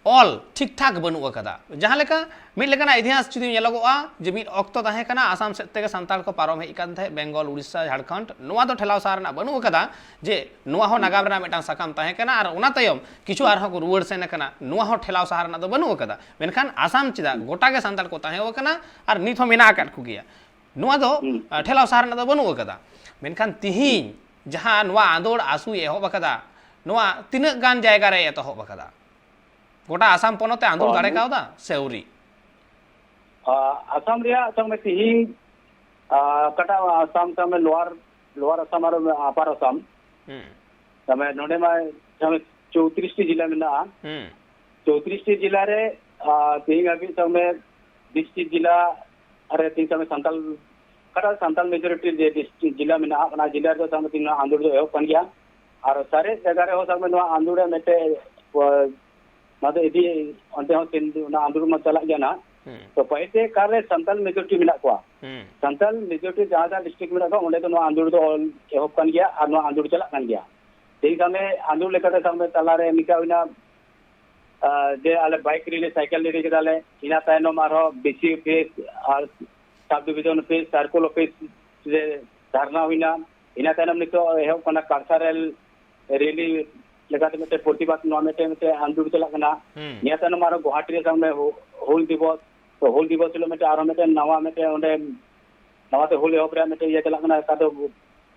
ᱚᱞ ᱴᱷᱤᱠ ᱴᱷᱟᱠ ᱵᱟᱹᱱᱩᱜ ᱟᱠᱟᱫᱟ᱾ ᱡᱟᱦᱟᱸ ᱞᱮᱠᱟ ᱢᱤᱫ ᱞᱮᱠᱟᱱᱟᱜ ᱤᱛᱤᱦᱟᱥ ᱡᱩᱫᱤ ᱧᱮᱞᱚᱜᱚᱜᱼᱟ ᱡᱮ ᱢᱤᱫ ᱚᱠᱛᱚ ᱛᱟᱦᱮᱸ ᱠᱟᱱᱟ, ᱟᱥᱟᱢ ᱥᱮᱫ ᱛᱮᱜᱮ ᱥᱟᱱᱛᱟᱲ ᱠᱚ ᱯᱟᱨᱚᱢ ᱦᱮᱡ ᱠᱟᱱ ᱛᱟᱦᱮᱸᱫ, ᱵᱮᱝᱜᱚᱞ, ᱩᱲᱤᱥᱥᱟ, ᱡᱷᱟᱲᱠᱷᱚᱸᱰ, ᱱᱚᱣᱟ ᱫᱚ ᱴᱷᱮᱞᱟᱣ ᱥᱟᱦᱟ ᱨᱮᱱᱟᱜ ᱵᱟᱹᱱᱩᱜ ᱟᱠᱟᱫᱟ ᱡᱮ ᱱᱚᱣᱟ ᱦᱚᱸ ᱱᱟᱜᱟᱢ ᱨᱮᱱᱟᱜ ᱢᱤᱫᱴᱟᱝ ᱥᱟᱠᱟᱢ ᱛᱟᱦᱮᱸ ᱠᱟᱱᱟ ᱟᱨ ᱚᱱᱟ ᱛᱟᱭᱚᱢ ᱠᱤᱪᱷᱩ ᱟᱨᱦᱚᱸ ᱠᱚ ᱨᱩᱣᱟᱹᱲ ᱥᱮᱱ ᱟᱠᱟᱱᱟ, ᱱᱚᱣᱟ ᱦᱚᱸ ᱴᱷᱮᱞᱟᱣ ᱥᱟᱦᱟ ᱨᱮᱱᱟᱜ ᱫᱚ ᱵᱟᱹᱱᱩᱜ ᱟᱠᱟᱫᱟ᱾ ᱢᱮᱱᱠᱷᱟᱱ ᱟᱥᱟᱢ ᱪᱮᱫᱟᱜ ᱜᱚᱴᱟ ᱜᱮ ᱥᱟᱱᱛᱟᱲ ᱠᱚ ᱛᱟᱦᱮᱸ ᱟᱠᱟᱱᱟ ᱟᱨ ᱱᱤᱛ ᱦᱚᱸ ᱢᱮᱱᱟᱜ ᱟᱠᱟᱫ ᱠᱚᱜᱮᱭᱟ, ᱱᱚᱣᱟ ᱫᱚ, ᱦᱩᱸ᱾ ᱟ, ᱴᱷᱮᱞᱟᱣ ᱥᱟᱦᱟ ᱨᱮᱱᱟᱜ ᱫᱚ ᱵᱟᱹᱱᱩᱜ ᱟᱠᱟᱫᱟ᱾ ᱢᱮᱱᱠᱷᱟᱱ ᱛᱤᱦᱤᱧ ᱡᱟᱦᱟᱸ ᱱᱚᱣᱟ ᱟᱸᱫᱳᱲ ᱟᱥᱩᱭ ᱮᱦᱚᱵ ᱟᱠᱟᱫᱟ, ᱱᱚᱣᱟ ᱛᱤᱱᱟᱹᱜ ᱜᱟᱱ ᱡᱟᱭᱜᱟ ᱨᱮ ᱮᱛᱚᱦᱚᱵ ᱟᱠᱟᱫᱟ? ᱜᱚᱴᱟ ᱟᱥᱟᱢ ᱯᱚᱱᱚᱛ ᱮ ᱟᱸᱫᱳᱲ ᱦᱳᱭ᱾ ᱫᱟᱲᱮ ᱠᱟᱣᱫᱟ ᱥᱮ ᱟᱹᱣᱨᱤ? ᱟ, ᱟᱥᱟᱢ ᱨᱮᱭᱟᱜ ᱥᱟᱵ ᱢᱮ ᱛᱤᱦᱤᱧ, ᱟ, ᱚᱠᱟᱴᱟᱜ ᱟᱥᱟᱢ ᱥᱟᱵ ᱢᱮ ᱞᱳᱣᱟᱨ, ᱞᱳᱣᱟᱨ ᱟᱥᱟᱢ ᱟᱨ ᱟᱯᱟᱨ ᱟᱥᱟᱢ, ᱦᱩᱸ᱾ ᱥᱟᱵ ᱢᱮ ᱱᱚᱰᱮ ᱢᱟ ᱥᱟᱵ ᱢᱮ ᱪᱳᱭᱛᱨᱤᱥ ᱴᱤ ᱡᱮᱞᱟ ᱢᱮᱱᱟᱜᱼᱟ᱾ ᱦᱩᱸ᱾ ᱪᱳᱭᱛᱨᱤᱥ ᱴᱤ ᱡᱮᱞᱟ ᱨᱮ, ᱟ, ᱛᱤᱦᱤᱧ ᱦᱟᱹᱵᱤᱡ ᱥᱟᱵ ᱢᱮ ᱵᱤᱥ ᱴᱤ ᱡᱮᱞᱟ ᱨᱮ ᱛᱤᱦᱤᱧ ᱥᱟᱵ ᱢᱮ ᱥᱟᱱᱛᱟᱞ, ᱚᱠᱟᱴᱟᱜ ᱥᱟᱱᱛᱟᱞ ᱢᱮᱡᱚᱨᱤᱴᱤ ᱡᱮ ᱰᱤᱥᱴᱨᱤᱠᱴ ᱡᱮᱞᱟ ᱢᱮᱱᱟᱜᱼᱟ, ᱚᱱᱟ ᱡᱮᱞᱟ ᱨᱮᱫᱚ ᱥᱟᱵ ᱢᱮ ᱛᱤᱦᱤᱧ ᱱᱚᱣᱟ ᱟᱸᱫᱳᱲ ᱫᱚ ᱮᱦᱚᱵ ᱠᱟᱱ ᱜᱮᱭᱟ᱾ ᱟᱨ ᱥᱟᱨᱮᱡ ᱡᱟᱭᱜᱟ ᱨᱮᱦᱚᱸ ᱥᱟᱵ ᱢᱮ ᱱᱚᱣᱟ ᱟᱸᱫᱳᱲ ᱨᱮ ᱢᱤᱫᱴᱮᱡ, ᱟ, ᱱᱚᱣᱟ ᱫᱚ ᱤᱫᱤ, ᱚᱱᱛᱮ ᱦᱚᱸ ᱥᱮᱱ, ᱚᱱᱟ ᱟᱸᱫᱳᱲ ᱢᱟ ᱪᱟᱞᱟᱜ ᱜᱮᱭᱟ ᱱᱟᱦᱟᱜ᱾ ᱦᱩᱸ᱾ ᱛᱚ ᱯᱟᱹᱦᱤᱞ ᱛᱮ ᱮᱠᱟᱞ ᱨᱮ ᱥᱟᱱᱛᱟᱞ ᱢᱮᱡᱚᱨᱤᱴᱤ ᱢᱮᱱᱟᱜ ᱠᱚᱣᱟ᱾ ᱦᱩᱸ᱾ ᱥᱟᱱᱛᱟᱞ ᱢᱮᱡᱚᱨᱤᱴᱤ ᱡᱟᱦᱟᱸ ᱡᱟᱦᱟᱸ ᱰᱤᱥᱴᱨᱤᱠᱴ ᱢᱮᱱᱟᱜ ᱠᱚᱣᱟ, ᱚᱸᱰᱮ ᱫᱚ ᱱᱚᱣᱟ ᱟᱸᱫᱳᱲ ᱫᱚ ᱚᱞ ᱮᱦᱚᱵ ᱠᱟᱱ ᱜᱮᱭᱟ ᱟᱨ ᱱᱚᱣᱟ ᱟᱸᱫᱳᱲ ᱪᱟᱞᱟᱜ ᱠᱟᱱ ᱜᱮᱭᱟ᱾ ᱛᱮᱦᱮᱧ ᱥᱟᱵ ᱢᱮ ᱟᱸᱫᱳᱲ ᱞᱮᱠᱟᱛᱮ ᱥᱟᱵ ᱢᱮ ᱛᱟᱞᱟᱨᱮ ᱱᱤᱝᱠᱟ ᱦᱩᱭᱱᱟ, ᱟ, ᱡᱮ ᱟᱞᱮ ᱵᱟᱭᱤᱠ ᱨᱮᱞᱤ, ᱥᱟᱭᱠᱮᱞ ᱨᱮᱞᱤ ᱠᱮᱫᱟᱞᱮ, ᱤᱱᱟᱹ ᱛᱟᱭᱱᱚᱢ ᱟᱨᱦᱚᱸ ᱵᱤ ᱥᱤ ᱚᱯᱷᱤᱥ ᱟᱨ ᱥᱟᱵ ᱰᱤᱵᱷᱤᱡᱚᱱ ᱚᱯᱷᱤᱥ, ᱥᱟᱨᱠᱚᱞ ᱚᱯᱷᱤᱥ ᱨᱮ ᱫᱷᱟᱨᱱᱟ ᱦᱩᱭᱱᱟ᱾ ᱤᱱᱟᱹ ᱛᱟᱭᱱᱚᱢ ᱱᱤᱛᱚᱜ ᱮᱦᱚᱵ ᱠᱟᱱᱟ ᱠᱟᱞᱪᱟᱨᱟᱞ ᱨᱮᱞᱤ ᱞᱮᱠᱟᱛᱮ ᱢᱤᱫᱴᱮᱱ ᱯᱨᱚᱛᱤᱵᱟᱫ, ᱱᱚᱣᱟ ᱢᱤᱫᱴᱮᱱ ᱢᱤᱫᱴᱮᱱ ᱟᱱᱫᱳᱞᱚᱱ ᱪᱟᱞᱟᱜ ᱠᱟᱱᱟ᱾ ᱦᱩᱸ᱾ ᱱᱤᱭᱟᱹ ᱛᱟᱭᱱᱚᱢ ᱟᱨᱦᱚᱸ ᱜᱩᱣᱟᱦᱟᱴᱤ ᱨᱮ ᱥᱟᱵ ᱢᱮ ᱦᱩ- ᱦᱩᱞ ᱫᱤᱵᱚᱥ, ᱛᱚ ᱦᱩᱞ ᱫᱤᱵᱚᱥ ᱦᱤᱞᱳᱜ ᱢᱤᱫᱴᱮᱱ ᱟᱨᱦᱚᱸ ᱢᱤᱫᱴᱮᱱ ᱱᱟᱣᱟ ᱢᱤᱫᱴᱮᱱ ᱚᱸᱰᱮ ᱱᱟᱣᱟᱛᱮ ᱦᱩᱞ ᱮᱦᱚᱵ ᱨᱮᱭᱟᱜ ᱢᱤᱫᱴᱮᱱ ᱤᱭᱟᱹ ᱪᱟᱞᱟᱜ ᱠᱟᱱᱟ᱾ ᱚᱠᱟ ᱫᱚ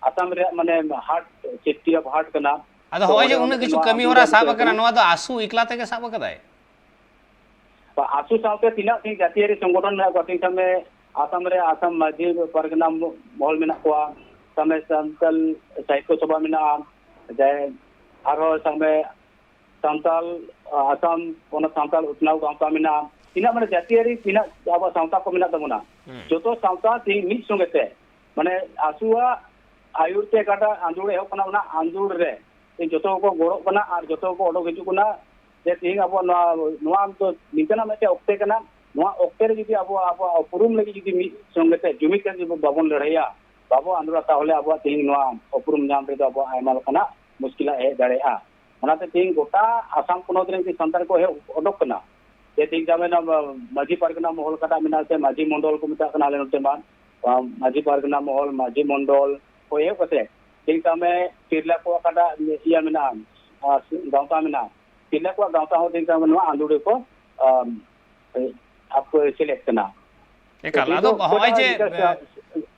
ᱟᱥᱟᱢ ᱨᱮᱭᱟᱜ ᱢᱟᱱᱮ ᱦᱟᱨᱴ, ᱥᱤᱴᱤ ᱚᱯᱷ ᱦᱟᱨᱴ ᱠᱟᱱᱟ᱾ ᱟᱫᱚ ᱛᱚ ᱦᱚᱸᱜᱼᱚᱭ ᱚᱸᱰᱮ ᱡᱮ ᱦᱚᱸ ᱩᱱᱟᱹᱜ ᱢᱤᱫᱴᱮᱱ ᱠᱤᱪᱷᱩ ᱱᱚᱣᱟ ᱠᱟᱹᱢᱤ ᱟᱱᱫᱳᱞᱚᱱ ᱦᱚᱨᱟ ᱪᱟᱹᱞᱩ ᱥᱟᱵ ᱩᱛᱟᱹᱨ ᱟᱠᱟᱱᱟ, ᱠᱟᱱᱟ᱾ ᱱᱚᱣᱟ ᱫᱚ ᱟᱥᱩ ᱮᱠᱞᱟ ᱛᱮᱜᱮ ᱥᱟᱵ ᱟᱠᱟᱫᱟᱭ? ᱟᱥᱩ ᱥᱟᱶᱛᱮ ᱛᱤᱱᱟᱹᱜ ᱜᱮ ᱡᱟᱹᱛᱤᱭᱟᱹᱨᱤ ᱥᱚᱝᱜᱚᱴᱷᱚᱱ ᱢᱮᱱᱟᱜ ᱠᱚᱣᱟ, ᱛᱮᱦᱮᱧ ᱥᱟᱵ ᱢᱮ ᱟᱥᱟᱢ ᱨᱮ ᱟᱥᱟᱢ ᱢᱟᱹᱡᱷᱤ ᱯᱟᱨᱜᱟᱱᱟ ᱢᱚᱦᱚᱞ ᱢᱮᱱᱟᱜ ᱠᱚᱣᱟ, ᱥᱟᱵ ᱢᱮ ᱥᱟᱱᱛᱟᱞ ᱥᱟᱦᱤᱛᱛᱚ ᱥᱚᱵᱷᱟ ᱢᱮᱱᱟᱜᱼᱟ, ᱡᱟᱭ ᱟᱨᱦᱚᱸ ᱥᱟᱵ ᱢᱮ ᱥᱟᱱᱛᱟᱞ, ᱟ, ᱟᱥᱟᱢ ᱯᱚᱱᱚᱛ ᱥᱟᱱᱛᱟᱞ ᱩᱛᱱᱟᱹᱣ ᱜᱟᱶᱛᱟ ᱢᱮᱱᱟᱜᱼᱟ, ᱛᱤᱱᱟᱹᱜ ᱢᱟᱱᱮ ᱡᱟᱹᱛᱤᱭᱟᱹᱨᱤ ᱛᱤᱱᱟᱹᱜ ᱟᱵᱚ ᱥᱟᱶᱛᱟ ᱠᱚ ᱢᱮᱱᱟᱜ ᱛᱟᱵᱚᱱᱟ, ᱦᱩᱸ᱾ ᱡᱚᱛᱚ ᱥᱟᱶᱛᱟ ᱛᱮᱦᱮᱧ ᱢᱤᱫ ᱥᱚᱸᱜᱮ ᱛᱮ ᱢᱟᱱᱮ ᱟᱥᱩᱣᱟᱜ ᱟᱭᱩᱨ ᱛᱮ ᱚᱠᱟᱴᱟᱜ ᱟᱸᱫᱳᱲ ᱮᱦᱚᱵ ᱠᱟᱱᱟ, ᱚᱱᱟ ᱟᱸᱫᱳᱲ ᱨᱮ ᱛᱮᱦᱮᱧ ᱡᱚᱛᱚ ᱠᱚ ᱜᱚᱲᱚᱜ ᱠᱟᱱᱟ ᱟᱨ ᱡᱚᱛᱚ ᱠᱚ ᱚᱰᱚᱠ ᱦᱤᱡᱩᱜ ᱠᱟᱱᱟ᱾ ᱡᱮ ᱛᱮᱦᱮᱧ ᱟᱵᱚ ᱱᱚᱣᱟ, ᱱᱚᱣᱟ ᱫᱚ ᱱᱤᱝᱠᱟᱹᱱᱟᱜ ᱢᱤᱫᱴᱮᱱ ᱚᱠᱛᱮ ᱠᱟᱱᱟ, ᱱᱚᱣᱟ ᱚᱠᱛᱮ ᱨᱮ ᱡᱩᱫᱤ ᱟᱵᱚ ᱟᱵᱚᱣᱟᱜ ᱩᱯᱨᱩᱢ ᱞᱟᱹᱜᱤᱫ ᱡᱩᱫᱤ ᱢᱤᱫ ᱥᱚᱸᱜᱮ ᱛᱮ ᱡᱩᱢᱤᱫ ᱠᱟᱛᱮ ᱡᱩᱫᱤ ᱵᱟᱵᱚᱱ ᱞᱟᱹᱲᱦᱟᱹᱭᱟ, ᱵᱟᱵᱚ ᱟᱸᱫᱳᱲᱟ, ᱛᱟᱦᱚᱞᱮ ᱟᱵᱚᱣᱟᱜ ᱛᱮᱦᱮᱧ ᱱᱚᱣᱟ ᱩᱯᱨᱩᱢ ᱧᱟᱢ ᱨᱮᱫᱚ ᱟᱵᱚᱣᱟᱜ ᱟᱭᱢᱟ ᱞᱮᱠᱟᱱᱟᱜ ᱢᱩᱥᱠᱤᱞᱟᱜ ᱦᱮᱡ ᱫᱟᱲᱮᱭᱟᱜᱼᱟ᱾ ᱚᱱᱟᱛᱮ ᱛᱮᱦᱮᱧ ᱜᱚᱴᱟ ᱟᱥᱟᱢ ᱯᱚᱱᱚᱛ ᱨᱮᱱ ᱡᱩᱫᱤ ᱥᱟᱱᱛᱟᱲ ᱠᱚ ᱦᱮᱡ ᱚᱰᱚᱠ ᱠᱟᱱᱟ, ᱡᱮ ᱛᱮᱦᱮᱧ ᱡᱟᱦᱟᱸ ᱢᱮᱱᱟᱜᱼᱟ, ᱢᱟᱹᱡᱷᱤ ᱯᱟᱨᱜᱟᱱᱟ ᱢᱚᱦᱚᱞ ᱚᱠᱟᱴᱟᱜ ᱢᱮᱱᱟᱜᱼᱟ, ᱥᱮ ᱢᱟᱹᱡᱷᱤ ᱢᱚᱱᱰᱚᱞ ᱠᱚ ᱢᱮᱛᱟᱜ ᱠᱟᱱᱟ ᱟᱞᱮ ᱱᱚᱛᱮ ᱢᱟ, ᱢᱟᱹᱡᱷᱤ ᱯᱟᱨᱜᱟᱱᱟ ᱢᱚᱦᱚᱞ, ᱢᱟᱹᱡᱷᱤ ᱢᱚᱱᱰᱚᱞ ᱠᱷᱚᱱ ᱮᱦᱚᱵ ᱠᱟᱛᱮ ᱛᱮᱦᱮᱧ ᱥᱟᱵ ᱢᱮ ᱛᱤᱨᱞᱟᱹ ᱠᱚᱣᱟᱜ ᱚᱠᱟᱴᱟᱜ ᱤᱭᱟᱹ ᱢᱮᱱᱟᱜᱼᱟ, ᱟᱨ ᱜᱟᱶᱛᱟ ᱢᱮᱱᱟᱜᱼᱟ, ᱛᱤᱨᱞᱟᱹ ᱠᱚᱣᱟᱜ ᱜᱟᱶᱛᱟ ᱦᱚᱸ ᱛᱮᱦᱮᱧ ᱥᱟᱵ ᱢᱮ ᱱᱚᱣᱟ ᱟᱸᱫᱳᱲ ᱨᱮᱠᱚ, ᱟᱢ, ᱟᱠᱚ ᱥᱮᱞᱮᱫ ᱠᱟᱱᱟ᱾ ᱮᱠᱟᱞ᱾ ᱛᱚ, ᱟᱫᱚ ᱱᱤᱛᱚᱜ ᱦᱚᱸᱜᱼᱚᱭ ᱡᱮ, ᱚᱠᱚᱭᱴᱟᱜ ᱤᱱᱴᱟᱨᱮᱥᱴ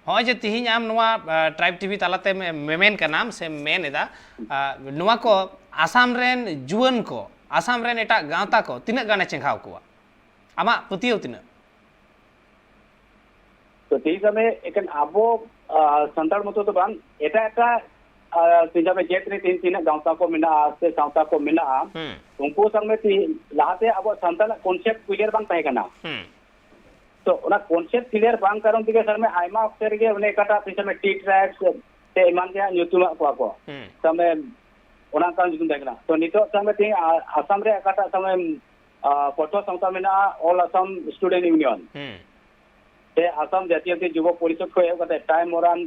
ᱦᱚᱸᱜᱼᱚᱭ ᱡᱮ ᱛᱤᱦᱤᱧ ᱟᱢ ᱱᱚᱣᱟ, ᱟ, ᱴᱨᱟᱭᱤᱵᱽ ᱴᱤᱵᱷᱤ ᱛᱟᱞᱟᱛᱮ ᱢᱮ-, ᱢᱮᱢᱮᱱ ᱠᱟᱱᱟᱢ ᱥᱮ ᱢᱮᱱ ᱮᱫᱟ, ᱟ, ᱱᱚᱣᱟ ᱠᱚ ᱟᱥᱟᱢ ᱨᱮᱱ ᱡᱩᱣᱟᱹᱱ ᱠᱚ, ᱟᱥᱟᱢ ᱨᱮᱱ ᱮᱴᱟᱜ ᱜᱟᱶᱛᱟ ᱠᱚ ᱛᱤᱱᱟᱹᱜ ᱜᱟᱱᱮ ᱪᱮᱸᱜᱷᱟᱣ ᱠᱚᱣᱟ? ᱟᱢᱟᱜ ᱯᱟᱹᱛᱭᱟᱹᱣ ᱛᱤᱱᱟᱹᱜ? ᱛᱚ, ᱛᱮᱦᱮᱧ ᱥᱟᱵ ᱢᱮ ᱮᱠᱮᱱ ᱟᱵᱚ, ᱟ, ᱥᱟᱱᱛᱟᱲ ᱢᱚᱛᱚ ᱫᱚ ᱵᱟᱝ, ᱮᱴᱟᱜ ᱮᱴᱟᱜ, ᱟ, ᱛᱮᱦᱮᱧ ᱥᱟᱵ ᱢᱮ ᱡᱟᱹᱛ ᱨᱮ ᱛᱮᱦᱮᱧ ᱛᱤᱱᱟᱹᱜ ᱜᱟᱶᱛᱟ ᱠᱚ ᱢᱮᱱᱟᱜᱼᱟ ᱥᱮ ᱥᱟᱶᱛᱟ ᱠᱚ ᱢᱮᱱᱟᱜᱼᱟ, ᱦᱩᱸ᱾ ᱩᱱᱠᱩ ᱥᱟᱵ ᱢᱮ ᱛᱮᱦᱮᱧ ᱞᱟᱦᱟᱛᱮ ᱟᱵᱚᱣᱟᱜ ᱥᱟᱱᱛᱟᱲᱟᱜ ᱠᱚᱱᱥᱮᱯᱴ ᱠᱞᱤᱭᱟᱨ ᱵᱟᱝ ᱛᱟᱦᱮᱸ ᱠᱟᱱᱟ᱾ ᱦᱩᱸ᱾ ᱛᱚ, ᱚᱱᱟ ᱠᱚᱱᱥᱮᱯᱴ ᱠᱞᱤᱭᱟᱨ ᱵᱟᱝ ᱠᱟᱨᱚᱱ ᱛᱮᱜᱮ ᱥᱟᱵ ᱢᱮ ᱟᱭᱢᱟ ᱚᱠᱛᱮ ᱨᱮᱜᱮ ᱚᱱᱮ ᱚᱠᱟᱴᱟᱜ ᱛᱮᱦᱮᱧ ᱥᱟᱵ ᱢᱮ ᱴᱤ ᱴᱨᱟᱭᱤᱵᱽ ᱥᱮ ᱮᱢᱟᱱ ᱛᱮᱭᱟᱜ ᱧᱩᱛᱩᱢᱟᱜ ᱠᱚᱣᱟ ᱠᱚ᱾ ᱦᱩᱸ᱾ ᱥᱟᱵ ᱢᱮ ᱚᱱᱟ ᱚᱱᱠᱟᱱ ᱧᱩᱛᱩᱢ ᱛᱟᱦᱮᱸ ᱠᱟᱱᱟ᱾ ᱛᱚ, ᱱᱤᱛᱚᱜ ᱥᱟᱵ ᱢᱮ ᱛᱮᱦᱮᱧ ᱟ-, ᱟᱥᱟᱢ ᱨᱮ ᱚᱠᱟᱴᱟᱜ ᱥᱟᱵ ᱢᱮ, ᱟ, ᱯᱟᱹᱴᱷᱩᱣᱟᱹ ᱥᱟᱶᱛᱟ ᱢᱮᱱᱟᱜᱼᱟ, ᱚᱞ ᱟᱥᱟᱢ ᱥᱴᱩᱰᱮᱱᱴ ᱤᱭᱩᱱᱤᱭᱚᱱ᱾ ᱦᱩᱸ᱾ ᱥᱮ ᱟᱥᱟᱢ ᱡᱟᱹᱛᱤᱭᱟᱹᱛᱤ ᱡᱩᱵᱚ ᱯᱚᱨᱤᱥᱚᱫᱽ ᱠᱷᱚᱱ ᱮᱦᱚᱵ ᱠᱟᱛᱮ ᱴᱟᱭ ᱢᱚᱨᱟᱱ,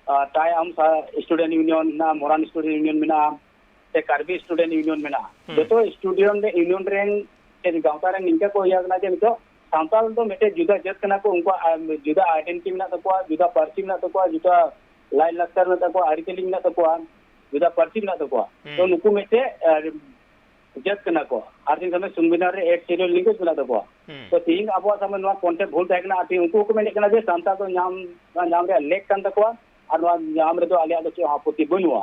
ᱟ, ᱴᱟᱭ ᱟᱢ ᱥᱟ-, ᱥᱴᱩᱰᱮᱱᱴ ᱤᱭᱩᱱᱤᱭᱚᱱ ᱢᱮᱱᱟᱜᱼᱟ, ᱢᱚᱨᱟᱱ ᱥᱴᱩᱰᱮᱱᱴ ᱤᱭᱩᱱᱤᱭᱚᱱ ᱢᱮᱱᱟᱜᱼᱟ, ᱥᱮ ᱠᱟᱨᱵᱤ ᱥᱴᱩᱰᱮᱱᱴ ᱤᱭᱩᱱᱤᱭᱚᱱ ᱢᱮᱱᱟᱜᱼᱟ᱾ ᱦᱩᱸ᱾ ᱡᱚᱛᱚ ᱥᱴᱩᱰᱮᱱᱴ ᱤᱭᱩᱱᱤᱭᱚᱱ ᱨᱮᱱ ᱥᱮ ᱜᱟᱶᱛᱟ ᱨᱮᱱ ᱱᱤᱝᱠᱟ ᱠᱚ ᱤᱭᱟᱹ ᱠᱟᱱᱟ ᱡᱮ ᱱᱤᱛᱚᱜ ᱥᱟᱱᱛᱟᱲ ᱫᱚ ᱢᱤᱫᱴᱮᱡ ᱡᱩᱫᱟᱹ ᱡᱟᱹᱛ ᱠᱟᱱᱟ ᱠᱚ, ᱩᱱᱠᱩᱣᱟᱜ, ᱟᱢ, ᱡᱩᱫᱟᱹ identity ᱢᱮᱱᱟᱜ ᱛᱟᱠᱚᱣᱟ, ᱡᱩᱫᱟᱹ ᱯᱟᱹᱨᱥᱤ ᱢᱮᱱᱟᱜ ᱛᱟᱠᱚᱣᱟ, ᱡᱩᱫᱟᱹ ᱞᱟᱭᱼᱞᱟᱠᱪᱟᱨ ᱢᱮᱱᱟᱜ ᱛᱟᱠᱚᱣᱟ, ᱟᱹᱨᱤᱪᱟᱹᱞᱤ ᱢᱮᱱᱟᱜ ᱛᱟᱠᱚᱣᱟ᱾ ᱦᱩᱸ᱾ ᱛᱚ ᱱᱩᱠᱩ ᱢᱤᱫᱴᱮᱡ, ᱟᱨ, ᱡᱟᱹᱛ ᱠᱟᱱᱟ ᱠᱚ, ᱟᱨ ᱛᱤᱧ ᱥᱟᱢᱮ ᱥᱚᱝᱵᱤᱫᱷᱟᱱ ᱨᱮ eight schedule language ᱢᱮᱱᱟᱜ ᱛᱟᱠᱚᱣᱟ᱾ ᱦᱩᱸ᱾ ᱛᱚ ᱛᱤᱦᱤᱧ ᱟᱵᱚᱣᱟᱜ ᱥᱟᱢᱟᱝ ᱱᱚᱣᱟ concept ᱵᱷᱩᱞ ᱛᱟᱦᱮᱸ ᱠᱟᱱᱟ, ᱟᱨ ᱛᱤᱦᱤᱧ ᱩᱱᱠᱩ ᱦᱚᱸᱠᱚ ᱢᱮᱱᱮᱫ ᱠᱟᱱᱟ ᱡᱮ ᱥᱟᱱᱛᱟᱲ ᱫᱚ ᱧᱟᱢ, ᱧᱟᱢ ᱨᱮᱭᱟᱜ ᱞᱮᱠ ᱠᱟᱱ ᱛᱟᱠᱚᱣᱟ, ᱟᱨ ᱱᱚᱣᱟ ᱧᱟᱢ ᱨᱮᱫᱚ ᱟᱞᱮᱭᱟᱜ ᱫᱚ ᱪᱮᱫ ᱦᱚᱸ ᱟᱯᱚᱛᱛᱤ ᱵᱟᱹᱱᱩᱜᱼᱟ᱾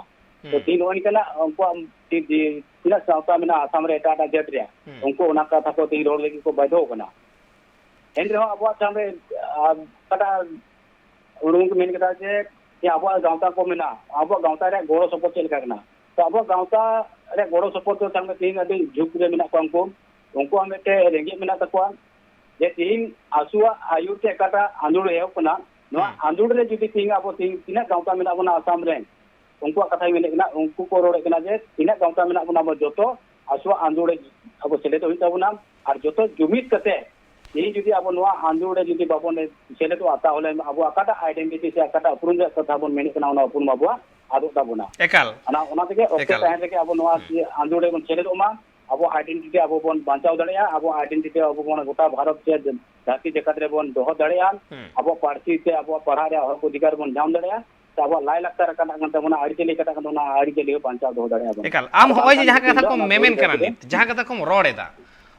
ᱛᱚ ᱦᱩᱸ᱾ ᱛᱤᱦᱤᱧ ᱱᱚᱜᱼᱚᱭ ᱱᱤᱝᱠᱟᱱᱟᱜ ᱩᱱᱠᱩᱣᱟᱜ ᱛᱤ-, ᱛᱤ-, ᱛᱤᱱᱟᱹᱜ ᱥᱟᱶᱛᱟ ᱢᱮᱱᱟᱜᱼᱟ ᱟᱥᱟᱢ ᱨᱮ ᱮᱴᱟᱜ ᱮᱴᱟᱜ ᱡᱟᱹᱛ ᱨᱮᱭᱟᱜ, ᱦᱩᱸ᱾ ᱩᱱᱠᱩ ᱚᱱᱟ ᱠᱟᱛᱷᱟ ᱠᱚ ᱛᱤᱦᱤᱧ ᱨᱚᱲ ᱞᱟᱹᱜᱤᱫ ᱠᱚ ᱵᱟᱫᱷᱚ ᱠᱟᱱᱟ᱾ ᱮᱱ ᱨᱮᱦᱚᱸ ᱟᱵᱚᱣᱟᱜ ᱥᱟᱢᱟᱝ ᱨᱮ, ᱟᱨ ᱚᱠᱟᱴᱟᱜ ᱩᱱᱠᱩ ᱠᱚ ᱢᱮᱱ ᱠᱮᱫᱟ ᱡᱮ, ᱡᱮ ᱟᱵᱚᱣᱟᱜ ᱜᱟᱶᱛᱟ ᱠᱚ ᱢᱮᱱᱟᱜᱼᱟ, ᱟᱵᱚᱣᱟᱜ ᱜᱟᱶᱛᱟ ᱨᱮᱭᱟᱜ ᱜᱚᱲᱚ ᱥᱚᱯᱚᱦᱚᱫ ᱪᱮᱫ ᱞᱮᱠᱟ ᱠᱟᱱᱟ? ᱛᱚ ᱟᱵᱚᱣᱟᱜ ᱜᱟᱶᱛᱟ ᱨᱮᱭᱟᱜ ᱜᱚᱲᱚ ᱥᱚᱯᱚᱦᱚᱫ ᱫᱚ ᱛᱟᱦᱚᱞᱮ ᱛᱮᱦᱮᱧ ᱟᱹᱰᱤ ᱡᱷᱩᱠ ᱨᱮ ᱢᱮᱱᱟᱜ ᱠᱚᱣᱟ ᱩᱱᱠᱩ᱾ ᱩᱱᱠᱩᱣᱟᱜ ᱢᱤᱫᱴᱮᱱ ᱨᱮᱸᱜᱮᱡ ᱢᱮᱱᱟᱜ ᱛᱟᱠᱚᱣᱟ, ᱡᱮ ᱛᱮᱦᱮᱧ ᱟᱥᱩᱣᱟᱜ ᱟᱹᱭᱩᱨ ᱛᱮ ᱚᱠᱟᱴᱟᱜ ᱟᱸᱫᱳᱲ ᱮᱦᱚᱵ ᱠᱟᱱᱟ, ᱱᱚᱣᱟ ᱦᱩᱸ᱾ ᱟᱸᱫᱳᱲ ᱨᱮ ᱡᱩᱫᱤ ᱛᱮᱦᱮᱧ ᱟᱵᱚ ᱛᱮᱦᱮᱧ ᱛᱤᱱᱟᱹᱜ ᱜᱟᱶᱛᱟ ᱢᱮᱱᱟᱜ ᱵᱚᱱᱟ ᱟᱥᱟᱢ ᱨᱮ, ᱩᱱᱠᱩᱣᱟᱜ ᱠᱟᱛᱷᱟᱧ ᱢᱮᱱᱮᱫ ᱠᱟᱱᱟ, ᱩᱱᱠᱩ ᱠᱚ ᱨᱚᱲᱮᱫ ᱠᱟᱱᱟ ᱡᱮ ᱛᱤᱱᱟᱹᱜ ᱜᱟᱶᱛᱟ ᱢᱮᱱᱟᱜ ᱵᱚᱱᱟ ᱟᱵᱚ ᱡᱚᱛᱚ ᱟᱥᱩᱣᱟᱜ ᱟᱸᱫᱳᱲ ᱨᱮ ᱟᱵᱚ ᱥᱮᱞᱮᱫᱚᱜ ᱦᱩᱭᱩᱜ ᱛᱟᱵᱚᱱᱟ, ᱟᱨ ᱡᱚᱛᱚ ᱡᱩᱢᱤᱫ ᱠᱟᱛᱮ ᱛᱮᱦᱮᱧ ᱡᱩᱫᱤ ᱟᱵᱚ ᱱᱚᱣᱟ ᱟᱸᱫᱳᱲ ᱨᱮ ᱡᱩᱫᱤ ᱵᱟᱵᱚᱱ ᱥᱮᱞᱮᱫᱚᱜᱼᱟ, ᱛᱟᱦᱚᱞᱮ ᱟᱵᱚ ᱚᱠᱟᱴᱟᱜ identity ᱥᱮ ᱚᱠᱟᱴᱟᱜ ᱩᱯᱨᱩᱢ ᱨᱮᱭᱟᱜ ᱠᱟᱛᱷᱟ ᱵᱚᱱ ᱢᱮᱱᱮᱫ ᱠᱟᱱᱟ, ᱚᱱᱟ ᱩᱯᱨᱩᱢ ᱟᱵᱚᱣᱟᱜ ᱟᱫᱚᱜ ᱛᱟᱵᱚᱱᱟ᱾ ᱮᱠᱟᱞ᱾ ᱚᱱᱟ, ᱚᱱᱟ ᱛᱮᱜᱮ ᱚᱠᱛᱚ ᱮᱠᱟᱞ᱾ ᱛᱟᱦᱮᱱ ᱨᱮᱜᱮ ᱟᱵᱚ ᱱᱚᱣᱟ ᱦᱩᱸ᱾ ᱟᱸᱫᱳᱲ ᱨᱮᱵᱚᱱ ᱥᱮᱞᱮᱫᱚᱜ ᱢᱟ, ᱟᱵᱚ identity ᱟᱵᱚ ᱵᱚᱱ ᱵᱟᱧᱪᱟᱣ ᱫᱟᱲᱮᱭᱟᱜᱼᱟ, ᱟᱵᱚ identity ᱟᱵᱚ ᱵᱚᱱ ᱜᱚᱴᱟ ᱵᱷᱟᱨᱚᱛ ᱥᱮ ᱫᱷᱟᱹᱨᱛᱤ ᱡᱟᱠᱟᱛ ᱨᱮᱵᱚᱱ ᱫᱚᱦᱚ ᱫᱟᱲᱮᱭᱟᱜᱼᱟ, ᱦᱩᱸ᱾ ᱟᱵᱚ ᱯᱟᱹᱨᱥᱤ ᱛᱮ ᱟᱵᱚᱣᱟᱜ ᱯᱟᱲᱦᱟᱜ ᱨᱮᱭᱟᱜ ᱦᱚᱠ ᱚᱫᱷᱤᱠᱟᱨ ᱵᱚᱱ ᱧᱟᱢ ᱫᱟᱲᱮᱭᱟᱜᱼᱟ, ᱥᱮ ᱟᱵᱚᱣᱟᱜ ᱞᱟᱭᱼᱞᱟᱠᱪᱟᱨ ᱚᱠᱟᱴᱟᱜ ᱠᱟᱱ ᱛᱟᱵᱚᱱᱟ, ᱟᱹᱨᱤᱪᱟᱹᱞᱤ ᱚᱠᱟᱴᱟᱜ ᱠᱟᱱ ᱛᱟᱵᱚᱱᱟ, ᱚᱱᱟ ᱟᱹᱨᱤᱪᱟᱹᱞᱤ ᱦᱚᱸ ᱵᱟᱧᱪᱟᱣ ᱫᱚᱦᱚ ᱫᱟᱲᱮᱭᱟᱜᱼᱟ ᱵᱚᱱ᱾ ᱮᱠᱟᱞ, ᱟᱢ ᱟᱫᱚ ᱦᱚᱸᱜᱼᱚᱭ ᱡᱮ ᱵᱟᱝᱠᱷᱟᱱ ᱡᱟᱦᱟᱸ ᱠᱟᱛᱷᱟ ᱛᱮᱦᱮᱧ ᱫᱚ ᱠᱚᱢ ᱟᱵᱚ ᱢᱮᱢᱮᱱ ᱠᱟᱱᱟ ᱫᱚ ᱱᱤᱛ, ᱡᱟᱦᱟᱸ ᱠᱟᱛᱷᱟ ᱠᱚᱢ ᱨᱚᱲ ᱮᱫᱟ,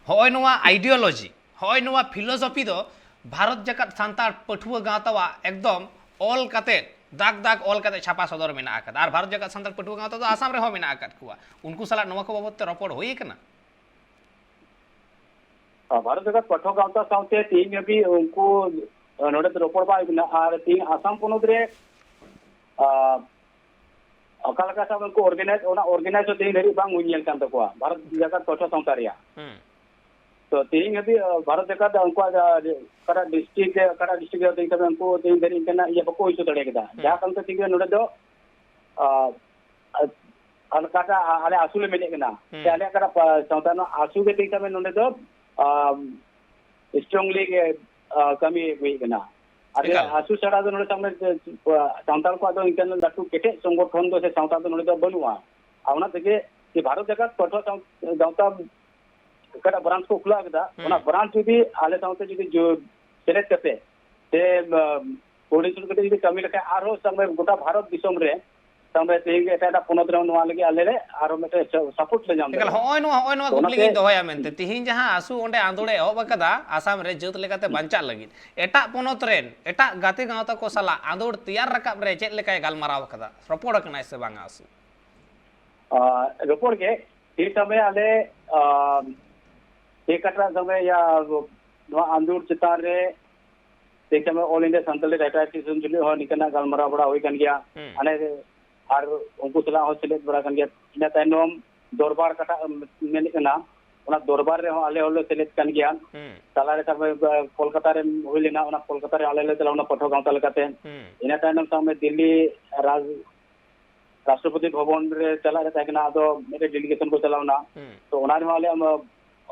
ᱦᱚᱸᱜᱼᱚᱭ ᱱᱚᱣᱟ ideology, ᱦᱚᱸᱜᱼᱚᱭ ᱱᱚᱣᱟ philosophy ᱫᱚ ᱵᱷᱟᱨᱚᱛ ᱡᱟᱠᱟᱛ ᱥᱟᱱᱛᱟᱲ ᱯᱟᱹᱴᱷᱩᱣᱟᱹ ᱜᱟᱶᱛᱟᱣᱟᱜ ᱮᱠᱫᱚᱢ ᱚᱞ ᱠᱟᱛᱮ, ᱫᱟᱜᱽ ᱫᱟᱜᱽ ᱚᱞ ᱠᱟᱛᱮ ᱪᱷᱟᱯᱟ ᱥᱚᱫᱚᱨ ᱢᱮᱱᱟᱜ ᱟᱠᱟᱫᱟ᱾ ᱟᱨ ᱵᱷᱟᱨᱚᱛ ᱡᱟᱠᱟᱛ ᱥᱟᱱᱛᱟᱲ ᱯᱟᱹᱴᱷᱩᱣᱟᱹ ᱜᱟᱶᱛᱟ ᱫᱚ ᱟᱥᱟᱢ ᱨᱮᱦᱚᱸ ᱢᱮᱱᱟᱜ ᱟᱠᱟᱫ ᱠᱚᱣᱟ᱾ ᱩᱱᱠᱩ ᱥᱟᱞᱟᱜ ᱱᱚᱣᱟ ᱠᱚ ᱵᱟᱵᱚᱫ ᱛᱮ ᱨᱚᱯᱚᱲ ᱦᱩᱭ ᱟᱠᱟᱱᱟ? ᱟᱨ ᱵᱷᱟᱨᱚᱛ ᱡᱟᱠᱟᱛ ᱯᱟᱹᱴᱷᱩᱣᱟᱹ ᱜᱟᱶᱛᱟ ᱥᱟᱶᱛᱮ ᱛᱮᱦᱮᱧ ᱦᱟᱹᱵᱤᱡ ᱩᱱᱠᱩ, ᱟᱸ, ᱱᱚᱰᱮ ᱫᱚ ᱨᱚᱯᱚᱲ ᱵᱟᱝ ᱦᱩᱭ ᱠᱟᱱᱟ᱾ ᱟᱨ ᱛᱮᱦᱮᱧ ᱟᱥᱟᱢ ᱯᱚᱱᱚᱛ ᱨᱮ, ᱟᱸ, ᱚᱠᱟ ᱞᱮᱠᱟ ᱥᱟᱵ ᱩᱱᱠᱩ organize, ᱚᱱᱟ organize ᱦᱚᱸ ᱛᱮᱦᱮᱧ ᱫᱷᱟᱹᱨᱤᱡ ᱵᱟᱝ ᱦᱩᱭ ᱧᱮᱞ ᱠᱟᱱ ᱛᱟᱠᱚᱣᱟ ᱵᱷᱟᱨᱚᱛ ᱡᱟᱠᱟᱛ ᱯᱟᱹᱴᱷᱩᱣᱟᱹ ᱥᱟᱶᱛᱟ ᱨᱮᱭᱟᱜ᱾ ᱦᱩᱸ᱾ ᱛᱚ ᱛᱮᱦᱮᱧ ᱦᱟᱹᱵᱤᱡ, ᱟᱸ, ᱵᱷᱟᱨᱚᱛ ᱡᱟᱠᱟᱛ ᱩᱱᱠᱩᱣᱟᱜ ᱡᱟ-, ᱚᱠᱟᱴᱟᱜ district ᱨᱮ, ᱚᱠᱟᱴᱟᱜ district ᱨᱮ ᱛᱮᱦᱮᱧ ᱫᱷᱟᱹᱵᱤᱡ ᱩᱱᱠᱩ ᱛᱮᱦᱮᱧ ᱫᱷᱟᱹᱨᱤᱡ ᱚᱱᱠᱟᱱᱟᱜ ᱤᱭᱟᱹ ᱵᱟᱠᱚ issue ᱫᱟᱲᱮ ᱠᱟᱫᱟ᱾ ᱦᱩᱸ᱾ ᱡᱟᱦᱟᱸ ᱠᱟᱨᱚᱱ ᱛᱮ ᱛᱮᱦᱮᱧ ᱱᱚᱰᱮ ᱫᱚ, ᱟᱸ, ᱟᱨ ᱚᱠᱟᱴᱟᱜ ᱟᱞᱮ ᱟᱥᱩ ᱞᱮ ᱢᱮᱱᱮᱫ ᱠᱟᱱᱟ, ᱦᱩᱸ᱾ ᱥᱮ ᱟᱞᱮᱭᱟᱜ ᱚᱠᱟᱴᱟᱜ ᱯᱟ-, ᱥᱟᱶᱛᱟ ᱨᱮᱱᱟᱜ ᱟᱥᱩ ᱜᱮ ᱛᱮᱦᱮᱧ ᱥᱟᱵ ᱢᱮ ᱱᱚᱰᱮ ᱫᱚ, ᱟᱢ, strongly ᱜᱮ, ᱟ, ᱠᱟᱹᱢᱤ ᱟᱹᱜᱩᱭᱮᱫ ᱠᱟᱱᱟ᱾ ᱟᱨ ᱮᱠᱟᱞ᱾ ᱟᱥᱩ ᱪᱷᱟᱲᱟ ᱫᱚ ᱱᱚᱰᱮ ᱥᱟᱵ ᱢᱮ, ᱥᱟᱱᱛᱟᱲ ᱠᱚᱣᱟᱜ ᱫᱚ ᱤᱱᱠᱟᱱ ᱞᱟᱹᱴᱩ ᱠᱮᱴᱮᱡ ᱥᱚᱝᱜᱚᱴᱷᱚᱱ ᱫᱚ ᱥᱮ ᱥᱟᱶᱛᱟ ᱫᱚ ᱱᱚᱰᱮ ᱫᱚ ᱵᱟᱹᱱᱩᱜᱼᱟ᱾ ᱟᱨ ᱚᱱᱟ ᱛᱮᱜᱮ ᱡᱮ ᱵᱷᱟᱨᱚᱛ ᱡᱟᱠᱟᱛ ᱯᱟᱹᱴᱷᱩᱣᱟᱹ ᱥᱟᱶ-, ᱜᱟᱶᱛᱟ ᱚᱠᱟᱴᱟᱜ ᱵᱨᱟᱱᱪ ᱠᱚ ᱠᱷᱩᱞᱟᱹᱣ ᱠᱮᱫᱟ, ᱦᱩᱸ᱾ ᱚᱱᱟ ᱵᱨᱟᱱᱪ ᱡᱩᱫᱤ ᱟᱞᱮ ᱥᱟᱶᱛᱮ ᱡᱩᱫᱤ ᱡᱳ-, ᱥᱮᱞᱮᱫ ᱠᱟᱛᱮ ᱥᱮ, ᱟᱢ, ᱠᱳᱚᱨᱰᱤᱱᱮᱥᱚᱱ ᱠᱟᱛᱮ ᱡᱩᱫᱤ ᱠᱟᱹᱢᱤ ᱞᱮᱠᱷᱟᱡ, ᱟᱨᱦᱚᱸ ᱥᱟᱵ ᱢᱮ ᱜᱚᱴᱟ ᱵᱷᱟᱨᱚᱛ ᱫᱤᱥᱚᱢ ᱨᱮ ᱥᱟᱵ ᱢᱮ ᱛᱮᱦᱮᱧ ᱜᱮ ᱮᱴᱟᱜ ᱮᱴᱟᱜ ᱯᱚᱱᱚᱛ ᱨᱮᱦᱚᱸ ᱱᱚᱣᱟ ᱞᱟᱹᱜᱤᱫ ᱟᱞᱮ ᱞᱮ ᱟᱨᱦᱚᱸ ᱢᱤᱫᱴᱮᱱ ᱥᱟᱯᱳᱨᱴ ᱞᱮ ᱧᱟᱢ ᱮᱠᱟᱞ, ᱫᱟᱲᱮᱭᱟᱜᱼᱟ᱾ ᱦᱚᱸᱜᱼᱚᱭ ᱱᱚᱣᱟ, ᱦᱚᱸᱜᱼᱚᱭ ᱱᱚᱣᱟ ᱛᱚ ᱠᱩᱠᱞᱤ ᱚᱱᱟᱛᱮ ᱜᱤᱧ ᱫᱚᱦᱚᱭᱟ ᱢᱮᱱᱛᱮ, ᱛᱤᱦᱤᱧ ᱡᱟᱦᱟᱸ ᱟᱥᱩ ᱚᱸᱰᱮ ᱟᱸᱫᱳᱲ ᱮ ᱮᱦᱚᱵ ᱟᱠᱟᱫᱟ ᱟᱥᱟᱢ ᱨᱮ ᱡᱟᱹᱛ ᱞᱮᱠᱟᱛᱮ ᱵᱟᱧᱪᱟᱜ ᱞᱟᱹᱜᱤᱫ, ᱮᱴᱟᱜ ᱯᱚᱱᱚᱛ ᱨᱮᱱ ᱮᱴᱟᱜ ᱜᱟᱛᱮ ᱜᱟᱶᱛᱟ ᱠᱚ ᱥᱟᱞᱟᱜ ᱟᱸᱫᱳᱲ ᱛᱮᱭᱟᱨ ᱨᱟᱠᱟᱵ ᱨᱮ ᱪᱮᱫ ᱞᱮᱠᱟᱭ ᱜᱟᱞᱢᱟᱨᱟᱣ ᱟᱠᱟᱫᱟ, ᱨᱚᱯᱚᱲ ᱟᱠᱟᱱᱟᱭ ᱥᱮ ᱵᱟᱝᱟ ᱟᱥᱩ? ᱟᱨ ᱨᱚᱯᱚᱲ ᱜᱮ, ᱛᱮᱦᱮᱧ ᱥᱟᱵ ᱢᱮ ᱟᱞᱮ, ᱟᱨ, ᱛᱮᱦᱮᱧ ᱚᱠᱟᱴᱟᱜ ᱥᱟᱵ ᱢᱮ ᱤᱭᱟᱹ, ᱱᱚᱣᱟ ᱟᱸᱫᱳᱲ ᱪᱮᱛᱟᱱ ᱨᱮ ᱛᱮᱦᱮᱧ ᱥᱟᱵ ᱢᱮ All India Santali Writers Association ᱛᱩᱞᱩᱡ ᱦᱚᱸ ᱱᱤᱝᱠᱟᱹᱱᱟᱜ ᱜᱟᱞᱢᱟᱨᱟᱣ ᱵᱟᱲᱟ ᱦᱩᱭ ᱠᱟᱱ ᱜᱮᱭᱟ᱾ ᱦᱩᱸ᱾ ᱦᱟᱱᱮ ᱟᱨ ᱩᱱᱠᱩ ᱥᱟᱞᱟᱜ ᱦᱚᱸ ᱥᱮᱞᱮᱫ ᱵᱟᱲᱟ ᱠᱟᱱ ᱜᱮᱭᱟ᱾ ᱤᱱᱟᱹ ᱛᱟᱭᱱᱚᱢ ᱫᱚᱨᱵᱟᱨ ᱚᱠᱟᱴᱟᱜ ᱢᱮᱱᱮᱫ ᱠᱟᱱᱟ, ᱚᱱᱟ ᱫᱚᱨᱵᱟᱨ ᱨᱮᱦᱚᱸ ᱟᱞᱮ ᱦᱚᱸᱞᱮ ᱥᱮᱞᱮᱫ ᱠᱟᱱ ᱜᱮᱭᱟ᱾ ᱦᱩᱸ᱾ ᱛᱟᱞᱟᱨᱮ ᱥᱟᱵ ᱢᱮ ᱠᱳᱞᱠᱟᱛᱟ ᱨᱮ ᱦᱩᱭ ᱞᱮᱱᱟ, ᱚᱱᱟ ᱠᱳᱞᱠᱟᱛᱟ ᱨᱮ ᱟᱞᱮ ᱞᱮ ᱪᱟᱞᱟᱣ ᱞᱮᱱᱟ ᱯᱟᱹᱴᱷᱩᱣᱟᱹ ᱜᱟᱶᱛᱟ ᱞᱮᱠᱟᱛᱮ᱾ ᱦᱩᱸ᱾ ᱤᱱᱟᱹ ᱛᱟᱭᱱᱚᱢ ᱥᱟᱵ ᱢᱮ ᱫᱤᱞᱞᱤ ᱨᱟᱡᱽ ᱨᱟᱥᱴᱨᱚᱯᱚᱛᱤ ᱵᱷᱚᱵᱚᱱ ᱨᱮ ᱪᱟᱞᱟᱜ ᱨᱮ ᱛᱟᱦᱮᱸ ᱠᱟᱱᱟ, ᱟᱫᱚ ᱢᱤᱫᱴᱮᱡ ᱰᱮᱞᱤᱜᱮᱥᱚᱱ ᱠᱚ ᱪᱟᱞᱟᱣ ᱮᱱᱟ᱾ ᱦᱩᱸ᱾ ᱛᱚ ᱚᱱᱟ ᱨᱮᱦᱚᱸ ᱟᱞᱮᱭᱟᱜ ᱢᱟ,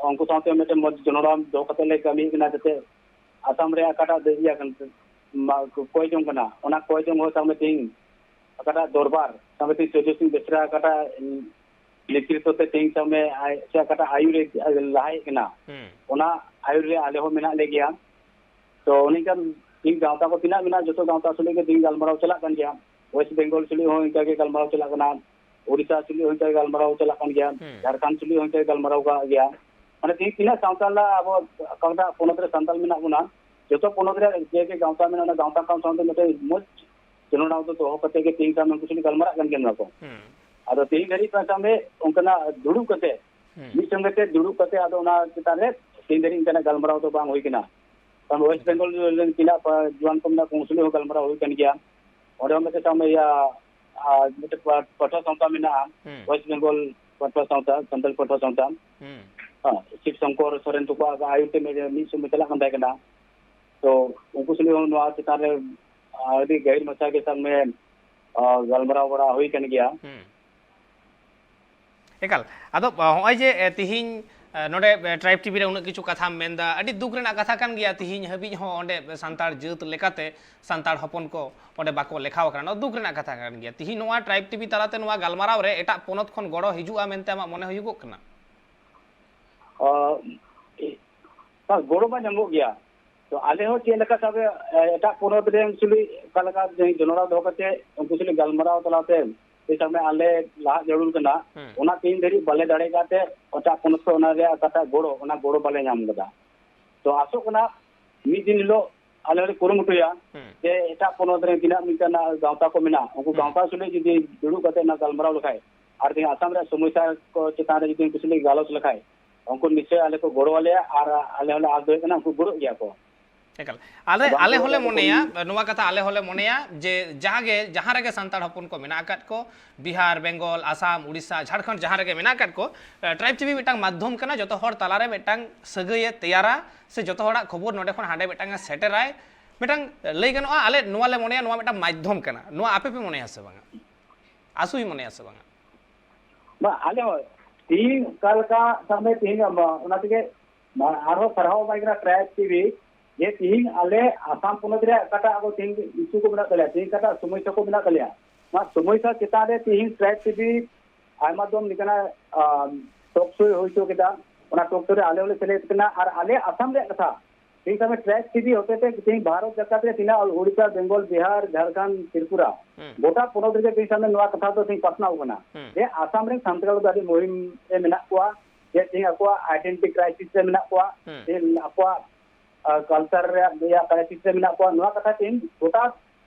ᱩᱱᱠᱩ ᱥᱟᱶᱛᱮ ᱢᱤᱫᱴᱮᱱ ᱢᱚᱡᱽ ᱡᱚᱱᱚᱲᱟᱣ ᱫᱚᱦᱚ ᱠᱟᱛᱮ ᱞᱮ ᱠᱟᱹᱢᱤᱭᱮᱫ ᱠᱟᱱᱟ, ᱡᱟᱛᱮ ᱟᱥᱟᱢ ᱨᱮ ᱚᱠᱟᱴᱟᱜ ᱫᱟᱹᱵᱤ ᱟᱠᱟᱱ, ᱢᱟ, ᱠᱚᱭ ᱡᱚᱝ ᱠᱟᱱᱟ, ᱚᱱᱟ ᱠᱚᱭ ᱡᱚᱝ ᱦᱚᱸ ᱥᱟᱵ ᱢᱮ ᱛᱮᱦᱮᱧ ᱚᱠᱟᱴᱟᱜ ᱫᱚᱨᱵᱟᱨ, ᱥᱟᱵ ᱢᱮ ᱛᱮᱦᱮᱧ ᱥᱩᱨᱡᱚ ᱥᱤᱝ ᱵᱮᱥᱨᱟ ᱚᱠᱟᱴᱟᱜ ᱱᱮᱛᱨᱤᱛᱵ ᱛᱮ ᱛᱮᱦᱮᱧ ᱥᱟᱵ ᱢᱮ ᱟᱡ ᱥᱮ ᱚᱠᱟᱴᱟᱜ ᱟᱭᱩᱨ ᱮ ᱞᱟᱦᱟᱭᱮᱫ ᱠᱟᱱᱟ, ᱦᱩᱸ᱾ ᱚᱱᱟ ᱟᱭᱩᱨ ᱨᱮ ᱟᱞᱮ ᱦᱚᱸ ᱢᱮᱱᱟᱜ ᱞᱮ ᱜᱮᱭᱟ᱾ ᱛᱚ ᱚᱱᱮ ᱚᱱᱠᱟᱱ ᱛᱮᱦᱮᱧ ᱜᱟᱶᱛᱟ ᱠᱚ ᱛᱤᱱᱟᱹᱜ ᱢᱮᱱᱟᱜᱼᱟ, ᱡᱚᱛᱚ ᱜᱟᱶᱛᱟ ᱥᱩᱞᱩᱡ ᱜᱮ ᱛᱮᱦᱮᱧ ᱜᱟᱞᱢᱟᱨᱟᱣ ᱪᱟᱞᱟᱜ ᱠᱟᱱ ᱜᱮᱭᱟ᱾ ᱳᱭᱮᱥᱴ ᱵᱮᱝᱜᱚᱞ ᱥᱩᱞᱩᱡ ᱦᱚᱸ ᱤᱱᱠᱟ ᱜᱮ ᱜᱟᱞᱢᱟᱨᱟᱣ ᱪᱟᱞᱟᱜ ᱠᱟᱱᱟ, ᱳᱰᱤᱥᱟ ᱥᱩᱞᱩᱡ ᱦᱚᱸ ᱤᱱᱠᱟ ᱜᱮ ᱜᱟᱞᱢᱟᱨᱟᱣ ᱪᱟᱞᱟᱜ ᱠᱟᱱ ᱜᱮᱭᱟ, ᱦᱩᱸ᱾ ᱡᱷᱟᱲᱠᱷᱚᱸᱰ ᱥᱩᱞᱩᱡ ᱦᱚᱸ ᱤᱱᱠᱟ ᱜᱮ ᱜᱟᱞᱢᱟᱨᱟᱣ ᱠᱟᱜ ᱜᱮᱭᱟ᱾ ᱢᱟᱱᱮ ᱛᱮᱦᱮᱧ ᱛᱤᱱᱟᱹᱜ ᱥᱟᱶᱛᱟ ᱨᱮᱱᱟᱜ ᱟᱵᱚ ᱚᱠᱟᱴᱟᱜ ᱯᱚᱱᱚᱛ ᱨᱮ ᱥᱟᱱᱛᱟᱲ ᱢᱮᱱᱟᱜ ᱵᱚᱱᱟ, ᱡᱚᱛᱚ ᱯᱚᱱᱚᱛ ᱨᱮ ᱡᱮ ᱡᱮ ᱜᱟᱶᱛᱟ ᱢᱮᱱᱟᱜᱼᱟ, ᱚᱱᱟ ᱜᱟᱶᱛᱟ ᱥᱟᱶ ᱥᱟᱶᱛᱮ ᱢᱤᱫᱴᱮᱱ ᱢᱚᱡᱽ ᱡᱚᱱᱚᱲᱟᱣ ᱫᱚ ᱫᱚᱦᱚ ᱠᱟᱛᱮ ᱜᱮ ᱛᱮᱦᱮᱧ ᱜᱟᱱ ᱩᱱᱠᱩ ᱥᱩᱞᱩᱡ ᱜᱟᱞᱢᱟᱨᱟᱜ ᱠᱟᱱ ᱜᱮᱭᱟ ᱱᱚᱣᱟ ᱠᱚ᱾ ᱦᱩᱸ᱾ ᱟᱫᱚ ᱛᱮᱦᱮᱧ ᱫᱷᱟᱹᱨᱤᱡ ᱯᱟᱥᱮ ᱚᱱᱠᱟᱱᱟᱜ ᱫᱩᱲᱩᱵ ᱠᱟᱛᱮ ᱦᱩᱸ᱾ ᱢᱤᱫ ᱥᱚᱸᱜᱮ ᱛᱮ ᱫᱩᱲᱩᱵ ᱠᱟᱛᱮ ᱟᱫᱚ ᱚᱱᱟ ᱪᱮᱛᱟᱱ ᱨᱮ ᱛᱮᱦᱮᱧ ᱫᱷᱟᱹᱨᱤᱡ ᱚᱱᱠᱟᱱᱟᱜ ᱜᱟᱞᱢᱟᱨᱟᱣ ᱫᱚ ᱵᱟᱝ ᱦᱩᱭ ᱠᱟᱱᱟ᱾ ᱠᱟᱨᱚᱱ ᱳᱭᱮᱥᱴ ᱵᱮᱝᱜᱚᱞ ᱨᱮᱱ ᱛᱤᱱᱟᱹᱜ ᱯᱟ-, ᱡᱩᱣᱟᱱ ᱠᱚ ᱢᱮᱱᱟᱜ ᱠᱚ, ᱩᱱᱠᱩ ᱥᱩᱞᱩᱡ ᱦᱚᱸ ᱜᱟᱞᱢᱟᱨᱟᱣ ᱦᱩᱭ ᱠᱟᱱ ᱜᱮᱭᱟ᱾ ᱚᱸᱰᱮ ᱦᱚᱸ ᱢᱤᱫᱴᱮᱱ ᱥᱟᱶ ᱤᱭᱟᱹ, ᱟᱨ ᱢᱤᱫᱴᱮᱱ ᱯᱟ-, ᱯᱟᱹᱴᱷᱩᱣᱟᱹ ᱥᱟᱶᱛᱟ ᱢᱮᱱᱟᱜᱼᱟ, ᱦᱩᱸ᱾ ᱳᱭᱮᱥᱴ ᱵᱮᱝᱜᱚᱞ ᱯᱟᱹᱴᱷᱩᱣᱟᱹ ᱥᱟᱶᱛᱟ, ᱥᱟᱱᱛᱟᱲ ᱯᱟᱹᱴᱷᱩᱣᱟᱹ ᱥᱟᱶᱛᱟ᱾ ᱦᱩᱸ᱾ ᱦᱮᱸ, ᱥᱤᱵ ᱥᱚᱝᱠᱚᱨ ᱥᱚᱨᱮᱱ ᱛᱟᱠᱚᱣᱟᱜ ᱟᱭᱩᱨ ᱛᱮ ᱢᱤᱫ, ᱢᱤᱫ ᱥᱚᱢᱚᱭ ᱪᱟᱞᱟᱜ ᱠᱟᱱ ᱛᱟᱦᱮᱸ ᱠᱟᱱᱟ᱾ ᱛᱚ ᱩᱱᱠᱩ ᱥᱩᱞᱩᱡ ᱦᱚᱸ ᱱᱚᱣᱟ ᱪᱮᱛᱟᱱ ᱨᱮ ᱟᱹᱰᱤ ᱜᱟᱹᱦᱤᱨ ᱢᱟᱪᱷᱟ ᱜᱮ ᱥᱟᱵ ᱢᱮ, ᱟ, ᱜᱟᱞᱢᱟᱨᱟᱣ ᱵᱟᱲᱟ ᱦᱩᱭ ᱠᱟᱱ ᱜᱮᱭᱟ᱾ ᱦᱩᱸ᱾ ᱮᱠᱟᱞ᱾ ᱟᱫᱚ, ᱟ, ᱦᱚᱸᱜᱼᱚᱭ ᱡᱮ, ᱮ, ᱛᱤᱦᱤᱧ, ᱮ, ᱱᱚᱰᱮ, ᱮ, ᱴᱨᱟᱭᱤᱵᱽ ᱴᱤᱵᱷᱤ ᱨᱮ ᱩᱱᱟᱹᱜ ᱠᱤᱪᱷᱩ ᱠᱟᱛᱷᱟᱢ ᱢᱮᱱᱫᱟ, ᱟᱹᱰᱤ ᱫᱩᱠ ᱨᱮᱱᱟᱜ ᱠᱟᱛᱷᱟ ᱠᱟᱱ ᱜᱮᱭᱟ᱾ ᱛᱤᱦᱤᱧ ᱦᱟᱹᱵᱤᱡ ᱦᱚᱸ ᱚᱸᱰᱮ ᱥᱟᱱᱛᱟᱲ ᱡᱟᱹᱛ ᱞᱮᱠᱟᱛᱮ ᱥᱟᱱᱛᱟᱲ ᱦᱚᱯᱚᱱ ᱠᱚ ᱚᱸᱰᱮ ᱵᱟᱠᱚ ᱞᱮᱠᱷᱟᱣ ᱟᱠᱟᱱᱟ᱾ ᱱᱚᱣᱟ ᱫᱩᱠ ᱨᱮᱱᱟᱜ ᱠᱟᱛᱷᱟ ᱠᱟᱱ ᱜᱮᱭᱟ᱾ ᱛᱤᱦᱤᱧ ᱱᱚᱣᱟ ᱴᱨᱟᱭᱤᱵᱽ ᱴᱤᱵᱷᱤ ᱛᱟᱞᱟᱛᱮ ᱱᱚᱣᱟ ᱜᱟᱞᱢᱟᱨᱟᱣ ᱨᱮ ᱮᱴᱟᱜ ᱯᱚᱱᱚᱛ ᱠᱷᱚᱱ ᱜᱚᱲᱚ ᱦᱤᱡᱩᱜᱼᱟ ᱢᱮᱱᱛᱮ ᱟᱢᱟᱜ ᱢᱚᱱᱮ ᱦᱩᱭᱩᱜᱚᱜ ᱠᱟᱱᱟ? ᱟᱸ, ᱜᱚᱲᱚ ᱢᱟ ᱧᱟᱢᱚᱜ ᱜᱮᱭᱟ᱾ ᱛᱚ ᱟᱞᱮ ᱦᱚᱸ ᱪᱮᱫ ᱞᱮᱠᱟ ᱥᱟᱵ ᱮ, ᱮᱴᱟᱜ ᱯᱚᱱᱚᱛ ᱨᱮ actually ᱚᱠᱟ ᱞᱮᱠᱟ ᱡᱮ ᱡᱚᱱᱚᱲᱟ ᱫᱚᱦᱚ ᱠᱟᱛᱮ ᱩᱱᱠᱩ ᱥᱟᱞᱟᱜ ᱜᱟᱞᱢᱟᱨᱟᱣ ᱛᱟᱞᱟᱛᱮ ᱡᱮ ᱥᱟᱵ ᱢᱮ ᱟᱞᱮ ᱞᱟᱦᱟ ᱡᱟᱹᱨᱩᱲ ᱠᱟᱱᱟ, ᱦᱩᱸ᱾ ᱚᱱᱟ ᱛᱮᱦᱮᱧ ᱫᱷᱟᱹᱨᱤᱡ ᱵᱟᱞᱮ ᱫᱟᱲᱮ ᱠᱟᱫ ᱛᱮ ᱮᱴᱟᱜ ᱯᱚᱱᱚᱛ ᱠᱷᱚᱱ ᱚᱱᱟ ᱨᱮᱭᱟᱜ ᱚᱠᱟᱴᱟᱜ ᱜᱚᱲᱚ, ᱚᱱᱟ ᱜᱚᱲᱚ ᱵᱟᱞᱮ ᱧᱟᱢ ᱠᱟᱫᱟ᱾ ᱛᱚ ᱟᱥᱚᱜ ᱠᱟᱱᱟ ᱢᱤᱫ ᱫᱤᱱ ᱦᱤᱞᱳᱜ ᱟᱞᱮ ᱦᱚᱸᱞᱮ ᱠᱩᱨᱩᱢᱩᱴᱩᱭᱟ ᱦᱩᱸ᱾ ᱡᱮ ᱮᱴᱟᱜ ᱯᱚᱱᱚᱛ ᱨᱮ ᱛᱤᱱᱟᱹᱜ ᱢᱤᱫᱴᱟᱝ ᱜᱟᱶᱛᱟ ᱠᱚ ᱢᱮᱱᱟᱜᱼᱟ, ᱩᱱᱠᱩ ᱦᱩᱸ᱾ ᱜᱟᱶᱛᱟ ᱥᱩᱞᱩᱡ ᱡᱩᱫᱤ ᱫᱩᱲᱩᱵ ᱠᱟᱛᱮ ᱚᱱᱟ ᱜᱟᱞᱢᱟᱨᱟᱣ ᱞᱮᱠᱷᱟᱡ ᱟᱨ ᱛᱮᱦᱮᱧ ᱟᱥᱟᱢ ᱨᱮᱭᱟᱜ ᱥᱚᱢᱚᱥᱥᱟ ᱠᱚ ᱪᱮᱛᱟᱱ ᱨᱮ ᱡᱩᱫᱤ ᱩᱱᱠᱩ ᱥᱩᱞᱩᱡ ᱜᱟᱞᱚᱪ ᱞᱮᱠᱷᱟᱡ ᱩᱱᱠᱩ ᱱᱤᱥᱪᱚᱭ ᱟᱞᱮ ᱠᱚ ᱜᱚᱲᱚ ᱟᱞᱮᱭᱟ ᱟᱨ ᱟᱞᱮ ᱦᱚᱸᱞᱮ ᱟᱸᱥ ᱫᱚᱦᱚᱭᱮᱫ ᱠᱟᱱᱟ ᱩᱱᱠᱩ ᱜᱚᱲᱚᱜ ᱜᱮᱭᱟ ᱠᱚ᱾ ᱮᱠᱟᱞ᱾ ᱟᱞᱮ, ᱟᱫᱚ ᱟᱞᱮ ᱩᱱᱠᱩ ᱦᱚᱸᱞᱮ ᱟᱫᱚ ᱠᱚ ᱢᱚᱱᱮᱭᱟ, ᱱᱚᱣᱟ ᱠᱟᱛᱷᱟ ᱟᱞᱮ ᱦᱚᱸᱞᱮ ᱢᱚᱱᱮᱭᱟ ᱡᱮ ᱡᱟᱦᱟᱸ ᱜᱮ, ᱡᱟᱦᱟᱸ ᱨᱮᱜᱮ ᱥᱟᱱᱛᱟᱲ ᱦᱚᱯᱚᱱ ᱠᱚ ᱢᱮᱱᱟᱜ ᱟᱠᱟᱫ ᱠᱚ, ᱵᱤᱦᱟᱨ, ᱵᱮᱝᱜᱚᱞ, ᱟᱥᱟᱢ, ᱩᱲᱤᱥᱥᱟ, ᱡᱷᱟᱲᱠᱷᱚᱸᱰ, ᱡᱟᱦᱟᱸ ᱨᱮᱜᱮ ᱢᱮᱱᱟᱜ ᱟᱠᱟᱫ ᱠᱚ, ᱮ, ᱴᱨᱟᱭᱤᱵᱽ ᱴᱤᱵᱷᱤ ᱢᱤᱫᱴᱟᱝ ᱢᱟᱫᱽᱫᱷᱚᱢ ᱠᱟᱱᱟ, ᱡᱚᱛᱚ ᱦᱚᱲ ᱛᱟᱞᱟᱨᱮ ᱢᱤᱫᱴᱟᱝ ᱥᱟᱹᱜᱟᱹᱭᱮ ᱛᱮᱭᱟᱨᱟ ᱥᱮ ᱡᱚᱛᱚ ᱦᱚᱲᱟᱜ ᱠᱷᱚᱵᱚᱨ ᱱᱚᱰᱮ ᱠᱷᱚᱱ ᱦᱟᱸᱰᱮ ᱢᱤᱫᱴᱟᱝ ᱮ ᱥᱮᱴᱮᱨᱟᱭ, ᱢᱤᱫᱴᱟᱝ, ᱮ, ᱞᱟᱹᱭ ᱜᱟᱱᱚᱜᱼᱟ, ᱟᱞᱮ ᱱᱚᱣᱟ ᱞᱮ ᱢᱚᱱᱮᱭᱟ, ᱱᱚᱣᱟ ᱢᱤᱫᱴᱟᱝ ᱢᱟᱫᱽᱫᱷᱚᱢ ᱠᱟᱱᱟ᱾ ᱱᱚᱣᱟ ᱟᱯᱮ ᱯᱮ ᱢᱚᱱᱮᱭᱟ ᱥᱮ ᱵᱟᱝᱟ? ᱟᱥᱩᱭ ᱢᱚᱱᱮᱭᱟ ᱥᱮ ᱵᱟᱝᱟ? ᱵᱟᱝ, ᱟᱞᱮ ᱦᱚᱸ ᱛᱤᱦᱤᱧ ᱚᱠᱟ ᱞᱮᱠᱟ ᱥᱟᱵ ᱢᱮ, ᱛᱤᱦᱤᱧ ᱟᱢ, ᱚᱱᱟ ᱛᱮᱜᱮ ᱢᱟ-, ᱟᱨᱦᱚᱸ ᱥᱟᱨᱦᱟᱣ ᱮᱢᱟᱭ ᱠᱟᱱᱟ ᱴᱨᱟᱭᱤᱵᱽ ᱴᱤᱵᱷᱤ, ᱡᱮ ᱛᱤᱦᱤᱧ ᱟᱞᱮ ᱟᱥᱟᱢ ᱯᱚᱱᱚᱛ ᱨᱮᱭᱟᱜ ᱚᱠᱟᱴᱟᱜ ᱟᱵᱚ ᱛᱤᱦᱤᱧ ᱤᱥᱩ ᱠᱚ ᱢᱮᱱᱟᱜ ᱛᱟᱞᱮᱭᱟ, ᱛᱤᱦᱤᱧ ᱚᱠᱟᱴᱟᱜ ᱥᱚᱢᱚᱥᱥᱟ ᱠᱚ ᱢᱮᱱᱟᱜ ᱛᱟᱞᱮᱭᱟ, ᱱᱚᱣᱟ ᱥᱚᱢᱚᱥᱥᱟ ᱪᱮᱛᱟᱱ ᱨᱮ ᱛᱤᱦᱤᱧ ᱴᱨᱟᱭᱤᱵᱽ ᱴᱤᱵᱷᱤ ᱟᱭᱢᱟ ᱫᱚᱢ ᱞᱮᱠᱟᱱᱟᱜ, ᱟᱢ, ᱴᱚᱠ ᱥᱳᱭ ᱦᱩᱭ ᱦᱚᱪᱚ ᱠᱮᱫᱟ᱾ ᱚᱱᱟ ᱴᱚᱠ ᱥᱳ ᱨᱮ ᱟᱞᱮ ᱦᱚᱸᱞᱮ ᱥᱮᱞᱮᱫ ᱠᱟᱱᱟ᱾ ᱟᱨ ᱟᱞᱮ ᱟᱥᱟᱢ ᱨᱮᱭᱟᱜ ᱠᱟᱛᱷᱟ ᱛᱤᱦᱤᱧ ᱥᱟᱵ ᱢᱮ ᱴᱨᱟᱭᱤᱵᱽ ᱴᱤᱵᱷᱤ ᱦᱚᱛᱮ ᱛᱮ ᱛᱤᱦᱤᱧ ᱵᱷᱟᱨᱚᱛ ᱡᱟᱠᱟᱛ ᱨᱮ ᱛᱤᱱᱟᱹᱜ ᱩᱲᱤᱥᱥᱟ, ᱵᱮᱝᱜᱚᱞ, ᱵᱤᱦᱟᱨ, ᱡᱷᱟᱲᱠᱷᱚᱸᱰ, ᱛᱨᱤᱯᱩᱨᱟ, ᱦᱩᱸ᱾ ᱜᱚᱴᱟ ᱯᱚᱱᱚᱛ ᱨᱮᱜᱮ ᱛᱤᱦᱤᱧ ᱥᱟᱵ ᱢᱮ ᱱᱚᱣᱟ ᱠᱟᱛᱷᱟ ᱫᱚ ᱛᱤᱦᱤᱧ ᱯᱟᱥᱱᱟᱣ ᱠᱟᱱᱟ᱾ ᱦᱩᱸ᱾ ᱡᱮ ᱟᱥᱟᱢ ᱨᱮᱱ ᱥᱟᱱᱛᱟᱲ ᱫᱚ ᱟᱹᱰᱤ ᱢᱩᱦᱤᱢ ᱨᱮ ᱢᱮᱱᱟᱜ ᱠᱚᱣᱟ, ᱡᱮ ᱛᱤᱦᱤᱧ ᱟᱠᱚᱣᱟᱜ identity crisis ᱨᱮ ᱢᱮᱱᱟᱜ ᱠᱚᱣᱟ, ᱦᱩᱸ᱾ ᱛᱤᱦᱤᱧ ᱟᱠᱚᱣᱟᱜ, ᱟ, culture ᱨᱮᱭᱟᱜ, ᱨᱮᱭᱟᱜ crisis ᱨᱮ ᱢᱮᱱᱟᱜ ᱠᱚᱣᱟ᱾ ᱱᱚᱣᱟ ᱠᱟᱛᱷᱟ ᱛᱤᱦᱤᱧ ᱜᱚᱴᱟ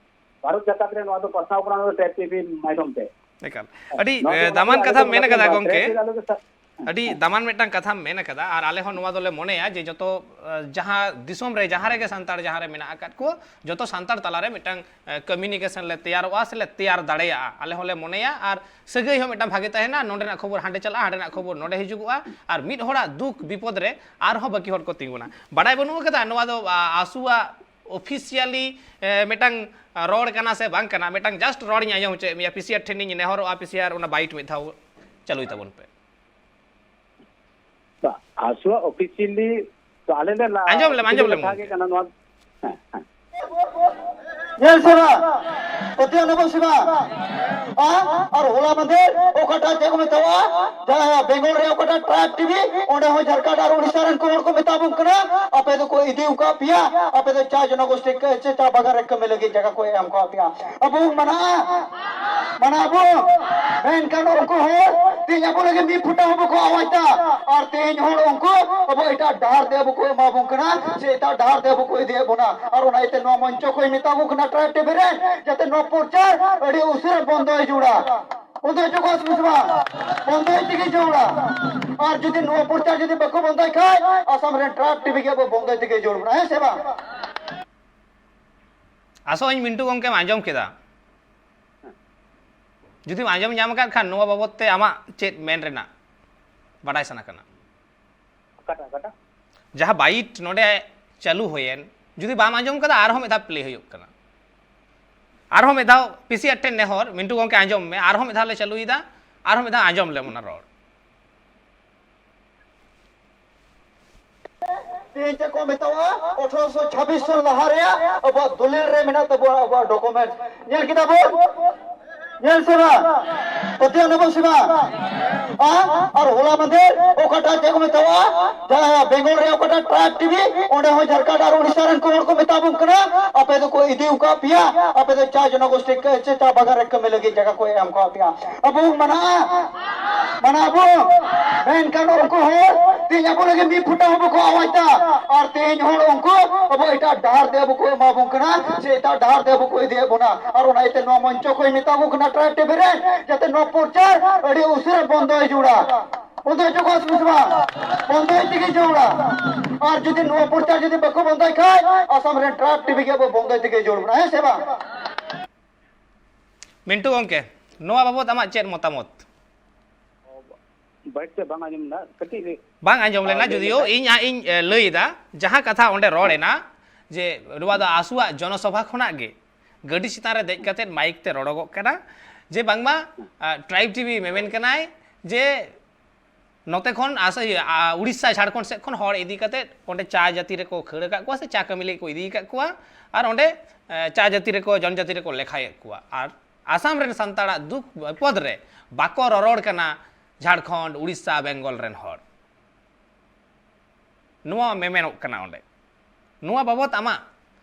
ᱵᱷᱟᱨᱚᱛ ᱡᱟᱠᱟᱛ ᱨᱮ ᱱᱚᱣᱟ ᱫᱚ ᱯᱟᱥᱱᱟᱣ ᱠᱟᱱᱟ, ᱱᱚᱣᱟ ᱫᱚ ᱴᱨᱟᱭᱤᱵᱽ ᱴᱤᱵᱷᱤ ᱢᱟᱫᱽᱫᱷᱚᱢ ᱛᱮ᱾ ᱮᱠᱟᱞ᱾ ᱟᱹᱰᱤ, ᱱᱚᱣᱟ ᱫᱚ ᱮ, ᱚᱱᱟ ᱫᱟᱢᱟᱱ ᱠᱷᱟᱹᱛᱤᱨ ᱟᱞᱮ ᱠᱟᱛᱷᱟᱢ ᱫᱚ ᱢᱮᱱ ᱚᱱᱟᱛᱮ ᱟᱠᱟᱫᱟ, ᱵᱟᱨ ᱜᱚᱢᱠᱮ᱾ ᱴᱨᱟᱭᱤᱵᱽ ᱴᱤᱵᱷᱤ ᱟᱞᱮ ᱫᱚ ᱥᱟ-, ᱟᱹᱰᱤ ᱦᱮᱸ᱾ ᱫᱟᱢᱟᱱ ᱢᱤᱫᱴᱟᱝ ᱠᱟᱛᱷᱟᱢ ᱢᱮᱱ ᱟᱠᱟᱫᱟ, ᱟᱨ ᱟᱞᱮ ᱦᱚᱸ ᱱᱚᱣᱟ ᱫᱚᱞᱮ ᱢᱚᱱᱮᱭᱟ ᱡᱮ ᱡᱚᱛᱚ, ᱮ, ᱡᱟᱦᱟᱸ ᱫᱤᱥᱚᱢ ᱨᱮ ᱡᱟᱦᱟᱸ ᱨᱮᱜᱮ ᱥᱟᱱᱛᱟᱲ ᱡᱟᱦᱟᱸ ᱨᱮ ᱢᱮᱱᱟᱜ ᱟᱠᱟᱫ ᱠᱚ, ᱡᱚᱛᱚ ᱥᱟᱱᱛᱟᱲ ᱛᱟᱞᱟᱨᱮ ᱢᱤᱫᱴᱟᱝ, ᱮ, communication ᱞᱮ ᱛᱮᱭᱟᱨᱚᱜᱼᱟ ᱥᱮ ᱞᱮ ᱛᱮᱭᱟᱨ ᱫᱟᱲᱮᱭᱟᱜᱼᱟ᱾ ᱟᱞᱮ ᱦᱚᱸᱞᱮ ᱢᱚᱱᱮᱭᱟ, ᱟᱨ ᱥᱟᱹᱜᱟᱹᱭ ᱦᱚᱸ ᱢᱤᱫᱴᱟᱝ ᱵᱷᱟᱜᱮ ᱛᱟᱦᱮᱱᱟ, ᱱᱚᱸᱰᱮᱱᱟᱜ ᱠᱷᱚᱵᱚᱨ ᱦᱟᱸᱰᱮ ᱪᱟᱞᱟᱜᱼᱟ, ᱦᱟᱸᱰᱮᱱᱟᱜ ᱠᱷᱚᱵᱚᱨ ᱱᱚᱸᱰᱮ ᱦᱤᱡᱩᱜᱚᱜᱼᱟ, ᱟᱨ ᱢᱤᱫ ᱦᱚᱲᱟᱜ ᱫᱩᱠ ᱵᱤᱯᱚᱫ ᱨᱮ ᱟᱨᱦᱚᱸ ᱵᱟᱹᱠᱤ ᱦᱚᱲ ᱠᱚ ᱛᱤᱸᱜᱩᱱᱟ᱾ ᱵᱟᱰᱟᱭ ᱵᱟᱹᱱᱩᱜ ᱟᱠᱟᱫᱟ ᱱᱚᱣᱟ ᱫᱚ, ᱟ, ᱟᱥᱩᱣᱟᱜ officially, ᱮ, ᱢᱤᱫᱴᱟᱝ ᱨᱚᱲ ᱠᱟᱱᱟ ᱥᱮ ᱵᱟᱝ ᱠᱟᱱᱟ, ᱢᱤᱫᱴᱟᱝ just ᱨᱚᱲ ᱤᱧ ᱟᱸᱡᱚᱢ ᱦᱚᱪᱚᱭᱮᱫ ᱢᱮᱭᱟ, ᱯᱤ ᱥᱤ ᱟᱨ ᱴᱷᱮᱱ ᱤᱧ ᱱᱮᱦᱚᱨᱚᱜᱼᱟ, ᱯᱤ ᱥᱤ ᱟᱨ ᱚᱱᱟ ᱵᱟᱭᱤᱴ ᱢᱤᱫ ᱫᱷᱟᱣ ᱪᱟᱹᱞᱩᱭ ᱛᱟᱵᱚᱱ ᱯᱮ᱾ ᱟᱥᱩᱣᱟᱜ officially ᱛᱚ ᱟᱞᱮ ᱞᱮ ᱞᱟ-, ᱟᱸᱡᱚᱢ ᱞᱮᱢ, officially ᱟᱸᱡᱚᱢ ᱞᱮᱢ ᱠᱟᱛᱷᱟ ᱜᱮ ᱜᱚᱢᱠᱮ᱾ ᱠᱟᱱᱟ ᱱᱚᱣᱟ᱾ ᱦᱮᱸ, ᱦᱮᱸ᱾ ᱧᱮᱞ ᱥᱮ ᱵᱟᱝ? ᱯᱟᱹᱛᱭᱟᱹᱣ ᱞᱮᱵᱚᱱ ᱥᱮ ᱵᱟᱝ? ᱟᱨ ᱦᱚᱞᱟ ᱢᱟᱫᱷᱮᱨ ᱚᱠᱟᱴᱟᱜ ᱪᱮᱫ ᱠᱚ ᱢᱮᱛᱟᱣᱟᱜᱼᱟ, ᱡᱟᱦᱟᱸ ᱵᱮᱝᱜᱚᱞ ᱨᱮ ᱚᱠᱟᱴᱟᱜ ᱴᱨᱟᱭᱤᱵᱽ ᱴᱤᱵᱷᱤ, ᱚᱸᱰᱮ ᱦᱚᱸ ᱡᱷᱟᱲᱠᱷᱚᱸᱰ ᱟᱨ ᱩᱲᱤᱥᱥᱟ ᱨᱮᱱ ᱠᱚ ᱦᱚᱲ ᱠᱚ ᱢᱮᱛᱟ ᱵᱚᱱ ᱠᱟᱱᱟ, ᱟᱯᱮ ᱫᱚᱠᱚ ᱤᱫᱤ ᱟᱠᱟᱫ ᱯᱮᱭᱟ, ᱟᱯᱮ ᱫᱚ ᱪᱟ ᱡᱚᱱᱚᱜᱳᱥᱴᱤ ᱠᱚ, ᱪᱟ ᱵᱟᱜᱟᱱ ᱨᱮ ᱠᱟᱹᱢᱤ ᱞᱟᱹᱜᱤᱫ ᱡᱟᱭᱜᱟ ᱠᱚ ᱮᱢ ᱟᱠᱟᱫ ᱯᱮᱭᱟ᱾ ᱟᱵᱚ ᱵᱚᱱ ᱢᱟᱱᱟᱜᱼᱟ, ᱢᱟᱱᱟᱜ ᱟᱵᱚ, ᱢᱮᱱᱠᱷᱟᱱ ᱩᱱᱠᱩ ᱦᱚᱲ ᱛᱮᱦᱮᱧ ᱟᱵᱚ ᱞᱟᱹᱜᱤᱫ ᱢᱤᱫ ᱯᱷᱩᱴᱟ ᱦᱚᱸ ᱵᱟᱠᱚ ᱟᱣᱟᱡᱽ ᱫᱟ᱾ ᱟᱨ ᱛᱮᱦᱮᱧ ᱦᱚᱲ ᱩᱱᱠᱩ ᱟᱵᱚ ᱮᱴᱟᱜ ᱰᱟᱦᱟᱨ ᱛᱮ ᱟᱵᱚ ᱠᱚ ᱮᱢᱟ ᱵᱚᱱ ᱠᱟᱱᱟ, ᱥᱮ ᱮᱴᱟᱜ ᱰᱟᱦᱟᱨ ᱛᱮ ᱟᱵᱚ ᱠᱚ ᱤᱫᱤᱭᱮᱫ ᱵᱚᱱᱟ᱾ ᱟᱨ ᱚᱱᱟ ᱤᱭᱟᱹᱛᱮ ᱱᱚᱣᱟ ᱢᱚᱧᱪᱚ ᱠᱷᱚᱱ ᱢᱮᱛᱟ ᱠᱚ ᱠᱟᱱᱟ ᱴᱨᱟᱭᱤᱵᱽ ᱴᱤᱵᱷᱤ ᱨᱮᱱ, ᱡᱟᱛᱮ ᱱᱚᱣᱟ ᱯᱨᱚᱪᱟᱨ ᱟᱹᱰᱤ ᱩᱥᱟᱹᱨᱟ ᱵᱚᱱᱫᱚᱭ ᱡᱩᱲᱟ᱾ ᱵᱚᱱᱫᱚᱭ ᱦᱚᱪᱚ ᱠᱚᱣᱟ ᱥᱮ ᱵᱟᱝ? ᱵᱚᱱᱫᱚᱭ ᱛᱮᱜᱮ ᱡᱟᱹᱨᱩᱲᱟ᱾ ᱟᱨ ᱡᱩᱫᱤ ᱱᱚᱣᱟ ᱯᱨᱚᱪᱟᱨ ᱡᱩᱫᱤ ᱵᱟᱠᱚ ᱵᱚᱱᱫᱚᱭ ᱠᱷᱟᱡ, ᱟᱥᱟᱢ ᱨᱮᱱ ᱴᱨᱟᱭᱤᱵᱽ ᱴᱤᱵᱷᱤ ᱜᱮ ᱟᱵᱚ ᱵᱚᱱᱫᱚᱭ ᱛᱮᱜᱮ ᱡᱟᱹᱨᱩᱲ ᱵᱚᱱᱟ, ᱦᱮᱸ ᱥᱮ ᱵᱟᱝ? ᱟᱥᱚᱜ ᱟᱹᱧ ᱢᱤᱱᱴᱩ ᱜᱚᱢᱠᱮᱢ ᱟᱸᱡᱚᱢ ᱠᱮᱫᱟ᱾ ᱡᱩᱫᱤᱢ ᱟᱸᱡᱚᱢ ᱧᱟᱢ ᱟᱠᱟᱫ ᱠᱷᱟᱱ, ᱱᱚᱣᱟ ᱵᱟᱵᱚᱫ ᱛᱮ ᱟᱢᱟᱜ ᱪᱮᱫ ᱢᱮᱱ ᱨᱮᱱᱟᱜ ᱵᱟᱰᱟᱭ ᱥᱟᱱᱟ ᱠᱟᱱᱟ? ᱚᱠᱟᱴᱟᱜ, ᱚᱠᱟᱴᱟᱜ? ᱡᱟᱦᱟᱸ ᱵᱟᱭᱤᱴ ᱱᱚᱰᱮ ᱪᱟᱹᱞᱩ ᱦᱩᱭᱮᱱ, ᱡᱩᱫᱤ ᱵᱟᱢ ᱟᱸᱡᱚᱢ ᱠᱟᱫᱟ, ᱟᱨᱦᱚᱸ ᱢᱤᱫ ᱫᱷᱟᱣ ᱯᱞᱮ ᱦᱩᱭᱩᱜ ᱠᱟᱱᱟ᱾ ᱟᱨᱦᱚᱸ ᱢᱤᱫ ᱫᱷᱟᱣ ᱯᱤᱥᱤ ᱟᱜ ᱴᱷᱮᱱ ᱱᱮᱦᱚᱨ, ᱢᱤᱱᱴᱩ ᱜᱚᱢᱠᱮ ᱟᱸᱡᱚᱢ ᱢᱮ, ᱟᱨᱦᱚᱸ ᱢᱤᱫ ᱫᱷᱟᱣ ᱞᱮ ᱪᱟᱹᱞᱩᱭᱮᱫᱟ, ᱟᱨᱦᱚᱸ ᱢᱤᱫ ᱫᱷᱟᱣ ᱟᱸᱡᱚᱢ ᱞᱮᱢ ᱚᱱᱟ ᱨᱚᱲ᱾ ᱛᱮᱦᱮᱧ ᱪᱮᱫ ᱠᱚ ᱢᱮᱛᱟᱣᱟ, ᱟᱴᱷᱨᱚᱥᱚ ᱪᱷᱟᱵᱵᱤᱥ ᱥᱚᱱ ᱞᱟᱦᱟ ᱨᱮᱭᱟᱜ ᱟᱵᱚᱣᱟᱜ ᱫᱚᱞᱤᱞ ᱨᱮ ᱢᱮᱱᱟᱜ ᱛᱟᱵᱚᱱᱟ, ᱟᱵᱚᱣᱟᱜ ᱰᱚᱠᱩᱢᱮᱱᱴ᱾ ᱧᱮᱞ ᱠᱮᱫᱟ ᱵᱚᱱ? ᱧᱮᱞ ᱥᱮ ᱵᱟᱝ? ᱯᱟᱹᱛᱭᱟᱹᱣ ᱱᱟᱵᱚᱱ ᱥᱮ ᱵᱟᱝ? ᱟ? ᱟᱨ ᱦᱚᱞᱟ ᱢᱟᱫᱷᱮᱨ ᱚᱠᱟᱴᱟᱜ ᱪᱮᱫ ᱠᱚ ᱢᱮᱛᱟᱣᱟ, ᱡᱟᱦᱟᱸ ᱵᱮᱝᱜᱚᱞ ᱨᱮ ᱚᱠᱟᱴᱟᱜ ᱴᱨᱟᱭᱤᱵᱽ ᱴᱤᱵᱷᱤ, ᱚᱸᱰᱮ ᱦᱚᱸ ᱡᱷᱟᱲᱠᱷᱚᱸᱰ ᱟᱨ ᱩᱲᱤᱥᱥᱟ ᱨᱮᱱ ᱠᱚ ᱦᱚᱲ ᱠᱚ ᱢᱮᱛᱟ ᱵᱚᱱ ᱠᱟᱱᱟ, ᱟᱯᱮ ᱫᱚᱠᱚ ᱤᱫᱤ ᱟᱠᱟᱫ ᱯᱮᱭᱟ, ᱟᱯᱮ ᱫᱚ ᱪᱟ ᱡᱚᱱᱚᱜᱳᱥᱴᱤ ᱠᱚ, ᱪᱟ ᱵᱟᱜᱟᱱ ᱨᱮ ᱠᱟᱹᱢᱤ ᱞᱟᱹᱜᱤᱫ ᱡᱟᱭᱜᱟ ᱠᱚ ᱮᱢ ᱟᱠᱟᱫ ᱯᱮᱭᱟ᱾ ᱟᱵᱚ ᱵᱚᱱ ᱢᱟᱱᱟᱜᱼᱟ, ᱢᱟᱱᱟᱜ ᱟᱵᱚ᱾ ᱢᱮᱱᱠᱷᱟᱱ ᱩᱱᱠᱩ ᱦᱚᱲ ᱛᱮᱦᱮᱧ ᱟᱵᱚ ᱞᱟᱹᱜᱤᱫ ᱢᱤᱫ ᱯᱷᱩᱴᱟ ᱦᱚᱸ ᱵᱟᱠᱚ ᱟᱣᱟᱡᱽ ᱫᱟ᱾ ᱟᱨ ᱛᱮᱦᱮᱧ ᱦᱚᱲ ᱩᱱᱠᱩ ᱟᱵᱚ ᱮᱴᱟᱜ ᱰᱟᱦᱟᱨ ᱛᱮ ᱟᱵᱚ ᱠᱚ ᱮᱢᱟ ᱵᱚᱱ ᱠᱟᱱᱟ, ᱥᱮ ᱮᱴᱟᱜ ᱰᱟᱦᱟᱨ ᱛᱮ ᱟᱵᱚ ᱠᱚ ᱤᱫᱤᱭᱮᱫ ᱵᱚᱱᱟ᱾ ᱟᱨ ᱚᱱᱟ ᱤᱭᱟᱹᱛᱮ ᱱᱚᱣᱟ ᱢᱚᱧᱪᱚ ᱠᱷᱚᱱ ᱢᱮᱛᱟ ᱠᱚ ᱠᱟᱱᱟ ᱴᱨᱟᱭᱤᱵᱽ ᱴᱤᱵᱷᱤ ᱨᱮ, ᱡᱟᱛᱮ ᱱᱚᱣᱟ ᱯᱨᱚᱪᱟᱨ ᱟᱹᱰᱤ ᱩᱥᱟᱹᱨᱟ ᱵᱚᱱᱫᱚᱭ ᱡᱩᱲᱟ᱾ ᱵᱚᱱᱫᱚ ᱦᱚᱪᱚ ᱠᱚᱣᱟ ᱥᱮ ᱵᱟᱝ? ᱵᱚᱱᱫᱚᱭ ᱛᱮᱜᱮ ᱡᱟᱹᱨᱩᱲᱟ᱾ ᱟᱨ ᱡᱩᱫᱤ ᱱᱚᱣᱟ ᱯᱨᱚᱪᱟᱨ ᱡᱩᱫᱤ ᱵᱟᱠᱚ ᱵᱚᱱᱫᱚᱭ ᱠᱷᱟᱡ, ᱟᱥᱟᱢ ᱨᱮᱱ ᱴᱨᱟᱭᱤᱵᱽ ᱴᱤᱵᱷᱤ ᱜᱮ ᱟᱵᱚ ᱵᱚᱱᱫᱚᱭ ᱛᱮᱜᱮ ᱡᱟᱹᱨᱩᱲ ᱵᱚᱱᱟ, ᱦᱮᱸ ᱥᱮ ᱵᱟᱝ? ᱢᱤᱱᱴᱩ ᱜᱚᱢᱠᱮ, ᱱᱚᱣᱟ ᱵᱟᱵᱚᱛ ᱟᱢᱟᱜ ᱪᱮᱫ ᱢᱚᱛᱟᱢᱚᱛ? ᱵᱟᱭᱤᱴ ᱛᱮ ᱵᱟᱝ ᱟᱸᱡᱚᱢ ᱮᱱᱟ, ᱠᱟᱹᱴᱤᱡ ᱨᱮ ᱵᱟᱝ ᱟᱸᱡᱚᱢ ᱞᱮᱱᱟ, ᱟᱨ ᱞᱟᱹᱭ ᱡᱩᱫᱤᱭᱳ ᱞᱮᱠᱷᱟᱡ? ᱤᱧ ᱦᱟᱸᱜ ᱤᱧ, ᱮ, ᱞᱟᱹᱭ ᱮᱫᱟ, ᱡᱟᱦᱟᱸ ᱠᱟᱛᱷᱟ ᱚᱸᱰᱮ ᱨᱚᱲ ᱮᱱᱟ, ᱡᱮ ᱱᱚᱣᱟ ᱫᱚ ᱟᱥᱩᱣᱟᱜ ᱡᱚᱱᱚᱥᱚᱵᱷᱟ ᱠᱷᱚᱱᱟᱜ ᱜᱮ ᱜᱟᱹᱰᱤ ᱪᱮᱛᱟᱱ ᱨᱮ ᱫᱮᱡ ᱠᱟᱛᱮᱫ ᱢᱟᱭᱤᱠ ᱛᱮ ᱨᱚᱲᱚᱜᱚᱜ ᱠᱟᱱᱟ, ᱡᱮ ᱵᱟᱝᱢᱟ, ᱟ, ᱴᱨᱟᱭᱤᱵᱽ ᱴᱤᱵᱷᱤ ᱢᱮᱢᱮᱱ ᱠᱟᱱᱟᱭ ᱡᱮ ᱱᱚᱛᱮ ᱠᱷᱚᱱ ᱟᱥ-, ᱤᱭᱟᱹ, ᱟ, ᱩᱲᱤᱥᱥᱟ, ᱡᱷᱟᱲᱠᱷᱚᱸᱰ ᱥᱮᱫ ᱠᱷᱚᱱ ᱦᱚᱲ ᱤᱫᱤ ᱠᱟᱛᱮᱫ ᱚᱸᱰᱮ ᱪᱟ ᱡᱟᱹᱛᱤ ᱨᱮᱠᱚ ᱠᱷᱟᱹᱲ ᱟᱠᱟᱫ ᱠᱚᱣᱟ ᱥᱮ ᱪᱟ ᱠᱟᱹᱢᱤ ᱞᱟᱹᱜᱤᱫ ᱠᱚ ᱤᱫᱤ ᱟᱠᱟᱫ ᱠᱚᱣᱟ, ᱟᱨ ᱚᱸᱰᱮ, ᱮ, ᱪᱟ ᱡᱟᱹᱛᱤ ᱨᱮᱠᱚ, ᱡᱚᱱᱡᱟᱹᱛᱤ ᱨᱮᱠᱚ ᱞᱮᱠᱷᱟᱭᱮᱫ ᱠᱚᱣᱟ᱾ ᱟᱨ ᱟᱥᱟᱢ ᱨᱮᱱ ᱥᱟᱱᱛᱟᱲᱟᱜ ᱫᱩᱠ ᱵᱤᱯᱚᱫ ᱨᱮ ᱵᱟᱠᱚ ᱨᱚᱨᱚᱲ ᱠᱟᱱᱟ ᱡᱷᱟᱲᱠᱷᱚᱸᱰ, ᱩᱲᱤᱥᱥᱟ, ᱵᱮᱝᱜᱚᱞ ᱨᱮᱱ ᱦᱚᱲ᱾ ᱱᱚᱣᱟ ᱢᱮᱢᱮᱱᱚᱜ ᱠᱟᱱᱟ ᱚᱸᱰᱮ᱾ ᱱᱚᱣᱟ ᱵᱟᱵᱚᱛ ᱟᱢᱟᱜ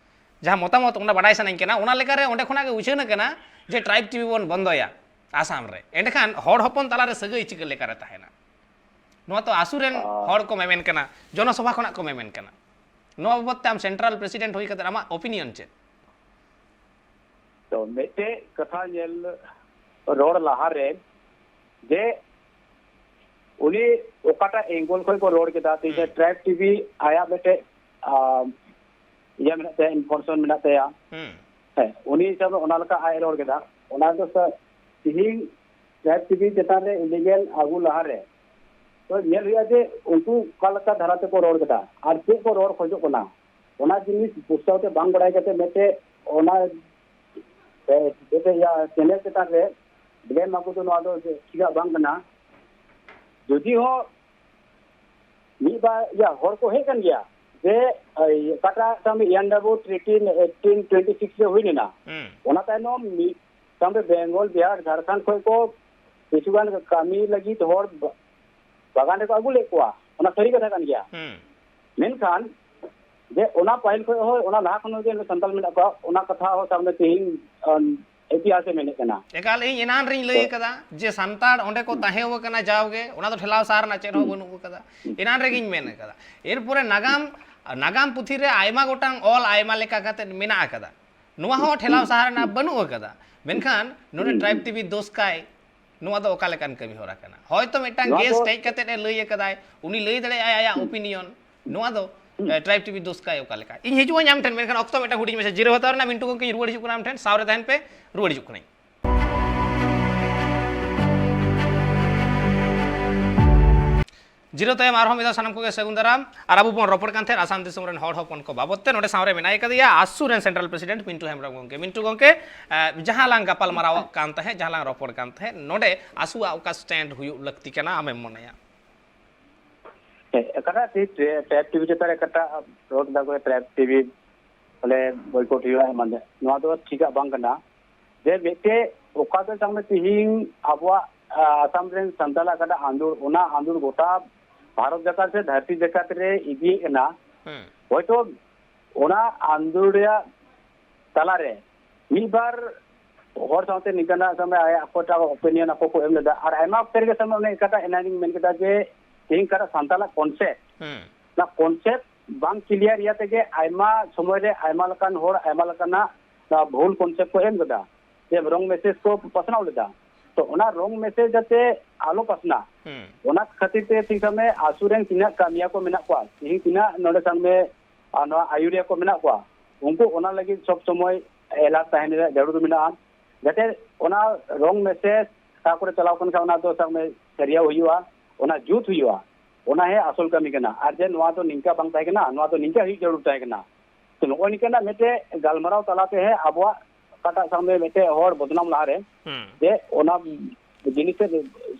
ᱡᱟᱦᱟᱸ ᱢᱚᱛᱟᱢᱚᱛ, ᱚᱱᱟ ᱵᱟᱰᱟᱭ ᱥᱟᱱᱟᱧ ᱠᱟᱱᱟ᱾ ᱚᱱᱟ ᱞᱮᱠᱟᱨᱮ ᱚᱸᱰᱮ ᱠᱷᱚᱱᱟᱜ ᱜᱮ ᱩᱪᱷᱟᱹᱱ ᱟᱠᱟᱱᱟ ᱡᱮ ᱴᱨᱟᱭᱤᱵᱽ ᱴᱤᱵᱷᱤ ᱵᱚᱱ ᱵᱚᱱᱫᱚᱭᱟ ᱟᱥᱟᱢ ᱨᱮ᱾ ᱮᱸᱰᱮᱠᱷᱟᱱ ᱦᱚᱲ ᱦᱚᱯᱚᱱ ᱛᱟᱞᱟᱨᱮ ᱥᱟᱹᱜᱟᱹᱭ ᱪᱤᱠᱟᱹ ᱞᱮᱠᱟᱨᱮ ᱛᱟᱦᱮᱱᱟ? ᱱᱚᱣᱟ ᱛᱚ ᱟᱥᱩ ᱨᱮᱱ ᱟᱨ ᱦᱚᱲ ᱠᱚ ᱢᱮᱢᱮᱱ ᱠᱟᱱᱟ, ᱡᱚᱱᱚᱥᱚᱵᱷᱟ ᱠᱷᱚᱱᱟᱜ ᱠᱚ ᱢᱮᱢᱮᱱ ᱠᱟᱱᱟ᱾ ᱱᱚᱣᱟ ᱵᱟᱵᱚᱛ ᱛᱮ ᱟᱢ ᱥᱮᱱᱴᱨᱟᱞ ᱯᱨᱮᱥᱤᱰᱮᱱᱴ ᱦᱩᱭ ᱠᱟᱛᱮ ᱟᱢᱟᱜ ᱚᱯᱤᱱᱤᱭᱚᱱ ᱪᱮᱫ? ᱛᱚ, ᱢᱤᱫᱴᱮᱡ ᱠᱟᱛᱷᱟ ᱧᱮᱞ, ᱨᱚᱲ ᱞᱟᱦᱟᱨᱮ, ᱡᱮ ᱩᱱᱤ ᱚᱠᱟᱴᱟᱜ ᱮᱝᱜᱚᱞ ᱠᱷᱚᱱ ᱠᱚ ᱨᱚᱲ ᱠᱮᱫᱟ, ᱛᱮᱦᱮᱧ ᱦᱩᱸ᱾ ᱴᱨᱟᱭᱤᱵᱽ ᱴᱤᱵᱷᱤ ᱟᱭᱟᱜ ᱢᱤᱫᱴᱮᱡ, ᱟᱢ, ᱤᱭᱟᱹ ᱢᱮᱱᱟᱜ ᱛᱟᱭᱟ, ᱤᱱᱯᱷᱚᱨᱢᱮᱥᱚᱱ ᱢᱮᱱᱟᱜ ᱛᱟᱭᱟ᱾ ᱦᱩᱸ᱾ ᱦᱮᱸ, ᱩᱱᱤ ᱦᱤᱥᱟᱹᱵ ᱨᱮ ᱚᱱᱟ ᱞᱮᱠᱟ ᱟᱡ ᱨᱚᱲ ᱠᱮᱫᱟ᱾ ᱚᱱᱟ ᱫᱚ ᱥᱟᱨ, ᱛᱤᱦᱤᱧ ᱴᱨᱟᱭᱤᱵᱽ ᱴᱤᱵᱷᱤ ᱪᱮᱛᱟᱱ ᱨᱮ ᱤᱞᱤᱜᱮᱞ ᱟᱹᱜᱩ ᱞᱟᱦᱟᱨᱮ, ᱛᱚ ᱧᱮᱞ ᱦᱩᱭᱩᱜᱼᱟ ᱡᱮ ᱩᱱᱠᱩ ᱚᱠᱟ ᱞᱮᱠᱟ ᱫᱷᱟᱨᱟ ᱛᱮᱠᱚ ᱨᱚᱲ ᱠᱮᱫᱟ ᱟᱨ ᱪᱮᱫ ᱠᱚ ᱨᱚᱲ ᱠᱷᱚᱡᱚᱜ ᱠᱟᱱᱟ, ᱚᱱᱟ ᱡᱤᱱᱤᱥ ᱯᱩᱥᱴᱟᱹᱣ ᱛᱮ ᱵᱟᱝ ᱵᱟᱲᱟᱭ ᱠᱟᱛᱮ ᱢᱤᱫᱴᱮᱡ ᱚᱱᱟ, ᱮ, ᱢᱤᱫᱴᱮᱡ ᱤᱭᱟᱹ ᱪᱮᱱᱮᱞ ᱪᱮᱛᱟᱱ ᱨᱮ ᱵᱞᱮᱢ ᱟᱹᱜᱩ ᱫᱚ, ᱱᱚᱣᱟ ᱫᱚ ᱴᱷᱤᱠᱟᱜ ᱵᱟᱝ ᱠᱟᱱᱟ᱾ ᱡᱩᱫᱤ ᱦᱚᱸ ᱢᱤᱫ ᱵᱟᱨ ᱤᱭᱟᱹ ᱦᱚᱲ ᱠᱚ ᱦᱮᱡ ᱠᱟᱱ ᱜᱮᱭᱟ ᱡᱮ, ᱮᱭ, ᱚᱠᱟᱴᱟᱜ ᱛᱟᱢ ᱤᱭᱟᱱᱰᱟᱵᱩ ᱴᱨᱤᱴᱤ eighteen twenty six ᱨᱮ ᱦᱩᱭ ᱞᱮᱱᱟ, ᱦᱩᱸ᱾ ᱚᱱᱟ ᱛᱟᱭᱱᱚᱢ ᱢᱤᱫ ᱛᱟᱢ ᱵᱮᱝᱜᱚᱞ, ᱵᱤᱦᱟᱨ, ᱡᱷᱟᱲᱠᱷᱚᱸᱰ ᱠᱷᱚᱱ ᱠᱚ ᱠᱤᱪᱷᱩ ᱜᱟᱱ ᱠᱟᱹᱢᱤ ᱞᱟᱹᱜᱤᱫ ᱦᱚᱲ ᱵᱟ-, ᱵᱟᱜᱟᱱ ᱨᱮᱠᱚ ᱟᱹᱜᱩ ᱞᱮᱫ ᱠᱚᱣᱟ, ᱚᱱᱟ ᱥᱟᱹᱨᱤ ᱠᱟᱛᱷᱟ ᱠᱟᱱ ᱜᱮᱭᱟ᱾ ᱦᱩᱸ᱾ ᱢᱮᱱᱠᱷᱟᱱ ᱡᱮ ᱚᱱᱟ ᱯᱟᱹᱦᱤᱞ ᱠᱷᱚᱱ ᱦᱚᱸ, ᱚᱱᱟ ᱞᱟᱦᱟ ᱠᱷᱚᱱ ᱜᱮ ᱥᱟᱱᱛᱟᱲ ᱢᱮᱱᱟᱜ ᱠᱚᱣᱟ, ᱚᱱᱟ ᱠᱟᱛᱷᱟ ᱦᱚᱸ ᱥᱟᱵ ᱢᱮ ᱛᱮᱦᱮᱧ, ᱟᱢ, ᱤᱛᱤᱦᱟᱥ ᱮ ᱢᱮᱱᱮᱫ ᱠᱟᱱᱟ᱾ ᱮᱠᱟᱞ, ᱤᱧ ᱮᱱᱟᱱ ᱨᱤᱧ ᱞᱟᱹᱭ ᱛᱚ ᱟᱠᱟᱫᱟ ᱡᱮ ᱥᱟᱱᱛᱟᱲ ᱚᱸᱰᱮ ᱠᱚ ᱛᱟᱦᱮᱸ ᱟᱠᱟᱱᱟ ᱡᱟᱣᱜᱮ, ᱚᱱᱟ ᱫᱚ ᱴᱷᱮᱞᱟᱣ ᱥᱟᱦᱟ ᱨᱮᱱᱟᱜ ᱪᱮᱫ ᱦᱚᱸ ᱦᱩᱸ᱾ ᱵᱟᱹᱱᱩᱜ ᱟᱠᱟᱫᱟ᱾ ᱮᱱᱟᱱ ᱨᱮᱜᱤᱧ ᱢᱮᱱ ᱟᱠᱟᱫᱟ᱾ ᱮᱨᱯᱚᱨᱮ ᱱᱟᱜᱟᱢ, ᱱᱟᱜᱟᱢ ᱯᱩᱛᱷᱤ ᱨᱮ ᱟᱭᱢᱟ ᱜᱚᱴᱟᱝ ᱚᱞ ᱟᱭᱢᱟ ᱞᱮᱠᱟ ᱠᱟᱛᱮ ᱢᱮᱱᱟᱜ ᱟᱠᱟᱫᱟ᱾ ᱱᱚᱣᱟ ᱦᱚᱸ ᱴᱷᱮᱞᱟᱣ ᱦᱩᱸ᱾ ᱥᱟᱦᱟ ᱨᱮᱱᱟᱜ ᱦᱩᱸ᱾ ᱵᱟᱹᱱᱩᱜ ᱟᱠᱟᱫᱟ᱾ ᱢᱮᱱᱠᱷᱟᱱ ᱱᱚᱰᱮ ᱦᱩᱸ᱾ ᱴᱨᱟᱭᱤᱵᱽ ᱦᱩᱸ᱾ ᱴᱤᱵᱷᱤ ᱫᱳᱥ ᱠᱟᱭ, ᱱᱚᱣᱟ ᱫᱚ ᱚᱠᱟ ᱞᱮᱠᱟᱱ ᱠᱟᱹᱢᱤ ᱦᱚᱨᱟ ᱠᱟᱱᱟ? ᱦᱚᱭᱛᱚ ᱢᱤᱫᱴᱟᱝ ᱱᱚᱣᱟ ᱫᱚ ᱜᱮᱥᱴ ᱦᱮᱡ ᱠᱟᱛᱮ ᱮ ᱞᱟᱹᱭ ᱟᱠᱟᱫᱟᱭ, ᱩᱱᱤ ᱞᱟᱹᱭ ᱫᱟᱲᱮᱭᱟᱜᱼᱟᱭ ᱟᱭᱟᱜ ᱦᱩᱸ᱾ ᱚᱯᱤᱱᱤᱭᱚᱱ᱾ ᱦᱩᱸ᱾ ᱱᱚᱣᱟ ᱫᱚ, ᱦᱩᱸ᱾ ᱮ, ᱴᱨᱟᱭᱤᱵᱽ ᱴᱤᱵᱷᱤ ᱫᱳᱥ ᱠᱟᱭ ᱚᱠᱟ ᱞᱮᱠᱟ? ᱤᱧ ᱦᱤᱡᱩᱜ ᱟᱹᱧ ᱟᱢ ᱴᱷᱮᱱ, ᱢᱮᱱᱠᱷᱟᱱ ᱚᱠᱛᱚ ᱢᱤᱫᱴᱟᱝ ᱦᱩᱰᱤᱧ ᱢᱟᱪᱷᱟ ᱡᱤᱨᱟᱹᱣ ᱦᱟᱛᱟᱣ ᱨᱮᱱᱟᱜ᱾ ᱢᱤᱱᱴᱩ ᱜᱚᱢᱠᱮᱧ ᱨᱩᱣᱟᱹᱲ ᱦᱤᱡᱩᱜ ᱠᱟᱱᱟ ᱟᱢ ᱴᱷᱮᱱ, ᱥᱟᱶᱨᱮ ᱛᱟᱦᱮᱱ ᱯᱮ, ᱨᱩᱣᱟᱹᱲ ᱦᱤᱡᱩᱜ ᱠᱟᱹᱱᱟᱹᱧ᱾ ᱡᱤᱨᱟᱹᱣ ᱛᱟᱭᱚᱢ ᱟᱨᱦᱚᱸ ᱢᱤᱫ ᱫᱷᱟᱣ ᱥᱟᱱᱟᱢ ᱠᱚᱜᱮ ᱥᱟᱹᱜᱩᱱ ᱫᱟᱨᱟᱢ᱾ ᱟᱨ ᱟᱵᱚ ᱵᱚᱱ ᱨᱚᱯᱚᱲ ᱠᱟᱱ ᱛᱟᱦᱮᱸᱫ ᱟᱥᱟᱢ ᱫᱤᱥᱚᱢ ᱨᱮᱱ ᱦᱚᱲ ᱦᱚᱯᱚᱱ ᱠᱚ ᱵᱟᱵᱚᱛ ᱛᱮ᱾ ᱱᱚᱰᱮ ᱥᱟᱶᱨᱮ ᱢᱮᱱᱟᱭ ᱠᱟᱫᱮᱭᱟ ᱟᱥᱩ ᱨᱮᱱ ᱥᱮᱱᱴᱨᱟᱞ ᱯᱨᱮᱥᱤᱰᱮᱱᱴ ᱢᱤᱱᱴᱩ ᱦᱮᱢᱵᱨᱚᱢ ᱜᱚᱢᱠᱮ᱾ ᱢᱤᱱᱴᱩ ᱜᱚᱢᱠᱮ, ᱮ, ᱡᱟᱦᱟᱸ ᱞᱟᱝ ᱜᱟᱯᱟᱞ ᱢᱟᱨᱟᱣ ᱠᱟᱱ ᱛᱟᱦᱮᱸᱫ, ᱡᱟᱦᱟᱸ ᱞᱟᱝ ᱨᱚᱯᱚᱲ ᱠᱟᱱ ᱛᱟᱦᱮᱸᱫ, ᱱᱚᱰᱮ ᱟᱥᱩᱣᱟᱜ ᱚᱠᱟ ᱥᱴᱮᱱᱰ ᱦᱩᱭᱩᱜ ᱞᱟᱹᱠᱛᱤ ᱠᱟᱱᱟ ᱟᱢᱮᱢ ᱢᱚᱱᱮᱭᱟ? ᱦᱮᱸ, ᱚᱠᱟᱴᱟᱜ ᱴᱷᱤᱠ, ᱴᱨᱟᱭᱤᱵᱽ ᱴᱤᱵᱷᱤ ᱪᱮᱛᱟᱱ ᱨᱮ ᱚᱠᱟᱴᱟᱜ ᱨᱚᱲ ᱫᱟ ᱠᱚ, ᱴᱨᱟᱭᱤᱵᱽ ᱴᱤᱵᱷᱤ ᱵᱚᱞᱮ ᱵᱚᱭᱠᱚᱴ ᱦᱩᱭᱩᱜᱼᱟ, ᱮᱢᱟᱱ ᱛᱮ, ᱱᱚᱣᱟ ᱫᱚ ᱴᱷᱤᱠᱟᱜ ᱵᱟᱝ ᱠᱟᱱᱟ᱾ ᱡᱮ ᱢᱤᱫᱴᱮᱡ ᱚᱠᱟ ᱫᱚ ᱥᱟᱵ ᱢᱮ ᱛᱤᱦᱤᱧ ᱟᱵᱚᱣᱟᱜ, ᱟ, ᱟᱥᱟᱢ ᱨᱮᱱ ᱥᱟᱱᱛᱟᱲᱟᱜ ᱚᱠᱟᱴᱟᱜ ᱟᱸᱫᱳᱲ, ᱚᱱᱟ ᱟᱸᱫᱳᱲ ᱜᱚᱴᱟ ᱵᱷᱟᱨᱚᱛ ᱡᱟᱠᱟᱛ ᱥᱮ ᱫᱷᱟᱹᱨᱛᱤ ᱡᱟᱠᱟᱛ ᱨᱮ ᱤᱫᱤᱭᱮᱫ ᱠᱟᱱᱟ᱾ ᱦᱩᱸ᱾ ᱦᱚᱭᱛᱳ ᱚᱱᱟ ᱟᱸᱫᱳᱲ ᱨᱮᱭᱟᱜ ᱛᱟᱞᱟᱨᱮ ᱢᱤᱫ ᱵᱟᱨ ᱦᱚᱲ ᱥᱟᱶᱛᱮ ᱱᱤᱝᱠᱟᱱᱟᱜ ᱥᱟᱵ ᱢᱮ ᱟᱭᱟᱜ ᱚᱠᱚᱭᱴᱟᱜ opinion ᱟᱠᱚ ᱠᱚ ᱮᱢ ᱞᱮᱫᱟ, ᱟᱨ ᱟᱭᱢᱟ ᱚᱠᱛᱮ ᱨᱮᱜᱮ ᱥᱟᱵ ᱢᱮ ᱚᱱᱮ ᱚᱠᱟᱴᱟᱜ ᱮᱱᱟᱱᱤᱧ ᱢᱮᱱ ᱠᱮᱫᱟ ᱡᱮ ᱛᱮᱦᱮᱧ ᱚᱠᱟᱴᱟᱜ ᱥᱟᱱᱛᱟᱲᱟᱜ concept, ᱦᱩᱸ᱾ ᱚᱱᱟ concept ᱵᱟᱝ clear ᱤᱭᱟᱹ ᱛᱮᱜᱮ ᱟᱭᱢᱟ ᱥᱚᱢᱚᱭ ᱨᱮ ᱟᱭᱢᱟ ᱞᱮᱠᱟᱱ ᱦᱚᱲ ᱟᱭᱢᱟ ᱞᱮᱠᱟᱱᱟᱜ, ᱱᱚᱣᱟ ᱵᱷᱩᱞ concept ᱠᱚ ᱮᱢ ᱠᱮᱫᱟ, ᱥᱮ wrong message ᱠᱚ ᱯᱟᱥᱱᱟᱣ ᱞᱮᱫᱟ᱾ ᱛᱚ ᱚᱱᱟ wrong message ᱡᱟᱛᱮ ᱟᱞᱚ ᱯᱟᱥᱱᱟᱜ, ᱦᱩᱸ᱾ ᱚᱱᱟ ᱠᱷᱟᱹᱛᱤᱨ ᱛᱮ ᱴᱷᱤᱠ ᱥᱟᱵ ᱢᱮ ᱟᱥᱩ ᱨᱮᱱ ᱛᱤᱱᱟᱹᱜ ᱠᱟᱹᱢᱤᱭᱟᱹ ᱠᱚ ᱢᱮᱱᱟᱜ ᱠᱚᱣᱟ, ᱛᱤᱦᱤᱧ ᱛᱤᱱᱟᱹᱜ ᱱᱚᱰᱮ ᱥᱟᱵ ᱢᱮ, ᱟᱨ ᱱᱚᱣᱟ ᱟᱹᱭᱩᱨᱤᱭᱟᱹ ᱠᱚ ᱢᱮᱱᱟᱜ ᱠᱚᱣᱟ, ᱩᱱᱠᱩ ᱚᱱᱟ ᱞᱟᱹᱜᱤᱫ ᱥᱚᱵ ᱥᱚᱢᱚᱭ alert ᱛᱟᱦᱮᱱ ᱨᱮᱭᱟᱜ ᱡᱟᱹᱨᱩᱲ ᱢᱮᱱᱟᱜᱼᱟ, ᱡᱟᱛᱮ ᱚᱱᱟ wrong message ᱚᱠᱟ ᱠᱚᱨᱮ ᱪᱟᱞᱟᱣ ᱠᱟᱱ ᱠᱷᱟᱱ ᱚᱱᱟ ᱫᱚ ᱥᱟᱵ ᱢᱮ ᱥᱟᱹᱨᱭᱟᱹᱣ ᱦᱩᱭᱩᱜᱼᱟ, ᱚᱱᱟ ᱡᱩᱛ ᱦᱩᱭᱩᱜᱼᱟ᱾ ᱚᱱᱟ ᱦᱮᱸ ᱟᱥᱚᱞ ᱠᱟᱹᱢᱤ ᱠᱟᱱᱟ᱾ ᱟᱨ ᱡᱮ ᱱᱚᱣᱟ ᱫᱚ ᱱᱤᱝᱠᱟ ᱵᱟᱝ ᱛᱟᱦᱮᱸ ᱠᱟᱱᱟ, ᱱᱚᱣᱟ ᱫᱚ ᱱᱤᱝᱠᱟ ᱦᱩᱭᱩᱜ ᱡᱟᱹᱨᱩᱲ ᱛᱟᱦᱮᱸ ᱠᱟᱱᱟ, ᱛᱚ ᱱᱚᱜᱼᱚᱭ ᱱᱤᱝᱠᱟᱱᱟᱜ ᱢᱤᱫᱴᱮᱡ ᱜᱟᱞᱢᱟᱨᱟᱣ ᱛᱟᱞᱟᱛᱮ ᱦᱮᱸ ᱟᱵᱚᱣᱟᱜ ᱚᱠᱟᱴᱟᱜ ᱥᱟᱵ ᱢᱮ ᱢᱤᱫᱴᱮᱡ ᱦᱚᱲ ᱵᱚᱫᱱᱟᱢ ᱞᱟᱦᱟᱨᱮ ᱦᱩᱸ᱾ ᱡᱮ ᱚᱱᱟ ᱡᱤᱱᱤᱥ ᱛᱮ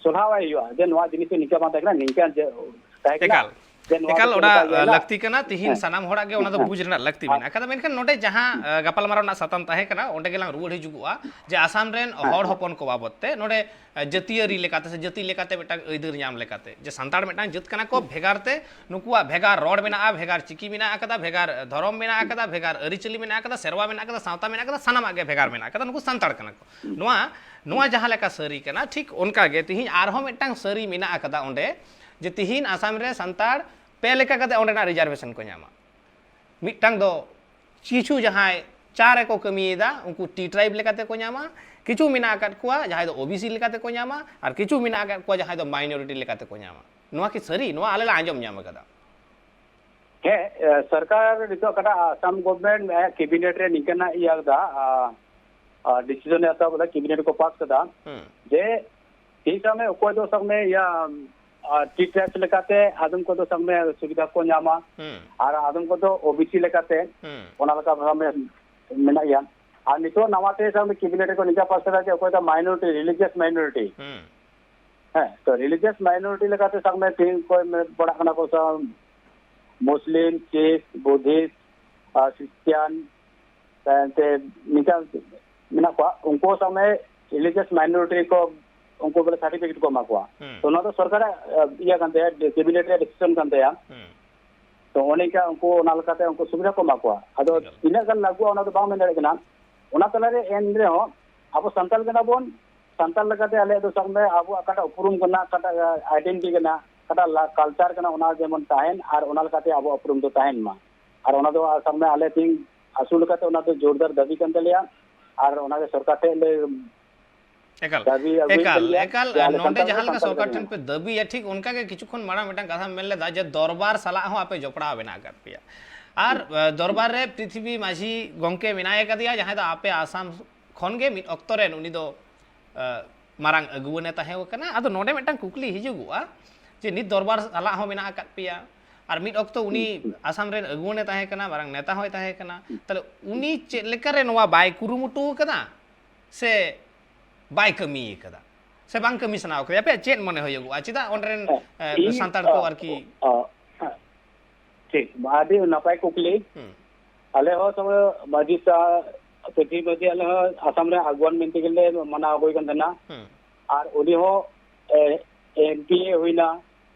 ᱥᱚᱞᱦᱟᱣᱟᱭ ᱦᱩᱭᱩᱜᱼᱟ, ᱡᱮ ᱱᱚᱣᱟ ᱡᱤᱱᱤᱥ ᱫᱚ ᱱᱤᱝᱠᱟ ᱵᱟᱝ ᱛᱟᱦᱮᱸ ᱠᱟᱱᱟ, ᱱᱤᱝᱠᱟ ᱡᱮ ᱛᱟᱦᱮᱸ ᱠᱟᱱᱟ, ᱮᱠᱟᱞ᱾ ᱡᱮ ᱱᱚᱣᱟ ᱮᱠᱟᱞ, ᱫᱚ ᱚᱱᱟ, ᱱᱚᱝᱠᱟ ᱤᱭᱟᱹ ᱟ, ᱞᱮᱱᱟ᱾ ᱞᱟᱹᱠᱛᱤ ᱠᱟᱱᱟ᱾ ᱛᱤᱦᱤᱧ ᱦᱮᱸ᱾ ᱥᱟᱱᱟᱢ ᱦᱚᱲᱟᱜ ᱜᱮ ᱚᱱᱟ ᱫᱚ ᱦᱮᱸ᱾ ᱵᱩᱡᱽ ᱨᱮᱱᱟᱜ ᱞᱟᱹᱠᱛᱤ ᱦᱮᱸ᱾ ᱢᱮᱱᱟᱜ ᱟᱠᱟᱫᱟ᱾ ᱢᱮᱱᱠᱷᱟᱱ ᱱᱚᱰᱮ ᱡᱟᱦᱟᱸ, ᱟ, ᱜᱟᱯᱟᱞᱢᱟᱨᱟᱣ ᱨᱮᱱᱟᱜ ᱥᱟᱛᱟᱢ ᱛᱟᱦᱮᱸ ᱠᱟᱱᱟ, ᱚᱸᱰᱮ ᱜᱮᱞᱟᱝ ᱨᱩᱣᱟᱹᱲ ᱦᱤᱡᱩᱜᱚᱜᱼᱟ ᱡᱮ ᱟᱥᱟᱢ ᱨᱮᱱ ᱦᱮᱸ᱾ ᱦᱚᱲ ᱦᱚᱯᱚᱱ ᱠᱚ ᱵᱟᱵᱚᱛ ᱛᱮ ᱱᱚᱰᱮ, ᱟ, ᱡᱟᱹᱛᱤᱭᱟᱹᱨᱤ ᱞᱮᱠᱟᱛᱮ ᱥᱮ ᱡᱟᱹᱛᱤ ᱞᱮᱠᱟᱛᱮ ᱢᱤᱫᱴᱟᱝ ᱟᱹᱭᱫᱟᱹᱨ ᱧᱟᱢ ᱞᱮᱠᱟᱛᱮ ᱡᱮ ᱥᱟᱱᱛᱟᱲ ᱢᱤᱫᱴᱟᱝ ᱡᱟᱹᱛ ᱠᱟᱱᱟ ᱠᱚ, ᱵᱷᱮᱜᱟᱨ ᱛᱮ ᱱᱩᱠᱩᱣᱟᱜ ᱵᱷᱮᱜᱟᱨ ᱨᱚᱲ ᱢᱮᱱᱟᱜᱼᱟ, ᱵᱷᱮᱜᱟᱨ ᱪᱤᱠᱤ ᱢᱮᱱᱟᱜ ᱟᱠᱟᱫᱟ, ᱵᱷᱮᱜᱟᱨ ᱫᱷᱚᱨᱚᱢ ᱢᱮᱱᱟᱜ ᱟᱠᱟᱫᱟ, ᱵᱷᱮᱜᱟᱨ ᱟᱹᱨᱤᱪᱟᱹᱞᱤ ᱢᱮᱱᱟᱜ ᱟᱠᱟᱫᱟ, ᱥᱮᱨᱣᱟ ᱢᱮᱱᱟᱜ ᱟᱠᱟᱫᱟ, ᱥᱟᱶᱛᱟ ᱢᱮᱱᱟᱜ ᱟᱠᱟᱫᱟ, ᱥᱟᱱᱟᱢᱟᱜ ᱜᱮ ᱵᱷᱮᱜᱟᱨ ᱢᱮᱱᱟᱜ ᱟᱠᱟᱫᱟ, ᱱᱩᱠᱩ ᱥᱟᱱᱛᱟᱲ ᱠᱟᱱᱟ ᱠᱚ᱾ ᱱᱚᱣᱟ, ᱱᱚᱣᱟ ᱡᱟᱦᱟᱸ ᱞᱮᱠᱟ ᱥᱟᱹᱨᱤ ᱠᱟᱱᱟ, ᱴᱷᱤᱠ ᱚᱱᱠᱟ ᱜᱮ ᱛᱤᱦᱤᱧ ᱟᱨᱦᱚᱸ ᱢᱤᱫᱴᱟᱝ ᱥᱟᱹᱨᱤ ᱢᱮᱱᱟᱜ ᱟᱠᱟᱫᱟ ᱚᱸᱰᱮ, ᱡᱮ ᱛᱤᱦᱤᱧ ᱟᱥᱟᱢ ᱨᱮ ᱥᱟᱱᱛᱟᱲ ᱯᱮ ᱞᱮᱠᱟ ᱠᱟᱛᱮ ᱚᱸᱰᱮᱱᱟᱜ reservation ᱠᱚ ᱧᱟᱢᱟ᱾ ᱢᱤᱫᱴᱟᱝ ᱫᱚ ᱠᱤᱪᱷᱩ ᱡᱟᱦᱟᱸᱭ ᱪᱟ ᱨᱮᱠᱚ ᱠᱟᱹᱢᱤᱭᱮᱫᱟ, ᱩᱱᱠᱩ T tribe ᱞᱮᱠᱟᱛᱮ ᱠᱚ ᱧᱟᱢᱟ, ᱠᱤᱪᱷᱩ ᱢᱮᱱᱟᱜ ᱟᱠᱟᱫ ᱠᱚᱣᱟ ᱡᱟᱦᱟᱸᱭ ᱫᱚ O B C ᱞᱮᱠᱟᱛᱮ ᱠᱚ ᱧᱟᱢᱟ, ᱟᱨ ᱠᱤᱪᱷᱩ ᱢᱮᱱᱟᱜ ᱟᱠᱟᱫ ᱠᱚᱣᱟ ᱡᱟᱦᱟᱸᱭ ᱫᱚ minority ᱞᱮᱠᱟᱛᱮ ᱠᱚ ᱧᱟᱢᱟ᱾ ᱱᱚᱣᱟ ᱠᱤ ᱥᱟᱹᱨᱤ? ᱱᱚᱣᱟ ᱟᱞᱮ ᱞᱮ ᱟᱸᱡᱚᱢ ᱧᱟᱢ ᱟᱠᱟᱫᱟ᱾ ᱦᱮᱸ, ᱮ, ᱥᱚᱨᱠᱟᱨ ᱱᱤᱛᱚᱜ ᱚᱠᱟᱴᱟᱜ ᱟᱥᱟᱢ government, ᱮ, cabinet ᱨᱮ ᱱᱤᱝᱠᱟᱱᱟᱜ ᱤᱭᱟᱹ ᱟᱠᱟᱫᱟ, ᱟ, ᱟ, decision ᱮ ᱦᱟᱛᱟᱣ ᱠᱟᱫᱟ, cabinet ᱠᱚ pass ᱠᱟᱫᱟ, ᱦᱩᱸ᱾ ᱡᱮ ᱴᱷᱤᱠ ᱥᱟᱵ ᱢᱮ ᱚᱠᱚᱭ ᱫᱚ ᱥᱟᱵ ᱢᱮ ᱤᱭᱟᱹ, ᱟ, T tribe ᱞᱮᱠᱟᱛᱮ ᱟᱫᱚᱢ ᱠᱚᱫᱚ ᱥᱟᱵ ᱢᱮ ᱥᱩᱵᱤᱫᱷᱟ ᱠᱚ ᱧᱟᱢᱟ, ᱦᱩᱸ᱾ ᱟᱨ ᱟᱫᱚᱢ ᱠᱚᱫᱚ O B C ᱞᱮᱠᱟᱛᱮ, ᱦᱩᱸ᱾ ᱚᱱᱟ ᱞᱮᱠᱟ ᱥᱟᱵ ᱢᱮ ᱢᱮᱱᱟᱜ ᱜᱮᱭᱟ᱾ ᱟᱨ ᱱᱤᱛᱚᱜ ᱱᱟᱣᱟ ᱛᱮ ᱥᱟᱵ ᱢᱮ cabinet ᱨᱮᱠᱚ ᱱᱤᱝᱠᱟ pass ᱠᱟᱫᱟ ᱡᱮ ᱚᱠᱚᱭ ᱫᱚ minority, religious minority, ᱦᱩᱸ᱾ ᱦᱮᱸ, ᱛᱚ religious minority ᱞᱮᱠᱟᱛᱮ ᱥᱟᱵ ᱢᱮ ᱛᱮᱦᱮᱧ ᱚᱠᱚᱭ ᱢᱮ ᱯᱟᱲᱟᱜ ᱠᱟᱱᱟ ᱠᱚ ᱥᱟᱵ Muslim, Sikh, Buddhist, ᱟᱨ Christian, ᱮᱱᱛᱮ ᱱᱤᱝᱠᱟ ᱢᱮᱱᱟᱜ ᱠᱚᱣᱟ, ᱩᱱᱠᱩ ᱥᱟᱵ ᱢᱮ ᱨᱤᱞᱤᱡᱤᱭᱟᱥ ᱢᱟᱭᱱᱚᱨᱤᱴᱤ ᱠᱚ, ᱩᱱᱠᱩ ᱵᱚᱞᱮ ᱥᱟᱨᱴᱤᱯᱷᱤᱠᱮᱴ ᱠᱚ ᱮᱢᱟ ᱠᱚᱣᱟ᱾ ᱦᱩᱸ᱾ ᱛᱚ ᱱᱚᱣᱟ ᱫᱚ ᱥᱚᱨᱠᱟᱨᱟᱜ ᱤᱭᱟᱹ ᱠᱟᱱ ᱛᱟᱭᱟ, ᱠᱮᱵᱤᱱᱮᱴ ᱨᱮᱭᱟᱜ ᱰᱤᱥᱤᱥᱚᱱ ᱠᱟᱱ ᱛᱟᱭᱟ᱾ ᱦᱩᱸ᱾ ᱛᱚ ᱚᱱᱮ ᱚᱱᱠᱟ ᱩᱱᱠᱩ ᱚᱱᱟ ᱞᱮᱠᱟᱛᱮ ᱩᱱᱠᱩ ᱥᱩᱵᱤᱫᱷᱟ ᱠᱚ ᱮᱢᱟ ᱠᱚᱣᱟ᱾ ᱟᱫᱚ ᱛᱤᱱᱟᱹᱜ ᱜᱟᱱ ᱞᱟᱹᱜᱩᱜᱼᱟ ᱚᱱᱟ ᱫᱚ ᱵᱟᱝ ᱢᱮᱱ ᱫᱟᱲᱮᱭᱟᱜ ᱠᱟᱱᱟ᱾ ᱚᱱᱟ ᱛᱟᱞᱟᱨᱮ ᱮᱱ ᱨᱮᱦᱚᱸ ᱟᱵᱚ ᱥᱟᱱᱛᱟᱲ ᱠᱟᱱᱟ ᱵᱚᱱ, ᱥᱟᱱᱛᱟᱲ ᱞᱮᱠᱟᱛᱮ ᱟᱞᱮᱭᱟᱜ ᱫᱚ ᱥᱟᱵ ᱢᱮ ᱟᱵᱚ ᱚᱠᱟᱴᱟᱜ ᱩᱯᱨᱩᱢ ᱠᱟᱱᱟ, ᱚᱠᱟᱴᱟᱜ ᱟᱭᱰᱮᱱᱴᱤᱴᱤ ᱠᱟᱱᱟ, ᱚᱠᱟᱴᱟᱜ ᱠᱟᱞᱪᱟᱨ ᱠᱟᱱᱟ, ᱚᱱᱟ ᱡᱮᱢᱚᱱ ᱛᱟᱦᱮᱱ ᱟᱨ ᱚᱱᱟ ᱞᱮᱠᱟᱛᱮ ᱟᱵᱚ ᱩᱯᱨᱩᱢ ᱫᱚ ᱛᱟᱦᱮᱱ ᱢᱟ᱾ ᱟᱨ ᱚᱱᱟ ᱫᱚ ᱥᱟᱵ ᱢᱮ ᱟᱞᱮ ᱛᱤᱧ ᱟᱹᱥᱩᱞ ᱠᱟᱛᱮ ᱚᱱᱟ ᱫᱚ ᱡᱳᱨᱫᱟᱨ ᱫᱟᱹᱵᱤ ᱠᱟᱱ ᱛᱟᱞᱮᱭᱟ᱾ ᱟᱨ ᱚᱱᱟᱜᱮ ᱥᱚᱨᱠᱟᱨ ᱴᱷᱮᱱ ᱞᱮ ᱮᱠᱟᱞ, ᱫᱟᱹᱵᱤ ᱟᱹᱜᱩᱭᱮᱫ ᱮᱠᱟᱞ, ᱠᱟᱱ ᱜᱮᱭᱟ ᱮᱠᱟᱞ᱾ ᱡᱮ ᱟᱞᱮ ᱱᱚᱰᱮ ᱥᱟᱱᱛᱟᱲ ᱡᱟᱦᱟᱸ ᱞᱮᱠᱟ ᱥᱟᱱᱛᱟᱲ ᱥᱚᱨᱠᱟᱨ ᱠᱟᱱᱟ᱾ ᱴᱷᱮᱱ ᱯᱮ ᱫᱟᱹᱵᱤᱭᱟ, ᱴᱷᱤᱠ ᱚᱱᱠᱟ ᱜᱮ ᱠᱤᱪᱷᱩ ᱠᱷᱚᱱ ᱢᱟᱲᱟᱝ ᱢᱤᱫᱴᱟᱝ ᱠᱟᱛᱷᱟᱢ ᱢᱮᱱ ᱞᱮᱫᱟ ᱡᱮ ᱫᱚᱨᱵᱟᱨ ᱥᱟᱞᱟᱜ ᱦᱚᱸ ᱟᱯᱮ ᱡᱚᱯᱲᱟᱣ ᱢᱮᱱᱟᱜ ᱟᱠᱟᱫ ᱯᱮᱭᱟ᱾ ᱟᱨ, ᱮ, ᱫᱚᱨᱵᱟᱨ ᱨᱮ ᱯᱨᱤᱛᱷᱤᱵᱤ ᱢᱟᱹᱡᱷᱤ ᱜᱚᱢᱠᱮ ᱢᱮᱱᱟᱭ ᱟᱠᱟᱫᱮᱭᱟ, ᱡᱟᱦᱟᱸᱭ ᱫᱚ ᱟᱯᱮ ᱟᱥᱟᱢ ᱠᱷᱚᱱ ᱜᱮ ᱢᱤᱫ ᱚᱠᱛᱚ ᱨᱮᱱ ᱩᱱᱤ ᱫᱚ, ᱮ, ᱢᱟᱨᱟᱝ ᱟᱹᱜᱩᱣᱟᱹᱱ ᱮ ᱛᱟᱦᱮᱸ ᱠᱟᱱᱟ᱾ ᱟᱫᱚ ᱱᱚᱰᱮ ᱢᱤᱫᱴᱟᱝ ᱠᱩᱠᱞᱤ ᱦᱤᱡᱩᱜᱚᱜᱼᱟ ᱡᱮ ᱱᱤᱛ ᱫᱚᱨᱵᱟᱨ ᱥᱟᱞᱟᱜ ᱦᱚᱸ ᱢᱮᱱᱟᱜ ᱟᱠᱟᱫ ᱯᱮᱭᱟ, ᱟᱨ ᱢᱤᱫ ᱚᱠᱛᱚ ᱩᱱᱤ ᱟᱥᱟᱢ ᱨᱮᱱ ᱟᱹᱜᱩᱣᱟᱹᱱ ᱮ ᱛᱟᱦᱮᱸ ᱠᱟᱱᱟ, ᱢᱟᱨᱟᱝ ᱱᱮᱛᱟ ᱦᱚᱸᱭ ᱛᱟᱦᱮᱸ ᱠᱟᱱᱟ, ᱛᱟᱦᱞᱮ ᱩᱱᱤ ᱪᱮᱫ ᱞᱮᱠᱟᱨᱮ ᱱᱚᱣᱟ ᱵᱟᱭ ᱠᱩᱨᱩᱢᱩᱴᱩ ᱟᱠᱟᱫᱟ? ᱥᱮ ᱵᱟᱭ ᱠᱟᱹᱢᱤ ᱟᱠᱟᱫᱟ, ᱥᱮ ᱵᱟᱝ ᱠᱟᱹᱢᱤ ᱥᱟᱱᱟ ᱠᱟᱫᱮᱭᱟ? ᱟᱯᱮᱭᱟᱜ ᱪᱮᱫ ᱢᱚᱱᱮ ᱦᱩᱭᱩᱜᱚᱜᱼᱟ? ᱪᱮᱫᱟᱜ ᱚᱸᱰᱮ ᱨᱮᱱ, ᱦᱮᱸ, ᱮ, ᱤᱧ, ᱥᱟᱱᱛᱟᱲ ᱠᱚ ᱚ, ᱟᱨᱠᱤ ᱚ, ᱦᱮᱸ, ᱴᱷᱤᱠ, ᱟᱹᱰᱤ ᱱᱟᱯᱟᱭ ᱠᱩᱠᱞᱤ᱾ ᱦᱩᱸ᱾ ᱟᱞᱮ ᱦᱚᱸ ᱛᱚᱵᱮ ᱢᱟᱹᱡᱷᱤ ᱥᱟ-, ᱯᱟᱹᱴᱷᱤ ᱢᱟᱹᱡᱷᱤ ᱟᱞᱮ ᱦᱚᱸ ᱟᱥᱟᱢ ᱨᱮ ᱟᱜᱩᱣᱟᱱ ᱢᱮᱱᱛᱮ ᱜᱮᱞᱮ ᱢᱟᱱᱟᱣ ᱟᱹᱜᱩᱭ ᱠᱟᱱ ᱛᱟᱦᱮᱱᱟ᱾ ᱦᱩᱸ᱾ ᱟᱨ ᱩᱱᱤ ᱦᱚᱸ, ᱮ, ᱮᱢ ᱯᱤ ᱮ ᱦᱩᱭᱱᱟ,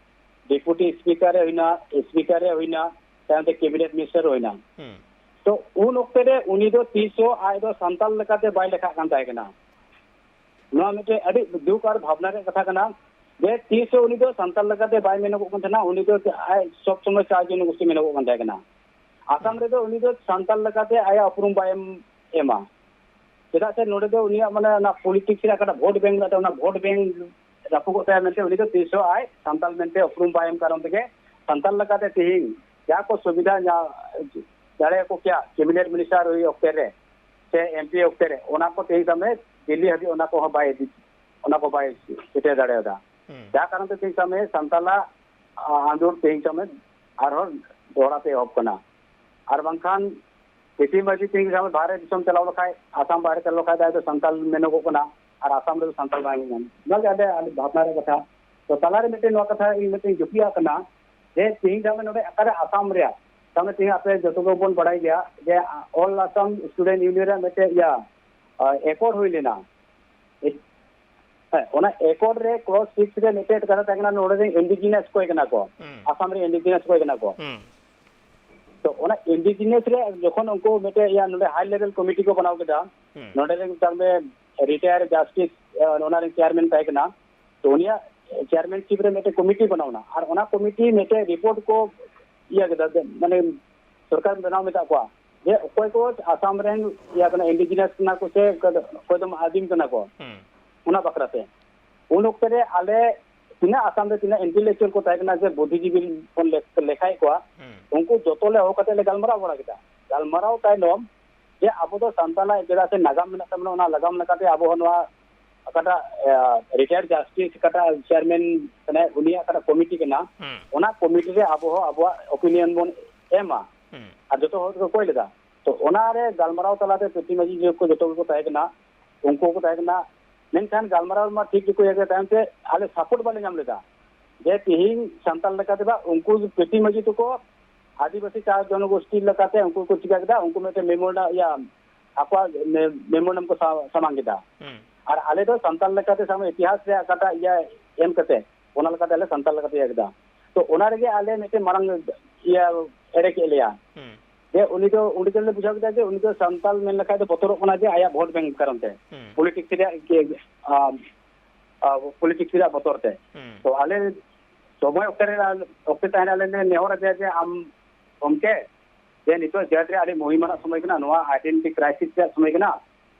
ᱰᱮᱯᱩᱴᱤ ᱥᱯᱤᱠᱟᱨ ᱮ ᱦᱩᱭᱱᱟ, ᱥᱯᱤᱠᱟᱨ ᱮ ᱦᱩᱭᱱᱟ, ᱛᱟᱭᱚᱢ ᱛᱮ ᱠᱮᱵᱤᱱᱮᱴ ᱢᱤᱱᱤᱥᱴᱟᱨ ᱦᱩᱭᱱᱟ᱾ ᱦᱩᱸ᱾ ᱛᱚ ᱩᱱ ᱚᱠᱛᱮ ᱨᱮ ᱩᱱᱤ ᱫᱚ ᱛᱤᱥ ᱦᱚᱸ ᱟᱡ ᱫᱚ ᱥᱟᱱᱛᱟᱲ ᱞᱮᱠᱟᱛᱮ ᱵᱟᱭ ᱞᱮᱠᱷᱟᱜ ᱠᱟᱱ ᱛᱟᱦᱮᱸ ᱠᱟᱱᱟ᱾ ᱱᱚᱣᱟ ᱢᱤᱫᱴᱮᱱ ᱟᱹᱰᱤ ᱫᱩᱠ ᱟᱨ ᱵᱷᱟᱵᱽᱱᱟ ᱨᱮᱭᱟᱜ ᱠᱟᱛᱷᱟ ᱠᱟᱱᱟ ᱡᱮ ᱛᱤᱥ ᱦᱚᱸ ᱩᱱᱤ ᱫᱚ ᱥᱟᱱᱛᱟᱲ ᱞᱮᱠᱟᱛᱮ ᱵᱟᱭ ᱢᱮᱱᱚᱜᱚᱜ ᱠᱟᱱ ᱛᱟᱦᱮᱱᱟ, ᱩᱱᱤ ᱫᱚ ᱟᱡ ᱥᱚᱵ ᱥᱚᱢᱚᱭ ᱪᱟᱨ ᱡᱚᱱᱚᱜᱳᱥᱴᱤ ᱢᱮᱱᱚᱜᱚᱜ ᱠᱟᱱ ᱛᱟᱦᱮᱸ ᱠᱟᱱᱟ᱾ ᱟᱥᱟᱢ ᱨᱮᱫᱚ ᱩᱱᱤ ᱫᱚ ᱥᱟᱱᱛᱟᱲ ᱞᱮᱠᱟᱛᱮ ᱟᱭᱟᱜ ᱩᱯᱨᱩᱢ ᱵᱟᱭ ᱮᱢ, ᱮᱢᱟ᱾ ᱪᱮᱫᱟᱜ ᱥᱮ ᱱᱚᱰᱮ ᱫᱚ ᱩᱱᱤᱭᱟᱜ ᱢᱟᱱᱮ ᱚᱱᱟ ᱯᱚᱞᱤᱴᱤᱠᱥ ᱨᱮᱭᱟᱜ ᱚᱠᱟᱴᱟᱜ ᱵᱷᱳᱴ ᱵᱮᱝᱠ ᱢᱮᱱᱟᱜ ᱛᱟᱭᱟ, ᱚᱱᱟ ᱵᱷᱳᱴ ᱵᱮᱝᱠ ᱨᱟᱹᱯᱩᱫᱚᱜ ᱛᱟᱭᱟ ᱢᱮᱱᱛᱮ ᱩᱱᱤ ᱫᱚ ᱛᱤᱥ ᱦᱚᱸ ᱟᱡ ᱥᱟᱱᱛᱟᱲ ᱢᱮᱱᱛᱮ ᱩᱯᱨᱩᱢ ᱵᱟᱭ ᱮᱢ ᱠᱟᱨᱚᱱ ᱛᱮᱜᱮ ᱥᱟᱱᱛᱟᱲ ᱞᱮᱠᱟᱛᱮ ᱛᱮᱦᱮᱧ ᱡᱟᱦᱟᱸ ᱠᱚ ᱥᱩᱵᱤᱫᱷᱟ ᱧᱟ-, ᱫᱟᱲᱮᱭᱟᱠᱚ ᱠᱮᱭᱟ ᱠᱮᱵᱤᱱᱮᱴ ᱢᱤᱱᱤᱥᱴᱟᱨ ᱦᱩᱭ ᱚᱠᱛᱮ ᱨᱮ ᱥᱮ ᱮᱢ ᱯᱤ ᱚᱠᱛᱮ ᱨᱮ, ᱚᱱᱟ ᱠᱚ ᱛᱮᱦᱮᱧ ᱥᱟᱵ ᱢᱮ ᱫᱤᱞᱞᱤ ᱦᱟᱹᱵᱤᱡ ᱚᱱᱟ ᱠᱚᱦᱚᱸ ᱵᱟᱭ ᱤᱫᱤ, ᱚᱱᱟ ᱠᱚ ᱵᱟᱭ ᱥᱮᱴᱮᱨ ᱫᱟᱲᱮᱭᱟᱫᱟ᱾ ᱦᱩᱸ᱾ ᱡᱟᱦᱟᱸ ᱠᱟᱨᱚᱱ ᱛᱮ ᱛᱮᱦᱮᱧ ᱥᱟᱵ ᱢᱮ ᱥᱟᱱᱛᱟᱲᱟᱜ, ᱟ, ᱟᱸᱫᱳᱲ ᱛᱮᱦᱮᱧ ᱥᱟᱵ ᱢᱮ ᱟᱨᱦᱚᱸ ᱫᱚᱦᱲᱟ ᱛᱮ ᱮᱦᱚᱵ ᱠᱟᱱᱟ᱾ ᱟᱨ ᱵᱟᱝᱠᱷᱟᱱ ᱯᱤᱴᱤ ᱢᱟᱹᱡᱷᱤ ᱛᱮᱦᱮᱧ ᱥᱟᱵ ᱢᱮ ᱵᱟᱦᱨᱮ ᱫᱤᱥᱚᱢ ᱪᱟᱞᱟᱣ ᱞᱮᱠᱷᱟᱡ, ᱟᱥᱟᱢ ᱵᱟᱦᱨᱮ ᱪᱟᱞᱟᱣ ᱞᱮᱠᱷᱟᱡ ᱫᱚ ᱟᱡ ᱫᱚ ᱥᱟᱱᱛᱟᱲ ᱢᱮᱱᱚᱜᱚᱜ ᱠᱟᱱᱟ ᱟᱨ ᱟᱥᱟᱢ ᱨᱮᱫᱚ ᱥᱟᱱᱛᱟᱲ ᱵᱟᱭ ᱧᱟᱢ᱾ ᱚᱱᱟᱜᱮ ᱟᱞᱮ, ᱟᱞᱮ ᱵᱷᱟᱵᱽᱱᱟ ᱨᱮᱭᱟᱜ ᱠᱟᱛᱷᱟ᱾ ᱛᱚ ᱛᱟᱞᱟᱨᱮ ᱢᱤᱫᱴᱮᱱ ᱱᱚᱣᱟ ᱠᱟᱛᱷᱟ ᱤᱧ ᱢᱤᱫᱴᱮᱱ ᱡᱩᱠᱛᱤᱭᱟᱜ ᱠᱟᱱᱟ ᱡᱮ ᱛᱮᱦᱮᱧ ᱥᱟᱵ ᱢᱮ ᱱᱚᱰᱮ ᱚᱠᱟᱨᱮ ᱟᱥᱟᱢ ᱨᱮᱭᱟᱜ, ᱥᱟᱵ ᱢᱮ ᱛᱮᱦᱮᱧ ᱟᱯᱮ ᱡᱚᱛᱚ ᱜᱮᱵᱚᱱ ᱵᱟᱲᱟᱭ ᱜᱮᱭᱟ ᱡᱮ All Assam Student Union ᱨᱮᱭᱟᱜ ᱢᱤᱫᱴᱮᱡ ᱤᱭᱟᱹ ᱮᱠᱚᱨᱰ ᱦᱩᱭ ᱞᱮᱱᱟ᱾ ᱦᱮᱸ, ᱚᱱᱟ ᱮᱠᱚᱨᱰ ᱨᱮ ᱠᱞᱚᱡᱽ ᱥᱤᱠᱥ ᱨᱮ ᱢᱤᱫᱴᱮᱡ ᱠᱟᱛᱷᱟ ᱛᱟᱦᱮᱸ ᱠᱟᱱᱟ, ᱱᱚᱰᱮ ᱨᱮᱱ ᱤᱱᱰᱤᱡᱤᱱᱟᱥ ᱚᱠᱚᱭ ᱠᱟᱱᱟ ᱠᱚ? ᱦᱩᱸ᱾ ᱟᱥᱟᱢ ᱨᱮ ᱤᱱᱰᱤᱡᱤᱱᱟᱥ ᱚᱠᱚᱭ ᱠᱟᱱᱟ ᱠᱚ? ᱦᱩᱸ᱾ ᱛᱚ ᱚᱱᱟ ᱤᱱᱰᱤᱡᱤᱱᱟᱥ ᱨᱮ ᱡᱚᱠᱷᱚᱱ ᱩᱱᱠᱩ ᱢᱤᱫᱴᱮᱡ ᱤᱭᱟᱹ ᱱᱚᱰᱮ ᱦᱟᱭ ᱞᱮᱵᱮᱞ ᱠᱚᱢᱤᱴᱤ ᱠᱚ ᱵᱮᱱᱟᱣ ᱠᱮᱫᱟ, ᱦᱩᱸ᱾ ᱱᱚᱰᱮ ᱨᱮᱱ ᱛᱟᱨ ᱢᱟᱱᱮ ᱨᱤᱴᱟᱭᱟᱨ ᱡᱟᱥᱴᱤᱥ, ᱚᱱᱟ ᱨᱮᱱ ᱪᱮᱭᱟᱨᱢᱮᱱ ᱛᱟᱦᱮᱸ ᱠᱟᱱᱟ᱾ ᱛᱚ ᱩᱱᱤᱭᱟᱜ ᱪᱮᱭᱟᱨᱢᱮᱱᱥᱤᱯ ᱨᱮ ᱢᱤᱫᱴᱮᱡ ᱠᱚᱢᱤᱴᱤ ᱵᱮᱱᱟᱣ ᱮᱱᱟ, ᱟᱨ ᱚᱱᱟ ᱠᱚᱢᱤᱴᱤ ᱢᱤᱫᱴᱮᱡ ᱨᱤᱯᱳᱨᱴ ᱠᱚ ᱤᱭᱟᱹ ᱠᱮᱫᱟ, ᱢᱟᱱᱮ ᱥᱚᱨᱠᱟᱨ ᱵᱮᱱᱟᱣ ᱢᱮᱛᱟᱜ ᱠᱚᱣᱟ ᱡᱮ ᱚᱠᱚᱭ ᱠᱚ ᱟᱥᱟᱢ ᱨᱮᱱ ᱤᱭᱟᱹ ᱠᱟᱱᱟ, ᱤᱱᱰᱤᱡᱤᱱᱟᱥ ᱠᱟᱱᱟ ᱠᱚ ᱥᱮ ᱚᱠᱚᱭ ᱫᱚ ᱟᱹᱫᱤᱢ ᱠᱟᱱᱟ ᱠᱚ, ᱦᱩᱸ᱾ ᱚᱱᱟ ᱵᱟᱠᱷᱨᱟ ᱛᱮ᱾ ᱩᱱ ᱚᱠᱛᱮ ᱨᱮ ᱟᱞᱮ ᱛᱤᱱᱟᱹᱜ ᱟᱥᱟᱢ ᱨᱮ ᱛᱤᱱᱟᱹᱜ ᱤᱱᱴᱮᱞᱮᱠᱪᱩᱣᱟᱞ ᱠᱚ ᱛᱟᱦᱮᱸ ᱠᱟᱱᱟ ᱥᱮ ᱵᱩᱫᱽᱫᱷᱤᱡᱤᱵᱤ ᱵᱚᱱ ᱞᱮᱠ-, ᱞᱮᱠᱷᱟᱭᱮᱫ ᱠᱚᱣᱟ, ᱦᱩᱸ᱾ ᱩᱱᱠᱩ ᱡᱚᱛᱚ ᱞᱮ ᱦᱚᱦᱚ ᱠᱟᱛᱮ ᱞᱮ ᱜᱟᱞᱢᱟᱨᱟᱣ ᱵᱟᱲᱟ ᱠᱮᱫᱟ᱾ ᱜᱟᱞᱢᱟᱨᱟᱣ ᱛᱟᱭᱱᱚᱢ ᱡᱮ ᱟᱵᱚ ᱫᱚ ᱥᱟᱱᱛᱟᱲᱟᱜ ᱪᱮᱫᱟᱜ ᱥᱮ ᱱᱟᱜᱟᱢ ᱢᱮᱱᱟᱜ ᱛᱟᱵᱚᱱᱟ, ᱚᱱᱟ ᱱᱟᱜᱟᱢ ᱞᱮᱠᱟᱛᱮ ᱟᱵᱚ ᱦᱚᱸ ᱱᱚᱣᱟ ᱚᱠᱟᱴᱟᱜ, ᱮ, ᱨᱤᱴᱟᱭᱟᱨᱰ ᱡᱟᱥᱴᱤᱥ ᱚᱠᱟᱴᱟᱜ ᱪᱮᱭᱟᱨᱢᱮᱱ ᱠᱟᱱᱟᱭ, ᱩᱱᱤᱭᱟᱜ ᱚᱠᱟᱴᱟᱜ ᱠᱚᱢᱤᱴᱤ ᱠᱟᱱᱟ, ᱦᱩᱸ᱾ ᱚᱱᱟ ᱠᱚᱢᱤᱴᱤ ᱨᱮ ᱟᱵᱚ ᱦᱚᱸ ᱟᱵᱚᱣᱟᱜ ᱚᱯᱤᱱᱤᱭᱚᱱ ᱵᱚᱱ ᱮᱢᱟ᱾ ᱦᱩᱸ᱾ ᱟᱨ ᱡᱚᱛᱚ ᱦᱚᱲ ᱠᱚ ᱠᱚᱭ ᱞᱮᱫᱟ᱾ ᱛᱚ ᱚᱱᱟᱨᱮ ᱜᱟᱞᱢᱟᱨᱟᱣ ᱛᱟᱞᱟᱛᱮ ᱯᱨᱚᱛᱤ ᱢᱟᱹᱡᱷᱤ ᱡᱚᱛᱚ ᱠᱚ ᱛᱟᱦᱮᱸ ᱠᱟᱱᱟ, ᱩᱱᱠᱩ ᱦᱚᱸᱠᱚ ᱛᱟᱦᱮᱸ ᱠᱟᱱᱟ᱾ ᱢᱮᱱᱠᱷᱟᱱ ᱜᱟᱞᱢᱟᱨᱟᱣ ᱢᱟ ᱴᱷᱤᱠ ᱜᱮᱠᱚ ᱤᱭᱟᱹ ᱠᱮᱫᱟ, ᱛᱟᱭᱚᱢ ᱛᱮ ᱟᱞᱮ ᱥᱟᱯᱳᱨᱴ ᱵᱟᱞᱮ ᱧᱟᱢ ᱞᱮᱫᱟ᱾ ᱡᱮ ᱛᱤᱦᱤᱧ ᱥᱟᱱᱛᱟᱲ ᱞᱮᱠᱟᱛᱮ ᱵᱟ ᱩᱱᱠᱩ ᱯᱨᱚᱛᱤ ᱢᱟᱹᱡᱷᱤ ᱛᱟᱠᱚ ᱟᱹᱫᱤᱵᱟᱹᱥᱤ ᱪᱟᱨ ᱡᱚᱱᱚᱜᱳᱥᱴᱤ ᱞᱮᱠᱟᱛᱮ ᱩᱱᱠᱩ ᱠᱚ ᱪᱤᱠᱟ ᱠᱮᱫᱟ, ᱩᱱᱠᱩ ᱢᱤᱫᱴᱮᱱ ᱢᱮᱢᱳᱨᱮᱱᱰᱟᱢ, ᱤᱭᱟᱹ, ᱟᱠᱚᱣᱟᱜ ᱢᱮ-, ᱢᱮᱢᱳᱨᱮᱱᱰᱟᱢ ᱠᱚ ᱥᱟ-, ᱥᱟᱢᱟᱝ ᱠᱮᱫᱟ᱾ ᱦᱩᱸ᱾ ᱟᱨ ᱟᱞᱮ ᱫᱚ ᱥᱟᱱᱛᱟᱲ ᱞᱮᱠᱟᱛᱮ ᱥᱟᱵ ᱢᱮ ᱤᱛᱤᱦᱟᱥ ᱨᱮᱭᱟᱜ ᱚᱠᱟᱴᱟᱜ ᱤᱭᱟᱹ ᱮᱢ ᱠᱟᱛᱮ, ᱚᱱᱟ ᱞᱮᱠᱟᱛᱮ ᱟᱞᱮ ᱥᱟᱱᱛᱟᱲ ᱞᱮᱠᱟᱛᱮ ᱤᱭᱟᱹ ᱠᱮᱫᱟ᱾ ᱛᱚ ᱚᱱᱟ ᱨᱮᱜᱮ ᱟᱞᱮ ᱢᱤᱫᱴᱮᱱ ᱢᱟᱨᱟᱝ ᱤᱭᱟᱹ ᱮᱲᱮ ᱠᱮᱫ ᱞᱮᱭᱟ᱾ ᱦᱩᱸ᱾ ᱡᱮ ᱩᱱᱤ ᱫᱚ, ᱩᱱᱤ ᱫᱚᱞᱮ ᱵᱩᱡᱷᱟᱹᱣ ᱠᱮᱫᱟ ᱡᱮ ᱩᱱᱤ ᱫᱚ ᱥᱟᱱᱛᱟᱲ ᱢᱮᱱ ᱞᱮᱠᱷᱟᱡ ᱫᱚ ᱵᱚᱛᱚᱨᱚᱜ ᱠᱟᱱᱟ ᱡᱮ ᱟᱭᱟᱜ ᱵᱷᱳᱴ ᱵᱮᱝᱠ ᱠᱟᱨᱚᱱ ᱛᱮ᱾ ᱦᱩᱸ᱾ ᱯᱚᱞᱤᱴᱤᱠᱥ ᱨᱮᱭᱟᱜ ᱤᱭᱟᱹ, ᱟᱢ, ᱟᱵᱚ ᱯᱚᱞᱤᱴᱤᱠᱥ ᱨᱮᱭᱟᱜ ᱵᱚᱛᱚᱨ ᱛᱮ᱾ ᱦᱩᱸ᱾ ᱛᱚ ᱟᱞᱮ ᱥᱚᱢᱚᱭ ᱚᱠᱛᱮ ᱨᱮ, ᱚᱠᱛᱮ ᱛᱟᱦᱮᱸ ᱨᱮ ᱟᱞᱮ ᱞᱮ ᱱᱮᱦᱚᱨ ᱟᱫᱮᱭᱟ ᱡᱮ ᱟᱢ ᱜᱚᱢᱠᱮ, ᱡᱮ ᱱᱤᱛᱚᱜ ᱡᱟᱹᱛ ᱨᱮ ᱟᱹᱰᱤ ᱢᱩᱦᱤᱢ ᱟᱱᱟᱜ ᱥᱚᱢᱚᱭ ᱠᱟᱱᱟ, ᱱᱚᱣᱟ ᱟᱭᱰᱮᱱᱴᱤᱴᱤ ᱠᱨᱟᱭᱥᱤᱥ ᱨᱮᱭᱟᱜ ᱥᱚᱢᱚᱭ ᱠᱟᱱᱟ᱾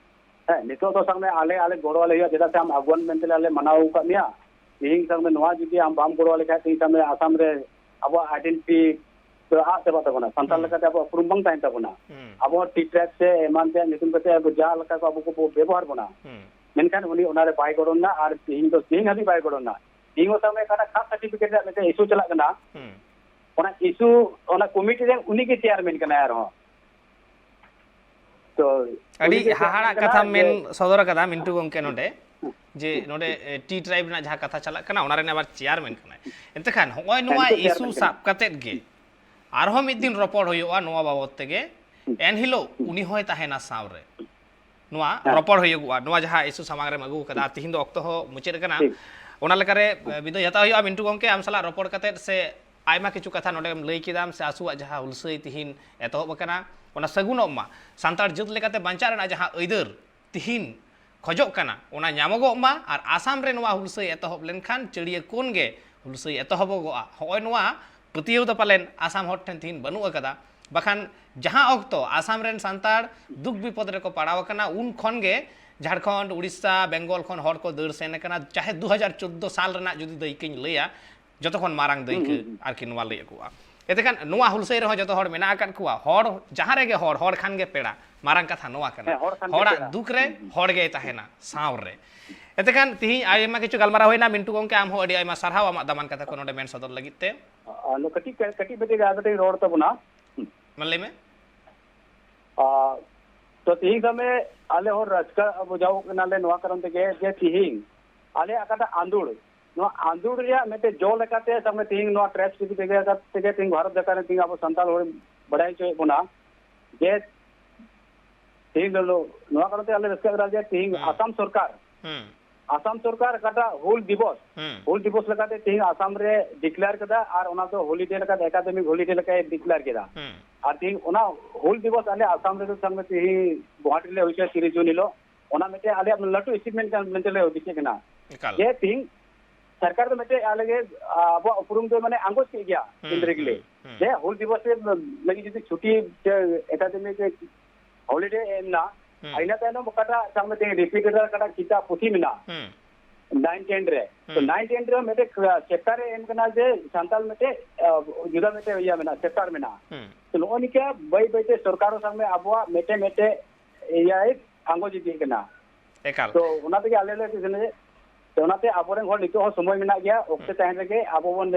ᱦᱮᱸ, ᱱᱤᱛᱚᱜ ᱫᱚ ᱥᱟᱵ ᱢᱮ ᱟᱞᱮ, ᱟᱞᱮ ᱜᱚᱲᱚ ᱟᱞᱮ ᱦᱩᱭᱩᱜᱼᱟ, ᱪᱮᱫᱟᱜ ᱥᱮ ᱟᱢ ᱟᱜᱩᱣᱟᱱ ᱢᱮᱱᱛᱮ ᱟᱞᱮ ᱢᱟᱱᱟᱣ ᱟᱠᱟᱫ ᱢᱮᱭᱟ᱾ ᱛᱤᱦᱤᱧ ᱥᱟᱵ ᱢᱮ ᱱᱚᱣᱟ ᱡᱩᱫᱤ ᱟᱢ ᱵᱟᱢ ᱜᱚᱲᱚ ᱟᱞᱮ ᱠᱷᱟᱡ, ᱛᱤᱦᱤᱧ ᱥᱟᱵ ᱢᱮ ᱟᱥᱟᱢ ᱨᱮ ᱟᱵᱚᱣᱟᱜ ᱟᱭᱰᱮᱱᱴᱤᱴᱤ ᱫᱚ ᱟᱫ ᱪᱟᱵᱟᱜ ᱛᱟᱵᱚᱱᱟ, ᱥᱟᱱᱛᱟᱲ ᱦᱩᱸ᱾ ᱞᱮᱠᱟᱛᱮ ᱟᱵᱚᱣᱟᱜ ᱩᱯᱨᱩᱢ ᱵᱟᱝ ᱛᱟᱦᱮᱱ ᱛᱟᱵᱚᱱᱟ᱾ ᱦᱩᱸ᱾ ᱟᱵᱚ ᱴᱤ ᱴᱨᱟᱭᱤᱵᱽ ᱥᱮ ᱮᱢᱟᱱ ᱛᱮᱭᱟᱜ ᱧᱩᱛᱩᱢ ᱠᱟᱛᱮ ᱟᱵᱚ ᱡᱟᱦᱟᱸ ᱞᱮᱠᱟ ᱠᱚ ᱟᱵᱚ ᱠᱚ ᱵᱮᱵᱚᱦᱟᱨ ᱵᱚᱱᱟ᱾ ᱦᱩᱸ᱾ ᱢᱮᱱᱠᱷᱟᱱ ᱩᱱᱤ ᱚᱱᱟᱨᱮ ᱵᱟᱭ ᱜᱚᱲᱚ ᱞᱮᱱᱟ, ᱟᱨ ᱛᱤᱦᱤᱧ ᱫᱚ, ᱛᱤᱦᱤᱧ ᱦᱟᱹᱵᱤᱡ ᱵᱟᱭ ᱜᱚᱲᱚ ᱞᱮᱱᱟ᱾ ᱛᱤᱦᱤᱧ ᱦᱚᱸ ᱥᱟᱵ ᱢᱮ ᱚᱠᱟᱴᱟᱜ ᱠᱟᱥᱴ ᱥᱟᱨᱴᱤᱯᱷᱤᱠᱮᱴ ᱨᱮᱭᱟᱜ ᱢᱤᱫᱴᱮᱱ ᱤᱥᱩ ᱪᱟᱞᱟᱜ ᱠᱟᱱᱟ, ᱦᱩᱸ᱾ ᱚᱱᱟ ᱤᱥᱩ ᱚᱱᱟ ᱠᱚᱢᱤᱴᱤ ᱨᱮ ᱩᱱᱤ ᱜᱮ ᱪᱮᱭᱟᱨᱢᱮᱱ ᱠᱟᱱᱟᱭ ᱟᱨᱦᱚᱸ᱾ ᱛᱚ, ᱟᱹᱰᱤ ᱩᱱᱤ ᱜᱮ ᱦᱟᱦᱟᱲᱟᱜ ᱪᱮᱭᱟᱨᱢᱮᱱ ᱠᱟᱱᱟ ᱠᱟᱛᱷᱟᱢ ᱡᱮ ᱢᱮᱱ ᱥᱚᱫᱚᱨ ᱟᱠᱟᱫᱟ ᱢᱤᱱᱴᱩ ᱜᱚᱢᱠᱮ ᱱᱚᱰᱮ, ᱡᱮ ᱱᱚᱰᱮ, ᱮ, ᱴᱤ ᱴᱨᱟᱭᱤᱵᱽ ᱨᱮᱱᱟᱜ ᱡᱟᱦᱟᱸ ᱠᱟᱛᱷᱟ ᱪᱟᱞᱟᱜ ᱠᱟᱱᱟ, ᱚᱱᱟ ᱨᱮᱱᱟᱜ ᱟᱵᱟᱨ ᱪᱮᱭᱟᱨᱢᱮᱱ ᱠᱟᱱᱟᱭ᱾ ᱮᱱᱛᱮ ᱠᱷᱟᱱ ᱦᱚᱸᱜᱼᱚᱭ ᱦᱮᱸ, ᱱᱚᱣᱟ ᱱᱤᱛᱚᱜ ᱤᱥᱩ ᱪᱮᱭᱟᱨᱢᱮᱱ ᱠᱟᱱᱟᱭ᱾ ᱥᱟᱵ ᱠᱟᱛᱮᱫ ᱜᱮ ᱟᱨᱦᱚᱸ ᱢᱤᱫ ᱫᱤᱱ ᱨᱚᱯᱚᱲ ᱦᱩᱭᱩᱜᱼᱟ ᱱᱚᱣᱟ ᱵᱟᱵᱚᱛ ᱛᱮᱜᱮ, ᱦᱩᱸ᱾ ᱮᱱᱦᱤᱞᱳᱜ ᱦᱩᱸ᱾ ᱩᱱᱤ ᱦᱚᱸᱭ ᱛᱟᱦᱮᱱᱟ ᱥᱟᱶ ᱨᱮ᱾ ᱱᱚᱣᱟ ᱦᱮᱸ᱾ ᱨᱚᱯᱚᱲ ᱦᱩᱭᱩᱜᱼᱟ, ᱱᱚᱣᱟ ᱡᱟᱦᱟᱸ issue ᱥᱟᱢᱟᱝ ᱨᱮᱢ ᱟᱹᱜᱩ ᱟᱠᱟᱫᱟ᱾ ᱟᱨ ᱛᱤᱦᱤᱧ ᱫᱚ ᱚᱠᱛᱚ ᱦᱚᱸ ᱢᱩᱪᱟᱹᱫ ᱟᱠᱟᱱᱟ᱾ ᱴᱷᱤᱠ᱾ ᱚᱱᱟ ᱞᱮᱠᱟᱨᱮ ᱵᱤᱫᱟᱹᱭ ᱦᱟᱛᱟᱣ ᱦᱩᱭᱩᱜᱼᱟ᱾ ᱢᱤᱱᱴᱩ ᱜᱚᱢᱠᱮ, ᱟᱢ ᱥᱟᱞᱟᱜ ᱨᱚᱯᱚᱲ ᱠᱟᱛᱮᱫ ᱥᱮ ᱟᱭᱢᱟ ᱠᱤᱪᱷᱩ ᱠᱟᱛᱷᱟ ᱱᱚᱰᱮᱢ ᱞᱟᱹᱭ ᱠᱮᱫᱟᱢ ᱥᱮ ᱟᱥᱩᱣᱟᱜ ᱡᱟᱦᱟᱸ ᱦᱩᱞᱥᱟᱹᱭ ᱛᱤᱦᱤᱧ ᱮᱛᱚᱦᱚᱵ ᱟᱠᱟᱱᱟ, ᱚᱱᱟ ᱥᱟᱹᱜᱩᱱᱚᱜ ᱢᱟ᱾ ᱥᱟᱱᱛᱟᱲ ᱡᱟᱹᱛ ᱞᱮᱠᱟᱛᱮ ᱵᱟᱧᱪᱟᱜ ᱨᱮᱱᱟᱜ ᱡᱟᱦᱟᱸ ᱟᱹᱭᱫᱟᱹᱨ ᱛᱤᱦᱤᱧ ᱠᱷᱚᱡᱚᱜ ᱠᱟᱱᱟ, ᱚᱱᱟ ᱧᱟᱢᱚᱜᱚᱜ ᱢᱟ᱾ ᱟᱨ ᱟᱥᱟᱢ ᱨᱮ ᱱᱚᱣᱟ ᱦᱩᱞᱥᱟᱹᱭ ᱮᱛᱚᱦᱚᱵ ᱞᱮᱱᱠᱷᱟᱱ ᱪᱟᱹᱲᱤᱭᱟᱹ ᱠᱩᱱ ᱜᱮ ᱦᱩᱞᱥᱟᱹᱭ ᱮᱛᱚᱦᱚᱵᱚᱜᱚᱜᱼᱟ᱾ ᱦᱚᱸᱜᱼᱚᱭ ᱱᱚᱣᱟ ᱯᱟᱹᱛᱭᱟᱹᱣ ᱫᱚ ᱯᱟᱞᱮᱱ ᱟᱥᱟᱢ ᱦᱚᱲ ᱴᱷᱮᱱ ᱛᱤᱦᱤᱧ ᱵᱟᱹᱱᱩᱜ ᱟᱠᱟᱫᱟ᱾ ᱵᱟᱠᱷᱟᱱ ᱡᱟᱦᱟᱸ ᱚᱠᱛᱚ ᱟᱥᱟᱢ ᱨᱮᱱ ᱥᱟᱱᱛᱟᱲ ᱫᱩᱠ ᱵᱤᱯᱚᱫ ᱨᱮᱠᱚ ᱯᱟᱲᱟᱣ ᱟᱠᱟᱱᱟ, ᱩᱱ ᱠᱷᱚᱱ ᱜᱮ ᱡᱷᱟᱲᱠᱷᱚᱸᱰ, ᱩᱲᱤᱥᱥᱟ, ᱵᱮᱝᱜᱚᱞ ᱠᱷᱚᱱ ᱦᱚᱲ ᱠᱚ ᱫᱟᱹᱲ ᱥᱮᱱ ᱟᱠᱟᱱᱟ᱾ ᱪᱟᱦᱮ ᱫᱩ ᱦᱟᱡᱟᱨ ᱪᱳᱫᱽᱫᱳ ᱥᱟᱞ ᱨᱮᱱᱟᱜ ᱡᱩᱫᱤ ᱫᱟᱹᱭᱠᱟᱹᱧ ᱞᱟᱹᱭᱟ, ᱡᱚᱛᱚ ᱠᱷᱚᱱ ᱢᱟᱨᱟᱝ ᱦᱩᱸ, ᱫᱟᱹᱭᱠᱟᱹ ᱦᱩᱸ, ᱦᱩᱸ᱾ ᱟᱨᱠᱤ ᱱᱚᱣᱟ ᱞᱟᱹᱭ ᱟᱹᱜᱩᱜᱼᱟ᱾ ᱮᱱᱛᱮᱠᱷᱟᱱ ᱱᱚᱣᱟ ᱦᱩᱞᱥᱟᱹᱭ ᱨᱮᱦᱚᱸ ᱡᱚᱛᱚ ᱦᱚᱲ ᱢᱮᱱᱟᱜ ᱟᱠᱟᱫ ᱠᱚᱣᱟ᱾ ᱦᱚᱲ ᱡᱟᱦᱟᱸ ᱨᱮᱜᱮ ᱦᱚᱲ, ᱦᱚᱲ ᱠᱷᱟᱱ ᱜᱮ ᱯᱮᱲᱟ᱾ ᱢᱟᱨᱟᱝ ᱠᱟᱛᱷᱟ ᱱᱚᱣᱟ ᱠᱟᱱᱟ᱾ ᱦᱮᱸ, ᱦᱚᱲ ᱠᱷᱟᱱ ᱜᱮ ᱦᱚᱲᱟᱜ ᱯᱮᱲᱟ᱾ ᱫᱩᱠ ᱨᱮ ᱦᱩᱸ, ᱦᱩᱸ᱾ ᱦᱚᱲ ᱜᱮᱭ ᱛᱟᱦᱮᱱᱟ ᱥᱟᱶ ᱨᱮ᱾ ᱮᱱᱛᱮᱠᱷᱟᱱ ᱛᱤᱦᱤᱧ ᱟᱭᱢᱟ ᱠᱤᱪᱷᱩ ᱜᱟᱞᱢᱟᱨᱟᱣ ᱦᱩᱭᱱᱟ᱾ ᱢᱤᱱᱴᱩ ᱜᱚᱢᱠᱮ, ᱟᱢ ᱦᱚᱸ ᱟᱹᱰᱤ ᱟᱭᱢᱟ ᱥᱟᱨᱦᱟᱣ ᱟᱢᱟᱜ ᱫᱟᱢᱟᱱ ᱠᱟᱛᱷᱟ ᱠᱚ ᱱᱚᱰᱮ ᱢᱮᱱ ᱥᱚᱫᱚᱨ ᱞᱟᱹᱜᱤᱫ ᱛᱮ᱾ ᱟᱨ ᱠᱟᱹᱴᱤᱡ, ᱠᱟᱹᱴᱤᱡ ᱵᱮᱴᱤ ᱟᱨ ᱠᱟᱹᱴᱤᱡ ᱨᱚᱲ ᱛᱟᱵᱚᱱᱟ᱾ ᱦᱩᱸ᱾ ᱢᱟ ᱞᱟᱹᱭ ᱢᱮ᱾ ᱟᱨ ᱛᱚ ᱛᱤᱦᱤᱧ ᱥᱟᱵ ᱢᱮ, ᱟᱞᱮ ᱦᱚᱲ ᱨᱟᱹᱥᱠᱟᱹ ᱵᱩᱡᱷᱟᱹᱣ ᱠᱟᱱᱟᱞᱮ ᱱᱚᱣᱟ ᱠᱟᱨᱚᱱ ᱛᱮᱜᱮ ᱡᱮ ᱛᱤᱦᱤᱧ ᱟᱞᱮᱭᱟᱜ ᱚᱠᱟᱴᱟᱜ ᱟᱸᱫᱳᱲ, ᱱᱚᱣᱟ ᱟᱸᱫᱳᱲ ᱨᱮᱭᱟᱜ ᱢᱤᱫᱴᱮᱡ ᱡᱚ ᱞᱮᱠᱟᱛᱮ ᱥᱟᱵ ᱢᱮ ᱛᱤᱦᱤᱧ ᱱᱚᱣᱟ ᱴᱨᱮᱥ ᱴᱤᱵᱷᱤ ᱛᱮᱜᱮ, ᱛᱮᱜᱮ ᱛᱤᱦᱤᱧ ᱵᱷᱟᱨᱚᱛ ᱡᱟᱠᱟᱛ ᱨᱮ ᱛᱤᱦᱤᱧ ᱟᱵᱚ ᱥᱟᱱᱛᱟᱲ ᱦᱚᱲ ᱵᱟᱲᱟᱭ ᱦᱚᱪᱚᱭᱮᱫ ᱵᱚᱱᱟ ᱡᱮ ᱛᱤᱦᱤᱧ ᱫᱚ ᱱᱚᱣᱟ ᱠᱟᱨᱚᱱ ᱛᱮ ᱟᱞᱮ ᱨᱟᱹᱥᱠᱟᱹ ᱠᱟᱱᱟ ᱡᱮ ᱛᱤᱦᱤᱧ ᱦᱩᱸ᱾ ᱟᱥᱟᱢ ᱥᱚᱨᱠᱟᱨ, ᱦᱩᱸ᱾ ᱟᱥᱟᱢ ᱥᱚᱨᱠᱟᱨ ᱚᱠᱟᱴᱟᱜ ᱦᱩᱞ ᱫᱤᱵᱚᱥ, ᱦᱩᱸ᱾ ᱦᱩᱞ ᱫᱤᱵᱚᱥ ᱞᱮᱠᱟᱛᱮ ᱛᱤᱦᱤᱧ ᱟᱥᱟᱢ ᱨᱮ ᱰᱤᱠᱞᱮᱭᱟᱨ ᱠᱮᱫᱟ ᱟᱨ ᱚᱱᱟ ᱫᱚ ᱦᱚᱞᱤᱰᱮ ᱞᱮᱠᱟᱛᱮ, ᱮᱠᱟᱰᱮᱢᱤᱠ ᱦᱚᱞᱤᱰᱮ ᱞᱮᱠᱟᱭ ᱰᱤᱠᱞᱮᱭᱟᱨ ᱠᱮᱫᱟ᱾ ᱦᱩᱸ᱾ ᱟᱨ ᱛᱤᱦᱤᱧ ᱚᱱᱟ ᱦᱩᱞ ᱫᱤᱵᱚᱥ ᱟᱞᱮ ᱟᱥᱟᱢ ᱨᱮᱫᱚ ᱥᱟᱵ ᱢᱮ ᱛᱤᱦᱤᱧ ᱜᱩᱣᱟᱦᱟᱴᱤ ᱨᱮ ᱦᱩᱭ ᱦᱚᱪᱚᱭᱟ ᱛᱤᱨᱤᱥ ᱡᱩᱱ ᱦᱤᱞᱳᱜ, ᱚᱱᱟ ᱢᱤᱫᱴᱮᱱ ᱟᱞᱮᱭᱟᱜ ᱞᱟᱹᱴᱩ ᱟᱪᱤᱵᱷᱢᱮᱱᱴ ᱠᱟᱱ ᱢᱮᱱᱛᱮ ᱞᱮ ᱫᱤᱥᱟᱹᱜ ᱠᱟᱱᱟ᱾ ᱮᱠᱟᱞ᱾ ᱡᱮ ᱛᱤᱦᱤᱧ ᱥᱚᱨᱠᱟᱨ ᱫᱚ ᱢᱤᱫᱴᱮᱡ ᱟᱞᱮ ᱜᱮ, ᱟ, ᱟᱵᱚᱣᱟᱜ ᱩᱯᱨᱩᱢ ᱫᱚ ᱢᱟᱱᱮ ᱟᱸᱜᱚᱪ ᱠᱮᱫ ᱜᱮᱭᱟ ᱦᱩᱸ, ᱤᱱᱫᱤᱨᱟ ᱜᱟᱱᱫᱷᱤ᱾ ᱦᱩᱸ, ᱦᱩᱸ᱾ ᱡᱮ ᱦᱩᱞ ᱫᱤᱵᱚᱥ ᱨᱮ ᱞᱟᱹᱜᱤᱫ ᱡᱩᱫᱤ ᱪᱷᱩᱴᱤ ᱥᱮ ᱮᱠᱟᱰᱮᱢᱤ ᱨᱮ ᱦᱚᱞᱤᱰᱮ ᱮᱢ ᱮᱱᱟ, ᱦᱩᱸ᱾ ᱟᱨ ᱤᱱᱟᱹ ᱛᱟᱭᱱᱚᱢ ᱚᱠᱟᱴᱟᱜ ᱥᱟᱵ ᱢᱮ ᱛᱮᱦᱮᱧ ᱨᱤᱯᱤᱴ ᱨᱮ ᱚᱠᱟᱴᱟᱜ ᱠᱤᱛᱟᱵ ᱯᱩᱛᱷᱤ ᱢᱮᱱᱟᱜᱼᱟ, ᱦᱩᱸ᱾ ᱱᱟᱭᱤᱱ ᱴᱮᱱ ᱨᱮ, ᱛᱚ ᱦᱩᱸ᱾ ᱱᱟᱭᱤᱱ ᱴᱮᱱ ᱨᱮ ᱢᱤᱫᱴᱮᱡ ᱪᱮᱯᱴᱟᱨ ᱮ ᱮᱢ ᱠᱟᱱᱟ ᱡᱮ ᱥᱟᱱᱛᱟᱲ ᱢᱤᱫᱴᱮᱡ, ᱟ, ᱡᱩᱫᱟ ᱢᱤᱫᱴᱮᱡ ᱤᱭᱟᱹ ᱢᱮᱱᱟᱜᱼᱟ, ᱪᱮᱯᱴᱟᱨ ᱢᱮᱱᱟᱜᱼᱟ᱾ ᱦᱩᱸ᱾ ᱛᱚ ᱱᱚᱜᱼᱚᱭ ᱱᱤᱝᱠᱟ ᱵᱟᱹᱭ ᱵᱟᱹᱭ ᱛᱮ ᱥᱚᱨᱠᱟᱨ ᱦᱚᱸ ᱥᱟᱵ ᱢᱮ ᱟᱵᱚᱣᱟᱜ ᱢᱤᱫᱴᱮᱡ ᱢᱤᱫᱴᱮᱡ ᱤᱭᱟᱹᱭ ᱟᱸᱜᱚᱪ ᱤᱫᱤᱜ ᱠᱟᱱᱟ᱾ ᱮᱠᱟᱞ᱾ ᱛᱚ ᱚᱱᱟ ᱛᱮᱜᱮ ᱟᱞᱮ ᱞᱮ ᱪᱮᱫ ᱞᱮ-, ᱛᱚ ᱚᱱᱟᱛᱮ ᱟᱵᱚᱨᱮᱱ ᱦᱚᱲ ᱱᱤᱛᱚᱜ ᱦᱚᱸ ᱥᱚᱢᱚᱭ ᱢᱮᱱᱟᱜ ᱜᱮᱭᱟ, ᱚᱠᱛᱮ ᱦᱩᱸ᱾ ᱛᱟᱦᱮᱱ ᱨᱮᱜᱮ ᱟᱵᱚ ᱵᱚᱱ,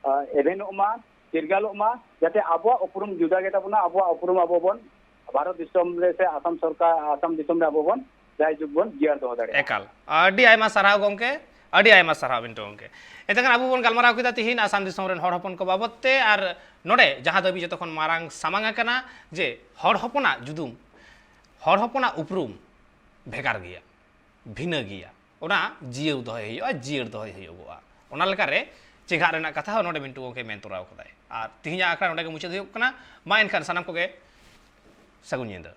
ᱟ, ᱮᱵᱷᱮᱱᱚᱜ ᱢᱟ, ᱪᱤᱨᱜᱟᱞᱚᱜ ᱢᱟ, ᱡᱟᱛᱮ ᱟᱵᱚᱣᱟᱜ ᱩᱯᱨᱩᱢ ᱡᱩᱫᱟ ᱜᱮ ᱛᱟᱵᱚᱱᱟ, ᱟᱵᱚᱣᱟᱜ ᱩᱯᱨᱩᱢ ᱟᱵᱚ ᱵᱚᱱ ᱵᱷᱟᱨᱚᱛ ᱫᱤᱥᱚᱢ ᱨᱮ ᱥᱮ ᱟᱥᱟᱢ ᱥᱚᱨᱠᱟᱨ, ᱟᱥᱟᱢ ᱫᱤᱥᱚᱢ ᱨᱮ ᱟᱵᱚ ᱵᱚᱱ ᱡᱟᱭᱡᱩᱜᱽ ᱵᱚᱱ ᱡᱤᱭᱟᱹᱲ ᱫᱚᱦᱚ ᱫᱟᱲᱮᱭᱟᱜᱼᱟ᱾ ᱮᱠᱟᱞ᱾ ᱟᱹᱰᱤ ᱟᱭᱢᱟ ᱥᱟᱨᱦᱟᱣ ᱜᱚᱢᱠᱮ, ᱟᱹᱰᱤ ᱟᱭᱢᱟ ᱥᱟᱨᱦᱟᱣ ᱢᱤᱱᱴᱩ ᱜᱚᱢᱠᱮ᱾ ᱮᱱᱛᱮᱠᱷᱟᱱ ᱟᱵᱚ ᱵᱚᱱ ᱜᱟᱞᱢᱟᱨᱟᱣ ᱠᱮᱫᱟ ᱛᱤᱦᱤᱧ ᱟᱥᱟᱢ ᱫᱤᱥᱚᱢ ᱨᱮᱱ ᱦᱚᱲ ᱦᱚᱯᱚᱱ ᱠᱚ ᱵᱟᱵᱚᱫ ᱛᱮ, ᱟᱨ ᱱᱚᱰᱮ ᱡᱟᱦᱟᱸ ᱫᱟᱹᱵᱤ ᱡᱚᱛᱚ ᱠᱷᱚᱱ ᱢᱟᱨᱟᱝ ᱥᱟᱢᱟᱝ ᱟᱠᱟᱱᱟ ᱡᱮ ᱦᱚᱲ ᱦᱚᱯᱚᱱᱟᱜ ᱡᱩᱫᱩᱢ ᱦᱚᱲ ᱦᱚᱯᱚᱱᱟᱜ ᱩᱯᱨᱩᱢ ᱵᱷᱮᱜᱟᱨ ᱜᱮᱭᱟ, ᱵᱷᱤᱱᱟᱹ ᱜᱮᱭᱟ᱾ ᱚᱱᱟ ᱡᱤᱭᱟᱹᱲ ᱫᱚᱦᱚᱭ ᱦᱩᱭᱩᱜᱼᱟ, ᱡᱤᱭᱟᱹᱲ ᱫᱚᱦᱚᱭ ᱦᱩᱭᱩᱜᱚᱜᱼᱟ᱾ ᱚᱱᱟ ᱞᱮᱠᱟᱨᱮ ᱪᱮᱸᱜᱷᱟᱜ ᱨᱮᱱᱟᱜ ᱠᱟᱛᱷᱟ ᱦᱚᱸ ᱱᱚᱰᱮ ᱢᱤᱱᱴᱩ ᱜᱚᱢᱠᱮ ᱢᱮᱱ ᱛᱚᱨᱟᱣ ᱠᱟᱫᱟᱭ᱾ ᱟᱨ ᱛᱤᱦᱤᱧᱟᱜ ᱟᱠᱷᱲᱟ ᱱᱚᱰᱮ ᱜᱮ ᱢᱩᱪᱟᱹᱫ ᱦᱩᱭᱩᱜ ᱠᱟᱱᱟ᱾ ᱢᱟ ᱮᱱᱠᱷᱟᱱ ᱥᱟᱱᱟᱢ ᱠᱚᱜᱮ ᱥᱟᱹᱜᱩᱱ ᱧᱤᱫᱟᱹ᱾